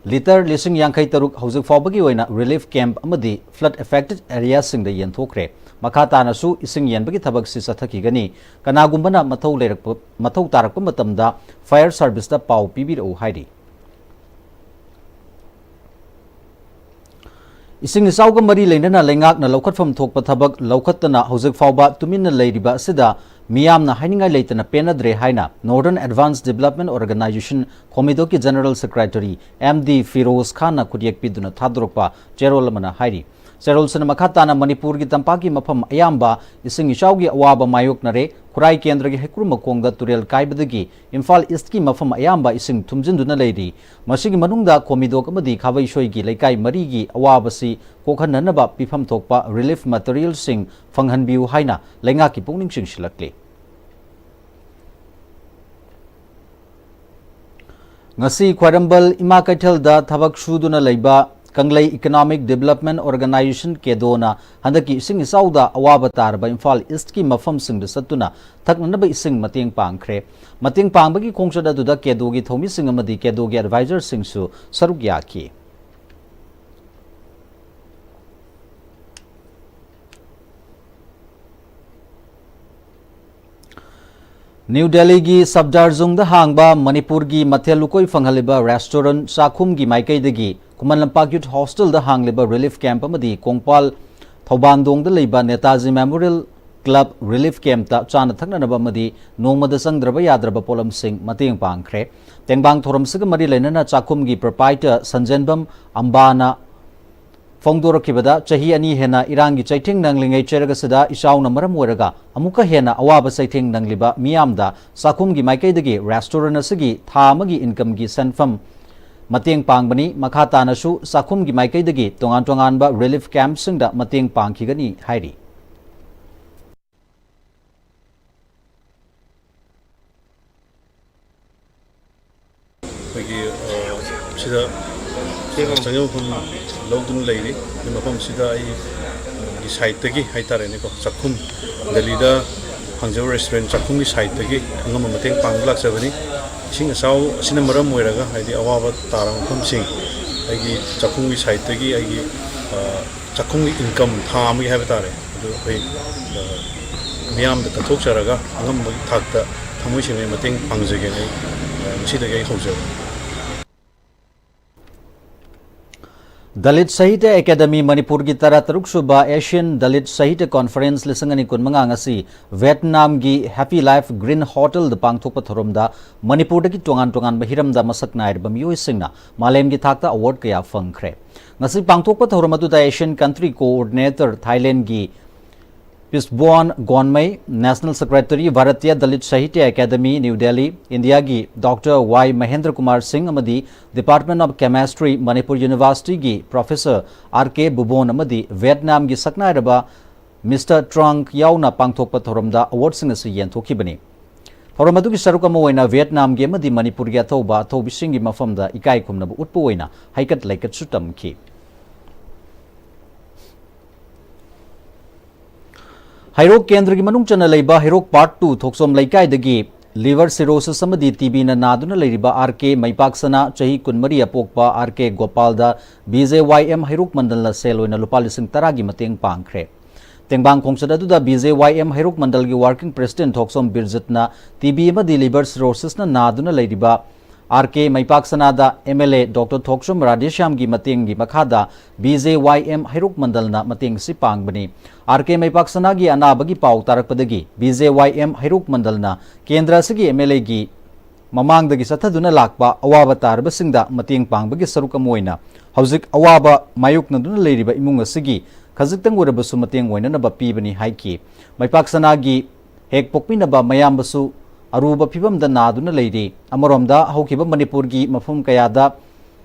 litre ꯂꯤꯁꯤꯡ ꯌꯥꯡꯈꯩ ꯇꯔꯨꯛ ꯍꯧꯖꯤꯛ ꯐꯥꯎꯕꯒꯤ ꯑꯣꯏꯅ relief camp ꯑꯃꯗꯤ flood affected area ꯁꯤꯡꯗ ꯌꯦꯟꯊꯣꯛꯈ꯭ꯔꯦ꯫ ꯃꯈꯥ ꯇꯥꯅꯁꯨ ꯏꯁꯤꯡ ꯌꯦꯟꯕꯒꯤ ꯊꯕꯛꯁꯤ ꯆꯠꯊꯈꯤꯒꯅꯤ꯫ ꯀꯅꯥꯒꯨꯝꯕꯅ ꯃꯊꯧ ꯂꯩꯔꯛꯄ, ꯃꯊꯧ ꯇꯥꯔꯛꯄ ꯃꯇꯝꯗ Fire Service ꯇ ꯄꯥꯎ ꯄꯤꯕꯤꯔꯛꯎ ꯍꯥꯏꯔꯤ꯫ ꯏꯁꯤꯡ ꯏꯆꯥꯎꯒ ꯃꯔꯤ ꯂꯩꯅꯅ ꯂꯩꯉꯥꯛꯅ ꯂꯧꯈꯠꯐꯝ ꯊꯣꯛꯄ ꯊꯕꯛ ꯂꯧꯈꯠꯇꯅ ꯍꯧꯖꯤꯛ ꯐꯥꯎꯕ ꯇꯨꯃꯤꯟꯅ ꯂꯩꯔꯤꯕ ꯑꯁꯤꯗ ꯃꯤꯌꯥꯝꯅ ꯍꯥꯏꯅꯤꯡꯉꯥꯏ ꯂꯩꯇꯅ ꯄꯦꯟꯅꯗ꯭ꯔꯦ ꯍꯥꯏꯅ Northern Advance Development Organisation ꯈꯣꯃꯤꯗꯣꯛꯀꯤ General Secretary M D Firoz ꯈꯥꯟꯅ ꯈꯨꯠꯌꯦꯛ ꯄꯤꯗꯨꯅ ꯊꯥꯗꯣꯔꯛꯄ ꯆꯦꯔꯣꯜ ꯑꯃꯅ ꯍꯥꯏꯔꯤ꯫ ꯆꯦꯔꯣꯜꯁꯤꯅ ꯃꯈꯥ ꯇꯥꯅ ꯃꯅꯤꯄꯨꯔꯒꯤ ꯇꯝꯄꯥꯛꯀꯤ ꯃꯐꯝ ꯑꯌꯥꯝꯕ ꯏꯁꯤꯡ ꯏꯆꯥꯎꯒꯤ ꯑꯋꯥꯕ ꯃꯥꯌꯣꯛꯅꯔꯦ꯫ ꯈꯨꯔꯥꯏ ꯀꯦꯟꯗ꯭ꯔꯒꯤ ꯍꯩꯀ꯭ꯔꯨ ꯃꯈꯣꯡꯗ ꯇꯨꯔꯦꯜ ꯀꯥꯏꯕꯗꯒꯤ ꯏꯝꯐꯥꯜ East ꯀꯤ ꯃꯐꯝ ꯑꯌꯥꯝꯕ ꯏꯁꯤꯡ ꯊꯨꯝꯖꯤꯟꯗꯨꯅ ꯂꯩꯔꯤ꯫ ꯃꯁꯤꯒꯤ ꯃꯅꯨꯡꯗ ꯈꯣꯃꯤꯗꯣꯛ ꯑꯃꯗꯤ ꯈꯥꯕꯩꯁꯣꯏꯒꯤ ꯂꯩꯀꯥꯏ ꯃꯔꯤꯒꯤ ꯑꯋꯥꯕꯁꯤ ꯀꯣꯛꯍꯟꯅꯅꯕ ꯄꯤꯐꯝ ꯊꯣꯛꯄ relief material ꯁꯤꯡ ꯐꯪꯍꯟꯕꯤꯌꯨ ꯍꯥꯏꯅ ꯂꯩꯉꯥꯛꯀꯤ ꯄꯨꯛꯅꯤꯡ ꯆꯤꯡꯁꯤꯜꯂꯛꯂꯤ꯫ ꯉꯁꯤ ꯈ꯭ꯋꯥꯏꯔꯝꯕꯟ ꯏꯃꯥ ꯀꯩꯊꯦꯜꯗ ꯊꯕꯛ ꯁꯨꯗꯨꯅ ꯂꯩꯕ ꯀꯪꯂꯩ Economic Development Organisation, ꯀꯦꯗꯣꯅ ꯍꯟꯗꯛꯀꯤ ꯏꯁꯤꯡ ꯏꯆꯥꯎꯗ ꯑꯋꯥꯕ ꯇꯥꯔꯕ ꯏꯝꯐꯥꯜ ꯏꯁ꯭ꯠꯀꯤ ꯃꯐꯝꯁꯤꯡꯗ ꯆꯠꯇꯨꯅ ꯊꯛꯅꯅꯕ ꯏꯁꯤꯡ ꯃꯇꯦꯡ ꯄꯥꯡꯈ꯭ꯔꯦ꯫ ꯃꯇꯦꯡ ꯄꯥꯡꯕꯒꯤ ꯈꯣꯡꯆꯠ ꯑꯗꯨꯗ ꯀꯦꯗꯣꯒꯤ ꯊꯧꯃꯤꯁꯤꯡ ꯑꯃꯗꯤ ꯀꯦꯗꯣꯒꯤ ꯑꯦꯗꯚꯥꯏꯖꯔꯁꯤꯡꯁꯨ ꯁꯔꯨꯛ ꯌꯥꯈꯤ꯫ ꯅ꯭ꯌꯨ ꯗꯦꯜꯂꯤꯒꯤ ꯁꯕꯗꯥꯔꯖꯨꯡꯗ ꯍꯥꯡꯕ ꯃꯅꯤꯄꯨꯔꯒꯤ ꯃꯊꯦꯜ ꯂꯨꯀꯣꯏ ꯐꯪꯍꯜꯂꯤꯕ ꯔꯦꯁꯇꯣꯔꯦꯟꯠ ꯆꯥꯛꯈꯨꯝꯒꯤ ꯃꯥꯏꯀꯩꯗꯒꯤ ꯈꯨꯃꯟ ꯂꯝꯄꯥꯛ ꯌꯨꯠ ꯍꯣꯁꯇꯦꯜꯗ ꯍꯥꯡꯂꯤꯕ ꯔꯤꯂꯤꯐ ꯀꯦꯝꯞ ꯑꯃꯗꯤ ꯀꯣꯡꯄꯥꯜ ꯊꯧꯕꯥꯟꯗꯣꯡꯗ ꯂꯩꯕ ꯅꯦꯇꯥꯖꯤ ꯃꯦꯃꯣꯔꯤꯌꯦꯜ ꯀ꯭ꯂꯕ ꯔꯤꯂꯤꯐ ꯀꯦꯝꯞꯇ ꯆꯥꯅ ꯊꯛꯅꯅꯕ ꯑꯃꯗꯤ ꯅꯣꯡꯃꯗ ꯆꯪꯗ꯭ꯔꯕ ꯌꯥꯗ꯭ꯔꯕ ꯄꯣꯠꯂꯝꯁꯤꯡ ꯃꯇꯦꯡ ꯄꯥꯡꯈ꯭ꯔꯦ꯫ ꯇꯦꯡꯕꯥꯡ ꯊꯧꯔꯝꯁꯤꯒ ꯃꯔꯤ ꯂꯩꯅꯅ ꯆꯥꯛꯈꯨꯝꯒꯤ ꯄ꯭ꯔꯣꯄꯥꯏꯇꯔ ꯁꯟꯖꯦꯟꯕꯝ ꯑꯝꯕꯥꯅ ꯐꯣꯡꯗꯣꯔꯛꯈꯤꯕꯗ, ꯆꯍꯤ ꯑꯅꯤ ꯍꯦꯟꯅ ꯏꯔꯥꯡꯒꯤ ꯆꯩꯊꯦꯡ ꯅꯪꯂꯤꯉꯩ ꯆꯩꯔꯛ ꯑꯁꯤꯗ ꯏꯆꯥꯎꯅ ꯃꯔꯝ ꯑꯣꯏꯔꯒ ꯑꯃꯨꯛꯀ ꯍꯦꯟꯅ ꯑꯋꯥꯕ ꯆꯩꯊꯦꯡ ꯅꯪꯂꯤꯕ ꯃꯤꯌꯥꯝꯗ ꯆꯥꯛꯈꯨꯝꯒꯤ ꯃꯥꯏꯀꯩꯗꯒꯤ ꯔꯦꯁꯇꯣꯔꯦꯟꯠ ꯑꯁꯤꯒꯤ ꯊꯥ ꯑꯃꯒꯤ ꯏꯟꯀꯝꯒꯤ ꯁꯦꯟꯐꯝ ꯃꯇꯦꯡ ꯄꯥꯡꯕꯅꯤ꯫ ꯃꯈꯥ ꯇꯥꯅꯁꯨ ꯆꯥꯛꯈꯨꯝꯒꯤ ꯃꯥꯏꯀꯩꯗꯒꯤ ꯇꯣꯉꯥꯟ ꯇꯣꯉꯥꯟꯕ ꯔꯤꯂꯤꯐ ꯀꯦꯝꯞꯁꯤꯡꯗ ꯃꯇꯦꯡ ꯄꯥꯡꯈꯤꯒꯅꯤ ꯍꯥꯏꯔꯤ꯫ ꯑꯩꯈꯣꯏꯒꯤ, ꯑ, ꯁꯤꯗ ꯆꯪꯖꯐꯝ ꯂꯧꯗꯨꯅ ꯂꯩꯔꯤ꯫ ꯑꯩꯈꯣꯏ ꯃꯐꯝꯁꯤꯗ ꯑꯩ, ꯑ, ꯒꯤ ꯁꯥꯏꯠꯇꯒꯤ ꯍꯥꯏꯇꯥꯔꯦꯅꯦꯀꯣ, ꯆꯥꯛꯈꯨꯝ, ꯗꯦꯜꯂꯤꯗ ꯍꯥꯡꯖꯕ ꯔꯦꯁꯇꯨꯔꯦꯟ ꯆꯥꯛꯈꯨꯝꯒꯤ ꯁꯥꯏꯠꯇꯒꯤ ꯑꯉꯝꯕ ꯃꯇꯦꯡ ꯄꯥꯡꯕ ꯂꯥꯛꯆꯕꯅꯤ꯫ ꯏꯁꯤꯡ ꯑꯆꯥꯎ ꯑꯁꯤꯅ ꯃꯔꯝ ꯑꯣꯏꯔꯒ, ꯍꯥꯏꯗꯤ, ꯑꯋꯥꯕ ꯇꯥꯔꯕ ꯃꯐꯝꯁꯤꯡ ꯑꯩꯒꯤ ꯆꯥꯛꯈꯨꯝꯒꯤ ꯁꯥꯏꯠꯇꯒꯤ ꯑꯩꯒꯤ, ꯑ, ꯆꯥꯛꯈꯨꯝꯒꯤ ꯏꯟꯀꯝ ꯊꯥ ꯑꯃꯒꯤ ꯍꯥꯏꯕ ꯇꯥꯔꯦ, ꯑꯗꯨ ꯑꯩꯈꯣꯏ, ꯑ, ꯃꯤꯌꯥꯝꯗ ꯀꯠꯊꯣꯛꯆꯔꯒ ꯑꯉꯝꯕꯒꯤ ꯊꯥꯛꯇ ꯊꯃꯣꯏ ꯁꯦꯡꯅ ꯃꯇꯦꯡ ꯄꯥꯡꯖꯒꯦꯅ ꯑꯩ, ꯑ, ꯉꯁꯤꯗꯒꯤ ꯑꯩ ꯍꯧꯖꯕꯅꯤ꯫ ꯗꯂꯤꯠ ꯁꯥꯍꯤꯇ꯭ꯌ ꯑꯦꯀꯥꯗꯦꯃꯤ ꯃꯅꯤꯄꯨꯔꯒꯤ ꯇꯔꯥꯇꯔꯨꯛ ꯁꯨꯕ ꯑꯦꯁꯤꯌꯥꯟ ꯗꯂꯤꯠ ꯁꯥꯍꯤꯇ꯭ꯌ ꯀꯣꯟꯐꯔꯦꯟꯁ ꯂꯤꯁꯤꯡ ꯑꯅꯤ ꯀꯨꯟꯃꯉꯥ ꯉꯁꯤ ꯚꯤꯌꯦꯠꯅꯥꯝꯒꯤ ꯍꯦꯄꯤ ꯂꯥꯏꯐ ꯒ꯭ꯔꯤꯟ ꯍꯣꯇꯦꯜꯗ ꯄꯥꯡꯊꯣꯛꯄ ꯊꯧꯔꯝꯗ ꯃꯅꯤꯄꯨꯔꯗꯒꯤ ꯇꯣꯉꯥꯟ ꯇꯣꯉꯥꯟꯕ ꯍꯤꯔꯝꯗ ꯃꯁꯛ ꯅꯥꯏꯔꯕ ꯃꯤꯑꯣꯏꯁꯤꯡꯅ ꯃꯥꯂꯦꯝꯒꯤ ꯊꯥꯛꯇ ꯑꯦꯋꯥꯔꯗ ꯀꯌꯥ ꯐꯪꯈ꯭ꯔꯦ꯫ ꯉꯁꯤ ꯄꯥꯡꯊꯣꯛꯄ ꯊꯧꯔꯝ ꯑꯗꯨꯗ ꯑꯦꯁꯤꯌꯥꯟ ꯀꯟꯇ꯭ꯔꯤ ꯀꯣꯑꯣꯔꯗꯤꯅꯦꯇꯔ ꯊꯥꯏꯂꯦꯟꯗꯒꯤ Pisbon Gonmei, national secretary Bhartiya Dalit Sahitya academy, new Delhi, ꯏꯟꯗꯤꯌꯥꯒꯤ ꯗꯣꯛꯇꯔ ꯋꯥꯏ ꯃꯍꯦꯟꯗ꯭ꯔ ꯀꯨꯃꯥꯔ ꯁꯤꯡ ꯑꯃꯗꯤ ꯗꯤꯄꯥꯔꯠꯃꯦꯟ ꯑꯣꯐ ꯀꯦꯃꯦꯁꯇ꯭ꯔꯤ, ꯃꯅꯤꯄꯨꯔ ꯌꯨꯅꯤꯚꯔꯁꯤꯇꯤꯒꯤ ꯄ꯭ꯔꯣꯐꯦꯁꯔ ꯑꯥꯔ ꯀꯦ ꯕꯨꯕꯣꯟ ꯑꯃꯗꯤ ꯚꯤꯌꯦꯠꯅꯥꯝꯒꯤ ꯁꯛꯅꯥꯏꯔꯕ ꯃꯤꯁꯇꯔ ꯇ꯭ꯔꯥꯡ ꯌꯥꯎꯅ ꯄꯥꯡꯊꯣꯛꯄ ꯊꯧꯔꯝꯗ ꯑꯦꯋꯥꯔꯗꯁꯤꯡ ꯑꯁꯤ ꯌꯦꯟꯊꯣꯛꯈꯤꯕꯅꯤ꯫ ꯊꯧꯔꯝ ꯑꯗꯨꯒꯤ ꯁꯔꯨꯛ ꯑꯃ ꯑꯣꯏꯅ ꯚꯤꯌꯦꯠꯅꯥꯝꯒꯤ ꯑꯃꯗꯤ ꯃꯅꯤꯄꯨꯔꯒꯤ ꯑꯊꯧꯕ ꯑꯊꯧꯕꯤꯁꯤꯡꯒꯤ ꯃꯐꯝꯗ ꯏꯀꯥꯏ ꯈꯨꯝꯅꯕ ꯎꯠꯄ ꯑꯣꯏꯅ ꯍꯩꯀꯠ ꯂꯩꯀꯠꯁꯨ ꯇꯝꯈꯤ꯫ ꯍꯩꯔꯣꯛ ꯀꯦꯟꯗ꯭ꯔꯒꯤ ꯃꯅꯨꯡ ꯆꯟꯅ ꯂꯩꯕ ꯍꯩꯔꯣꯛ ꯄꯥꯔꯠ ꯇꯨ ꯊꯣꯛꯆꯣꯝ ꯂꯩꯀꯥꯏꯗꯒꯤ ꯂꯤꯚꯔ ꯁꯤꯔꯣꯁꯤꯁ ꯑꯃꯗꯤ ꯇꯤ ꯕꯤꯅ ꯅꯥꯗꯨꯅ ꯂꯩꯔꯤꯕ ꯑꯥꯔ ꯀꯦ ꯃꯩꯄꯥꯛꯁꯅꯥ, ꯆꯍꯤ ꯀꯨꯟꯃꯔꯤ, ꯑꯄꯣꯛꯄ ꯑꯥꯔ ꯀꯦ ꯒꯣꯄꯥꯜꯗ ꯕꯤ ꯖꯦ ꯋꯥꯏ ꯑꯦꯝ ꯍꯩꯔꯣꯛ ꯃꯟꯗꯜꯅ ꯁꯦꯜ ꯑꯣꯏꯅ ꯂꯨꯄꯥ ꯂꯤꯁꯤꯡ ꯇꯔꯥꯒꯤ ꯃꯇꯦꯡ ꯄꯥꯡꯈ꯭ꯔꯦ꯫ ꯇꯦꯡꯕꯥꯡ ꯈꯣꯡꯆꯠ ꯑꯗꯨꯗ B J Y M Heirok ꯃꯟꯗꯜꯒꯤ ꯋꯥꯔꯀꯤꯡ ꯄ꯭ꯔꯦꯁꯤꯗꯦꯟꯠ ꯊꯣꯛꯆꯣꯝ ꯕꯤꯔꯖꯤꯠꯅ ꯇꯤ ꯕꯤ ꯑꯃꯗꯤ ꯂꯤꯚꯔ ꯁꯤꯔꯣꯁꯤꯁꯅ ꯅꯥꯗꯨꯅ ꯂꯩꯔꯤꯕ ꯑꯥꯔ ꯀꯦ ꯃꯩꯄꯥꯛꯁꯅꯥꯗ M L A doctor Thokchom ꯔꯥꯙꯦꯁ꯭ꯌꯥꯝꯒꯤ ꯃꯇꯦꯡꯒꯤ ꯃꯈꯥꯗ ꯕꯤ ꯖꯦ ꯋꯥꯏ ꯑꯦꯝ ꯍꯩꯔꯣꯛ ꯃꯟꯗꯜꯅ ꯃꯇꯦꯡ ꯑꯁꯤ ꯄꯥꯡꯕꯅꯤ꯫ ꯑꯥꯔ ꯀꯦ ꯃꯩꯄꯥꯛꯁꯅꯥꯒꯤ ꯑꯅꯥꯕꯒꯤ ꯄꯥꯎ ꯇꯥꯔꯛꯄꯗꯒꯤ ꯕꯤ ꯖꯦ ꯋꯥꯏ ꯑꯦꯝ ꯍꯩꯔꯣꯛ ꯃꯟꯗꯜꯅ ꯀꯦꯟꯗ꯭ꯔ ꯑꯁꯤꯒꯤ ꯑꯦꯝ ꯑꯦꯜ ꯑꯦꯒꯤ ꯃꯃꯥꯡꯗꯒꯤ ꯆꯠꯊꯗꯨꯅ ꯂꯥꯛꯄ ꯑꯋꯥꯕ ꯇꯥꯔꯕꯁꯤꯡꯗ ꯃꯇꯦꯡ ꯄꯥꯡꯕꯒꯤ ꯁꯔꯨꯛ ꯑꯃ ꯑꯣꯏꯅ ꯍꯧꯖꯤꯛ ꯑꯋꯥꯕ ꯃꯥꯌꯣꯛꯅꯗꯨꯅ ꯂꯩꯔꯤꯕ ꯏꯃꯨꯡ ꯑꯁꯤꯒꯤ ꯈꯖꯤꯛꯇꯪ ꯑꯣꯏꯔꯕꯁꯨ ꯃꯇꯦꯡ ꯑꯣꯏꯅꯅꯕ ꯄꯤꯕꯅꯤ ꯍꯥꯏꯈꯤ꯫ ꯃꯩꯄꯥꯛꯁꯅꯥꯒꯤ ꯍꯦꯛ ꯄꯣꯛꯄꯤꯅꯕ ꯃꯌꯥꯝꯕꯁꯨ ꯑꯔꯨꯕ ꯐꯤꯕꯝꯗ ꯅꯥꯗꯨꯅ ꯂꯩꯔꯤ꯫ ꯑꯃꯔꯣꯝꯗ ꯍꯧꯈꯤꯕ ꯃꯅꯤꯄꯨꯔꯒꯤ ꯃꯐꯝ ꯀꯌꯥꯗ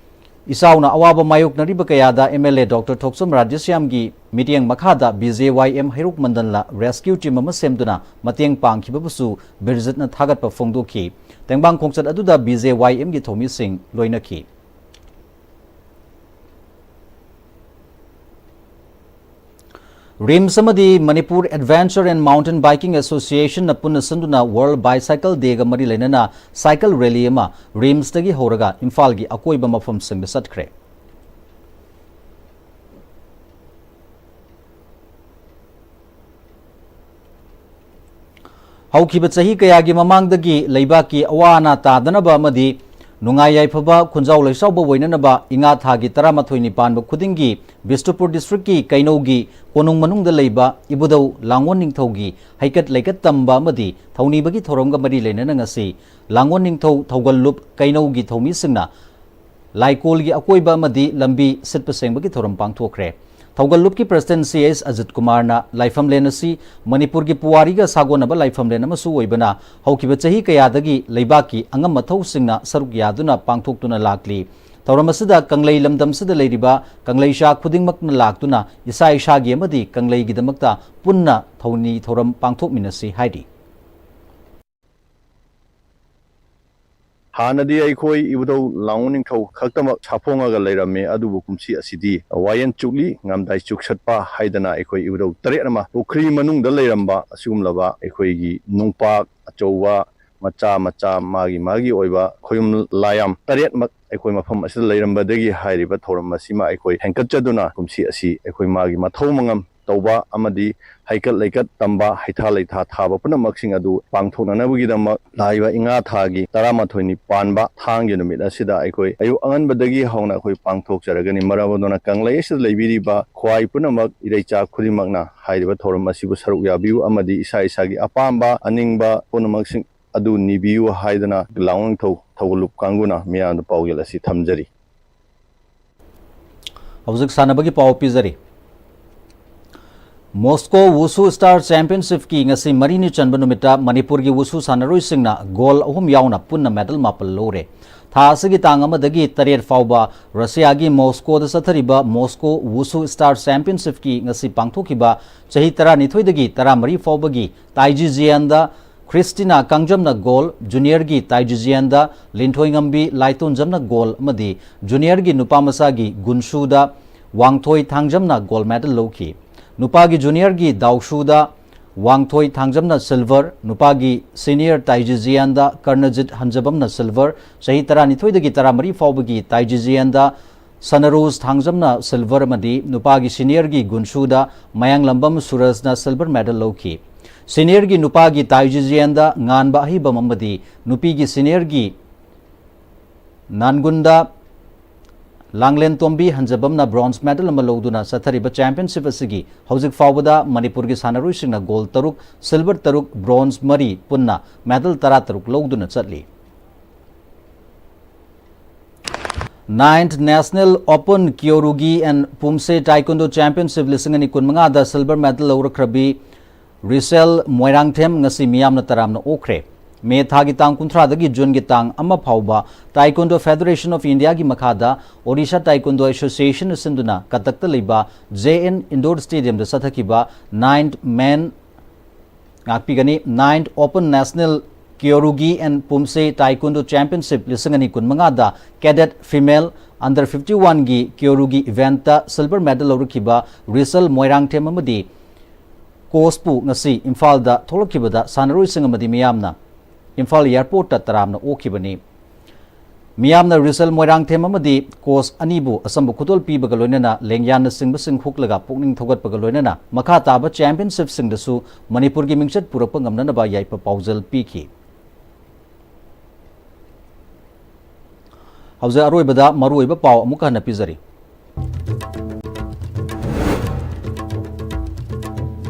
ꯏꯆꯥꯎꯅ ꯑꯋꯥꯕ ꯃꯥꯌꯣꯛꯅꯔꯤꯕ ꯀꯌꯥꯗ M L A doctor Thokchom ꯔꯥꯙꯦꯁ꯭ꯌꯥꯝꯒꯤ ꯃꯤꯠꯌꯦꯡ ꯃꯈꯥꯗ ꯕꯤ ꯖꯦ ꯋꯥꯏ ꯑꯦꯝ ꯍꯩꯔꯣꯛ ꯃꯟꯗꯜꯅ ꯔꯦꯁꯀ꯭ꯌꯨ ꯇꯤꯝ ꯑꯃ ꯁꯦꯝꯗꯨꯅ ꯃꯇꯦꯡ ꯄꯥꯡꯈꯤꯕꯕꯨꯁꯨ ꯕꯤꯔꯖꯤꯠꯅ ꯊꯥꯒꯠꯄ ꯐꯣꯡꯗꯣꯛꯈꯤ꯫ ꯇꯦꯡꯕꯥꯡ ꯈꯣꯡꯆꯠ ꯑꯗꯨꯗ ꯕꯤ ꯖꯦ ꯋꯥꯏ ꯑꯦꯝꯒꯤ ꯊꯧꯃꯤꯁꯤꯡ ꯂꯣꯏꯅꯈꯤ꯫ ꯔꯤꯝꯁ ꯑꯃꯗꯤ Manipur adventure and mountain biking ꯑꯦꯁꯣꯁꯤꯌꯦꯁꯟꯅ ꯄꯨꯟꯅ ꯁꯤꯟꯗꯨꯅ ꯋꯥꯔꯜꯗ ꯕꯥꯏꯁꯥꯏꯀꯜ ꯗꯦꯒ ꯃꯔꯤ ꯂꯩꯅꯅ ꯁꯥꯏꯀꯜ ꯔꯦꯂꯤ ꯑꯃ ꯔꯤꯝꯁꯇꯒꯤ ꯍꯧꯔꯒ ꯏꯝꯐꯥꯜꯒꯤ ꯑꯀꯣꯏꯕ ꯃꯐꯝꯁꯤꯡꯗ ꯆꯠꯈ꯭ꯔꯦ꯫ ꯍꯧꯈꯤꯕ ꯆꯍꯤ ꯀꯌꯥꯒꯤ ꯃꯃꯥꯡꯗꯒꯤ ꯂꯩꯕꯥꯛꯀꯤ ꯑꯋꯥ ꯑꯅꯥ ꯇꯥꯗꯅꯕ ꯑꯃꯗꯤ ꯅꯨꯡꯉꯥꯏ ꯌꯥꯏꯐꯕ, ꯈꯨꯟꯖꯥꯎ ꯂꯩꯁꯥꯎꯕ ꯑꯣꯏꯅꯅꯕ ꯏꯉꯥ ꯊꯥꯒꯤ ꯇꯔꯥꯃꯥꯊꯣꯏꯅꯤ ꯄꯥꯟꯕ ꯈꯨꯗꯤꯡꯒꯤ ꯕꯤꯁꯅꯨꯄꯨꯔ ꯗꯤꯁꯇ꯭ꯔꯤꯛꯀꯤ ꯀꯩꯅꯧꯒꯤ ꯀꯣꯅꯨꯡ ꯃꯅꯨꯡꯗ ꯂꯩꯕ ꯏꯕꯨꯙꯧ ꯂꯥꯡꯒꯣꯜ ꯅꯤꯡꯊꯧꯒꯤ ꯍꯩꯀꯠ ꯂꯩꯀꯠ ꯇꯝꯕ ꯑꯃꯗꯤ ꯊꯧꯅꯤꯕꯒꯤ ꯊꯧꯔꯝꯒ ꯃꯔꯤ ꯂꯩꯅꯅ ꯉꯁꯤ ꯂꯥꯡꯒꯣꯜ ꯅꯤꯡꯊꯧ ꯊꯧꯒꯜꯂꯨꯞ ꯀꯩꯅꯧꯒꯤ ꯊꯧꯃꯤꯁꯤꯡꯅ ꯂꯥꯏꯀꯣꯜꯒꯤ ꯑꯀꯣꯏꯕ ꯑꯃꯗꯤ ꯂꯝꯕꯤ ꯁꯤꯠꯄ ꯁꯦꯡꯕꯒꯤ ꯊꯧꯔꯝ ꯄꯥꯡꯊꯣꯛꯈ꯭ꯔꯦ꯫ ꯊꯧꯒꯜꯂꯨꯞꯀꯤ ꯄ꯭ꯔꯁꯤꯗꯦꯟꯠ ꯁꯤ ꯑꯦꯁ ꯑꯖꯤꯠ ꯀꯨꯃꯥꯔꯅ ꯂꯥꯏꯐꯝꯂꯦꯟ ꯑꯁꯤ ꯃꯅꯤꯄꯨꯔꯒꯤ ꯄꯨꯋꯥꯔꯤꯒ ꯁꯥꯒꯣꯟꯅꯕ ꯂꯥꯏꯐꯝꯂꯦꯟ ꯑꯃꯁꯨ ꯑꯣꯏꯕꯅ ꯍꯧꯈꯤꯕ ꯆꯍꯤ ꯀꯌꯥꯗꯒꯤ ꯂꯩꯕꯥꯛꯀꯤ ꯑꯉꯝ ꯑꯊꯧꯁꯤꯡꯅ ꯁꯔꯨꯛ ꯌꯥꯗꯨꯅ ꯄꯥꯡꯊꯣꯛꯇꯨꯅ ꯂꯥꯛꯂꯤ꯫ ꯊꯧꯔꯝ ꯑꯁꯤꯗ ꯀꯪꯂꯩ ꯂꯝꯗꯝꯁꯤꯗ ꯂꯩꯔꯤꯕ ꯀꯪꯂꯩꯆꯥ ꯈꯨꯗꯤꯡꯃꯛꯅ ꯂꯥꯛꯇꯨꯅ ꯏꯁꯥ ꯏꯁꯥꯒꯤ ꯑꯃꯗꯤ ꯀꯪꯂꯩꯒꯤꯗꯃꯛꯇ ꯄꯨꯟꯅ ꯊꯧꯅꯤ ꯊꯧꯔꯝ ꯄꯥꯡꯊꯣꯛꯃꯤꯟꯅꯁꯤ ꯍꯥꯏꯔꯤ꯫ ꯍꯥꯟꯅꯗꯤ ꯑꯩꯈꯣꯏ ꯏꯕꯨꯙꯧ ꯂꯥꯡꯉꯣꯜ ꯅꯤꯡꯊꯧ ꯈꯛꯇꯃꯛ ꯁꯥꯐꯣꯡꯉꯒ ꯂꯩꯔꯝꯃꯤ, ꯑꯗꯨꯕꯨ ꯀꯨꯝꯁꯤ ꯑꯁꯤꯗꯤ ꯋꯥꯌꯦꯟ ꯆꯨꯛꯂꯤ ꯉꯝꯗꯥꯏ ꯆꯨꯛꯁꯠꯄ ꯍꯥꯏꯗꯅ ꯑꯩꯈꯣꯏ ꯏꯕꯨꯙꯧ ꯇꯔꯦꯠ ꯑꯃ ꯄꯨꯈ꯭ꯔꯤ ꯃꯅꯨꯡꯗ ꯂꯩꯔꯝꯕ ꯑꯁꯤꯒꯨꯝꯂꯕ ꯑꯩꯈꯣꯏꯒꯤ ꯅꯨꯡꯄꯥꯛ ꯑꯆꯧꯕ, ꯃꯆꯥ ꯃꯆꯥ, ꯃꯥꯒꯤ ꯃꯥꯒꯤ ꯑꯣꯏꯕ ꯈꯣꯌꯨꯝ ꯂꯥꯌꯥꯝ ꯇꯔꯦꯠꯃꯛ ꯑꯩꯈꯣꯏ ꯃꯐꯝ ꯑꯁꯤꯗ ꯂꯩꯔꯝꯕꯗꯒꯤ ꯍꯥꯏꯔꯤꯕ ꯊꯧꯔꯝ ꯑꯁꯤꯃ ꯑꯩꯈꯣꯏ ꯍꯦꯟꯒꯠꯆꯗꯨꯅ ꯀꯨꯝꯁꯤ ꯑꯁꯤ ꯑꯩꯈꯣꯏ ꯃꯥꯒꯤ ꯃꯊꯧ ꯃꯉꯝ ꯇꯧꯕ ꯑꯃꯗꯤ ꯍꯩꯀꯠ ꯂꯩꯀꯠ ꯇꯝꯕ, ꯍꯩꯊꯥ ꯂꯩꯊꯥ ꯊꯥꯕ ꯄꯨꯝꯅꯃꯛꯁꯤꯡ ꯑꯗꯨ ꯄꯥꯡꯊꯣꯛꯅꯅꯕꯒꯤꯗꯃꯛ ꯂꯥꯛꯏꯕ ꯏꯉꯥ ꯊꯥꯒꯤ ꯇꯔꯥꯃꯥꯊꯣꯏꯅꯤ ꯄꯥꯟꯕ ꯊꯥꯡꯒꯤ ꯅꯨꯃꯤꯠ ꯑꯁꯤꯗ ꯑꯩꯈꯣꯏ ꯑꯌꯨꯛ ꯑꯉꯟꯕꯗꯒꯤ ꯍꯧꯅ ꯑꯩꯈꯣꯏ ꯄꯥꯡꯊꯣꯛꯆꯔꯒꯅꯤ꯫ ꯃꯔꯝ ꯑꯗꯨꯅ ꯀꯪꯂꯩ ꯑꯁꯤꯗ ꯂꯩꯕꯤꯔꯤꯕ ꯈ꯭ꯋꯥꯏ ꯄꯨꯝꯅꯃꯛ, ꯏꯔꯩꯆꯥ ꯈꯨꯗꯤꯡꯃꯛꯅ ꯍꯥꯏꯔꯤꯕ ꯊꯧꯔꯝ ꯑꯁꯤꯕꯨ ꯁꯔꯨꯛ ꯌꯥꯕꯤꯌꯨ ꯑꯃꯗꯤ ꯏꯁꯥ ꯏꯁꯥꯒꯤ ꯑꯄꯥꯝꯕ ꯑꯅꯤꯡꯕ ꯄꯨꯝꯅꯃꯛꯁꯤꯡ ꯑꯗꯨ ꯅꯤꯕꯤꯌꯨ ꯍꯥꯏꯗꯨꯅ ꯂꯥꯡꯑꯣꯟꯊꯧ ꯊꯧꯒꯜꯂꯨꯞ ꯀꯥꯡꯕꯨꯅ ꯃꯤꯌꯥꯝꯗ ꯄꯥꯎꯖꯦꯜ ꯑꯁꯤ ꯊꯝꯖꯔꯤ꯫ ꯍꯧꯖꯤꯛ ꯁꯥꯟꯅꯕꯒꯤ ꯄꯥꯎ ꯄꯤꯖꯔꯤ꯫ ꯃꯣꯁꯀꯣ ꯋꯨꯁꯨ ꯁ꯭ꯇꯥꯔ ꯆꯦꯝꯄꯤꯌꯟꯁꯤꯞꯀꯤ ꯉꯁꯤ ꯃꯔꯤꯅꯤ ꯆꯟꯕ ꯅꯨꯃꯤꯠꯇ ꯃꯅꯤꯄꯨꯔꯒꯤ ꯋꯨꯁꯨ ꯁꯥꯟꯅꯔꯣꯏꯁꯤꯡꯅ ꯒꯣꯜ ꯑꯍꯨꯝ ꯌꯥꯎꯅ ꯄꯨꯟꯅ ꯃꯦꯗꯜ ꯃꯥꯄꯜ ꯂꯧꯔꯦ꯫ ꯊꯥ ꯑꯁꯤꯒꯤ ꯇꯥꯡ ꯑꯃꯗꯒꯤ ꯇꯔꯦꯠ ꯐꯥꯎꯕ ꯔꯁꯤꯌꯥꯒꯤ ꯃꯣꯁꯀꯣꯗ ꯆꯠꯊꯔꯤꯕ ꯃꯣꯁꯀꯣ ꯋꯨꯁꯨ ꯁ꯭ꯇꯥꯔ ꯆꯦꯝꯄꯤꯌꯟꯁꯤꯞꯀꯤ ꯉꯁꯤ ꯄꯥꯡꯊꯣꯛꯈꯤꯕ ꯆꯍꯤ ꯇꯔꯥꯅꯤꯊꯣꯏꯗꯒꯤ ꯇꯔꯥꯃꯔꯤ ꯐꯥꯎꯕꯒꯤ ꯇꯥꯏꯖꯤꯖꯤꯌꯥꯟꯗ ꯈ꯭ꯔꯤꯁꯇꯤꯅꯥ ꯀꯥꯡꯖꯝꯅ ꯒꯣꯜ, ꯖꯨꯅꯤꯌꯔꯒꯤ ꯇꯥꯏꯖꯤꯖꯤꯌꯥꯟꯗ ꯂꯤꯟꯊꯣꯏꯉꯝꯕꯤ ꯂꯥꯏꯇꯣꯟꯖꯝꯅ ꯒꯣꯜ ꯑꯃꯗꯤ ꯖꯨꯅꯤꯌꯔꯒꯤ ꯅꯨꯄꯥ ꯃꯆꯥꯒꯤ ꯒꯨꯟꯁꯨꯗ ꯋꯥꯡꯊꯣꯏ ꯊꯥꯡꯖꯝꯅ ꯒꯣꯜ ꯃꯦꯗꯜ ꯂꯧꯈꯤ꯫ ꯅꯨꯄꯥꯒꯤ ꯖꯨꯅꯤꯌꯔꯒꯤ ꯗꯥꯎꯁꯨꯗ ꯋꯥꯡꯊꯣꯏ ꯊꯥꯡꯖꯝꯅ ꯁꯤꯜꯚꯔ, ꯅꯨꯄꯥꯒꯤ ꯁꯤꯅꯤꯌꯔ ꯇꯥꯏꯖꯤꯖꯤꯌꯥꯟꯗ ꯀꯔꯅꯖꯤꯠ ꯍꯟꯖꯕꯝꯅ ꯁꯤꯜꯚꯔ, ꯆꯍꯤ ꯇꯔꯥꯅꯤꯊꯣꯏꯗꯒꯤ ꯇꯔꯥꯃꯔꯤ ꯐꯥꯎꯕꯒꯤ ꯇꯥꯏꯖꯤꯖꯤꯌꯥꯟꯗ ꯁꯅꯔꯣꯖ ꯊꯥꯡꯖꯝꯅ ꯁꯤꯜꯚꯔ ꯑꯃꯗꯤ ꯅꯨꯄꯥꯒꯤ ꯁꯤꯅꯤꯌꯔꯒꯤ ꯒꯨꯟꯁꯨꯗ ꯃꯌꯥꯡꯂꯝꯕꯝ ꯁꯨꯔꯖꯅ ꯁꯤꯜꯚꯔ ꯃꯦꯗꯜ ꯂꯧꯈꯤ꯫ ꯁꯤꯅꯤꯌꯔꯒꯤ ꯅꯨꯄꯥꯒꯤ ꯇꯥꯏꯖꯤꯖꯤꯌꯥꯟꯗ ꯉꯥꯟꯕ ꯑꯍꯩꯕꯝ ꯑꯃꯗꯤ ꯅꯨꯄꯤꯒꯤ ꯁꯤꯅꯤꯌꯔꯒꯤ ꯅꯥꯟꯒꯨꯟꯗ ꯂꯥꯡꯂꯦꯟꯇꯣꯝꯕꯤ ꯍꯟꯖꯕꯝꯅ ꯕ꯭ꯔꯣꯟꯖ ꯃꯦꯗꯜ ꯑꯃ ꯂꯧꯗꯨꯅ ꯆꯠꯊꯔꯤꯕ ꯆꯦꯝꯄꯤꯌꯟꯁꯤꯞ ꯑꯁꯤꯒꯤ ꯍꯧꯖꯤꯛ ꯐꯥꯎꯕꯗ ꯃꯅꯤꯄꯨꯔꯒꯤ ꯁꯥꯟꯅꯔꯣꯏꯁꯤꯡꯅ ꯒꯣꯜ ꯇꯔꯨꯛ, ꯁꯤꯜꯚꯔ ꯇꯔꯨꯛ, ꯕ꯭ꯔꯣꯟꯖ ꯃꯔꯤ, ꯄꯨꯟꯅ ꯃꯦꯗꯜ ꯇꯔꯥꯇꯔꯨꯛ ꯂꯧꯗꯨꯅ ꯆꯠꯂꯤ꯫ Ninth National Open Kyorugi and Pumse Taekwondo Championship ꯂꯤꯁꯤꯡ ꯑꯅꯤ ꯀꯨꯟꯃꯉꯥꯗ ꯁꯤꯜꯚꯔ ꯃꯦꯗꯜ ꯂꯧꯔꯛꯈ꯭ꯔꯕꯤ ꯔꯤꯁꯦꯜ ꯃꯣꯏꯔꯥꯡꯊꯦꯝ ꯉꯁꯤ ꯃꯤꯌꯥꯝꯅ ꯇꯔꯥꯝꯅ ꯑꯣꯛꯈ꯭ꯔꯦ꯫ ꯃꯦ ꯊꯥꯒꯤ ꯇꯥꯡ ꯀꯨꯟꯊ꯭ꯔꯥꯗꯒꯤ ꯖꯨꯟꯒꯤ ꯇꯥꯡ ꯑꯃ ꯐꯥꯎꯕ Taekwondo Federation of Indiaꯒꯤ ꯃꯈꯥꯗ Odisha Taekwondo Associationꯅ ꯁꯤꯟꯗꯨꯅ ꯀꯇꯛꯇ ꯂꯩꯕ J N Indoor Stadiumꯗ ꯆꯠꯊꯈꯤꯕ ninth Men ꯉꯥꯛꯄꯤꯒꯅꯤ꯫ Ninth Open National Kyorugi and Pumse Taekwondo Championship ꯂꯤꯁꯤꯡ ꯑꯅꯤ ꯀꯨꯟꯃꯉꯥꯗ cadet female under fifty one ꯒꯤ Kyorugi event ꯇ silver medal ꯂꯧꯔꯛꯈꯤꯕ ꯔꯤꯁꯜ ꯃꯣꯏꯔꯥꯡꯊꯦꯝ ꯑꯃꯗꯤ coach ꯄꯨ ꯉꯁꯤ ꯏꯝꯐꯥꯜꯗ ꯊꯣꯛꯂꯛꯈꯤꯕꯗ ꯁꯥꯟꯅꯔꯣꯏꯁꯤꯡ ꯑꯃꯗꯤ ꯃꯤꯌꯥꯝꯅ ꯏꯝꯐꯥꯜ airport ꯇ ꯇꯔꯥꯝꯅ ꯑꯣꯛꯈꯤꯕꯅꯤ꯫ ꯃꯤꯌꯥꯝꯅ ꯔꯤꯁꯜ ꯃꯣꯏꯔꯥꯡꯊꯦꯝ ꯑꯃꯗꯤ coach ꯑꯅꯤꯕꯨ ꯑꯆꯝꯕ ꯈꯨꯗꯣꯜ ꯄꯤꯕꯒ ꯂꯣꯏꯅꯅ ꯂꯦꯡꯌꯥꯟꯅꯆꯤꯡꯕꯁꯤꯡ ꯍꯨꯛꯂꯒ ꯄꯨꯛꯅꯤꯡ ꯊꯧꯒꯠꯄꯒ ꯂꯣꯏꯅꯅ ꯃꯈꯥ ꯇꯥꯕ championship ꯁꯤꯡꯗꯁꯨ ꯃꯅꯤꯄꯨꯔꯒꯤ ꯃꯤꯡꯆꯠ ꯄꯨꯔꯛꯄ ꯉꯝꯅꯅꯕ ꯌꯥꯏꯐ ꯄꯥꯎꯖꯦꯜ ꯄꯤꯈꯤ꯫ ꯍꯧꯖꯤꯛ ꯑꯔꯣꯏꯕꯗ ꯃꯔꯨꯑꯣꯏꯕ ꯄꯥꯎ ꯑꯃꯨꯛ ꯍꯟꯅ ꯄꯤꯖꯔꯤ꯫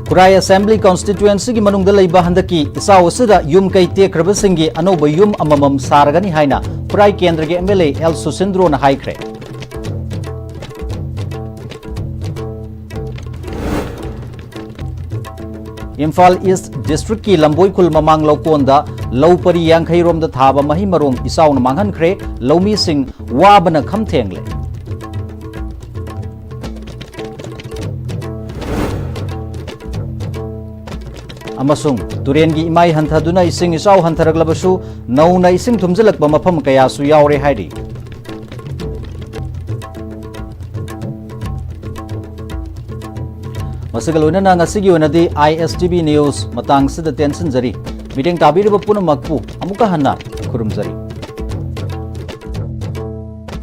ꯈꯨꯔꯥꯏ Assembly Constituency ꯒꯤ ꯃꯅꯨꯡꯗ ꯂꯩꯕ ꯍꯟꯗꯛꯀꯤ ꯏꯆꯥꯎ ꯑꯁꯤꯗ ꯌꯨꯝ ꯀꯩ ꯇꯦꯛꯈ꯭ꯔꯕꯁꯤꯡꯒꯤ ꯑꯅꯧꯕ ꯌꯨꯝ ꯑꯃꯃꯝ ꯁꯥꯔꯒꯅꯤ ꯍꯥꯏꯅ ꯈꯨꯔꯥꯏ ꯀꯦꯟꯗ꯭ꯔꯒꯤ M L A L ꯁꯨꯁꯤꯟꯗ꯭ꯔꯣꯅ ꯍꯥꯏꯈ꯭ꯔꯦ꯫ ꯏꯝꯐꯥꯜ East District ꯀꯤ ꯂꯝꯕꯣꯏꯈꯨꯜ ꯃꯃꯥꯡ ꯂꯧꯀꯣꯟꯗ ꯂꯧ ꯄꯔꯤ ꯌꯥꯡꯈꯩ ꯔꯣꯝꯗ ꯊꯥꯕ ꯃꯍꯩ ꯃꯔꯣꯡ ꯏꯆꯥꯎꯅ ꯃꯥꯡꯍꯟꯈ꯭ꯔꯦ, ꯂꯧꯃꯤꯁꯤꯡ ꯋꯥꯕꯅ ꯈꯝ ꯊꯦꯡꯂꯦ꯫ ꯑꯃꯁꯨꯡ ꯇꯨꯔꯦꯟꯒꯤ ꯏꯃꯥꯏ ꯍꯟꯊꯗꯨꯅ ꯏꯁꯤꯡ ꯏꯆꯥꯎ ꯍꯟꯊꯔꯛꯂꯕꯁꯨ ꯅꯧꯅ ꯏꯁꯤꯡ ꯊꯨꯝꯖꯤꯜꯂꯛꯄ ꯃꯐꯝ ꯀꯌꯥꯁꯨ ꯌꯥꯎꯔꯦ ꯍꯥꯏꯔꯤ꯫ ꯃꯁꯤꯒ ꯂꯣꯏꯅꯅ ꯉꯁꯤꯒꯤ ꯑꯣꯏꯅꯗꯤ I S T V News ꯃꯇꯥꯡꯁꯤꯗ ꯇꯦꯟꯁꯤꯟꯖꯔꯤ꯫ ꯃꯤꯠꯌꯦꯡ ꯇꯥꯕꯤꯔꯤꯕ ꯄꯨꯝꯅꯃꯛꯄꯨ ꯑꯃꯨꯛꯀ ꯍꯟꯅ ꯈꯨꯔꯨꯝꯖꯔꯤ꯫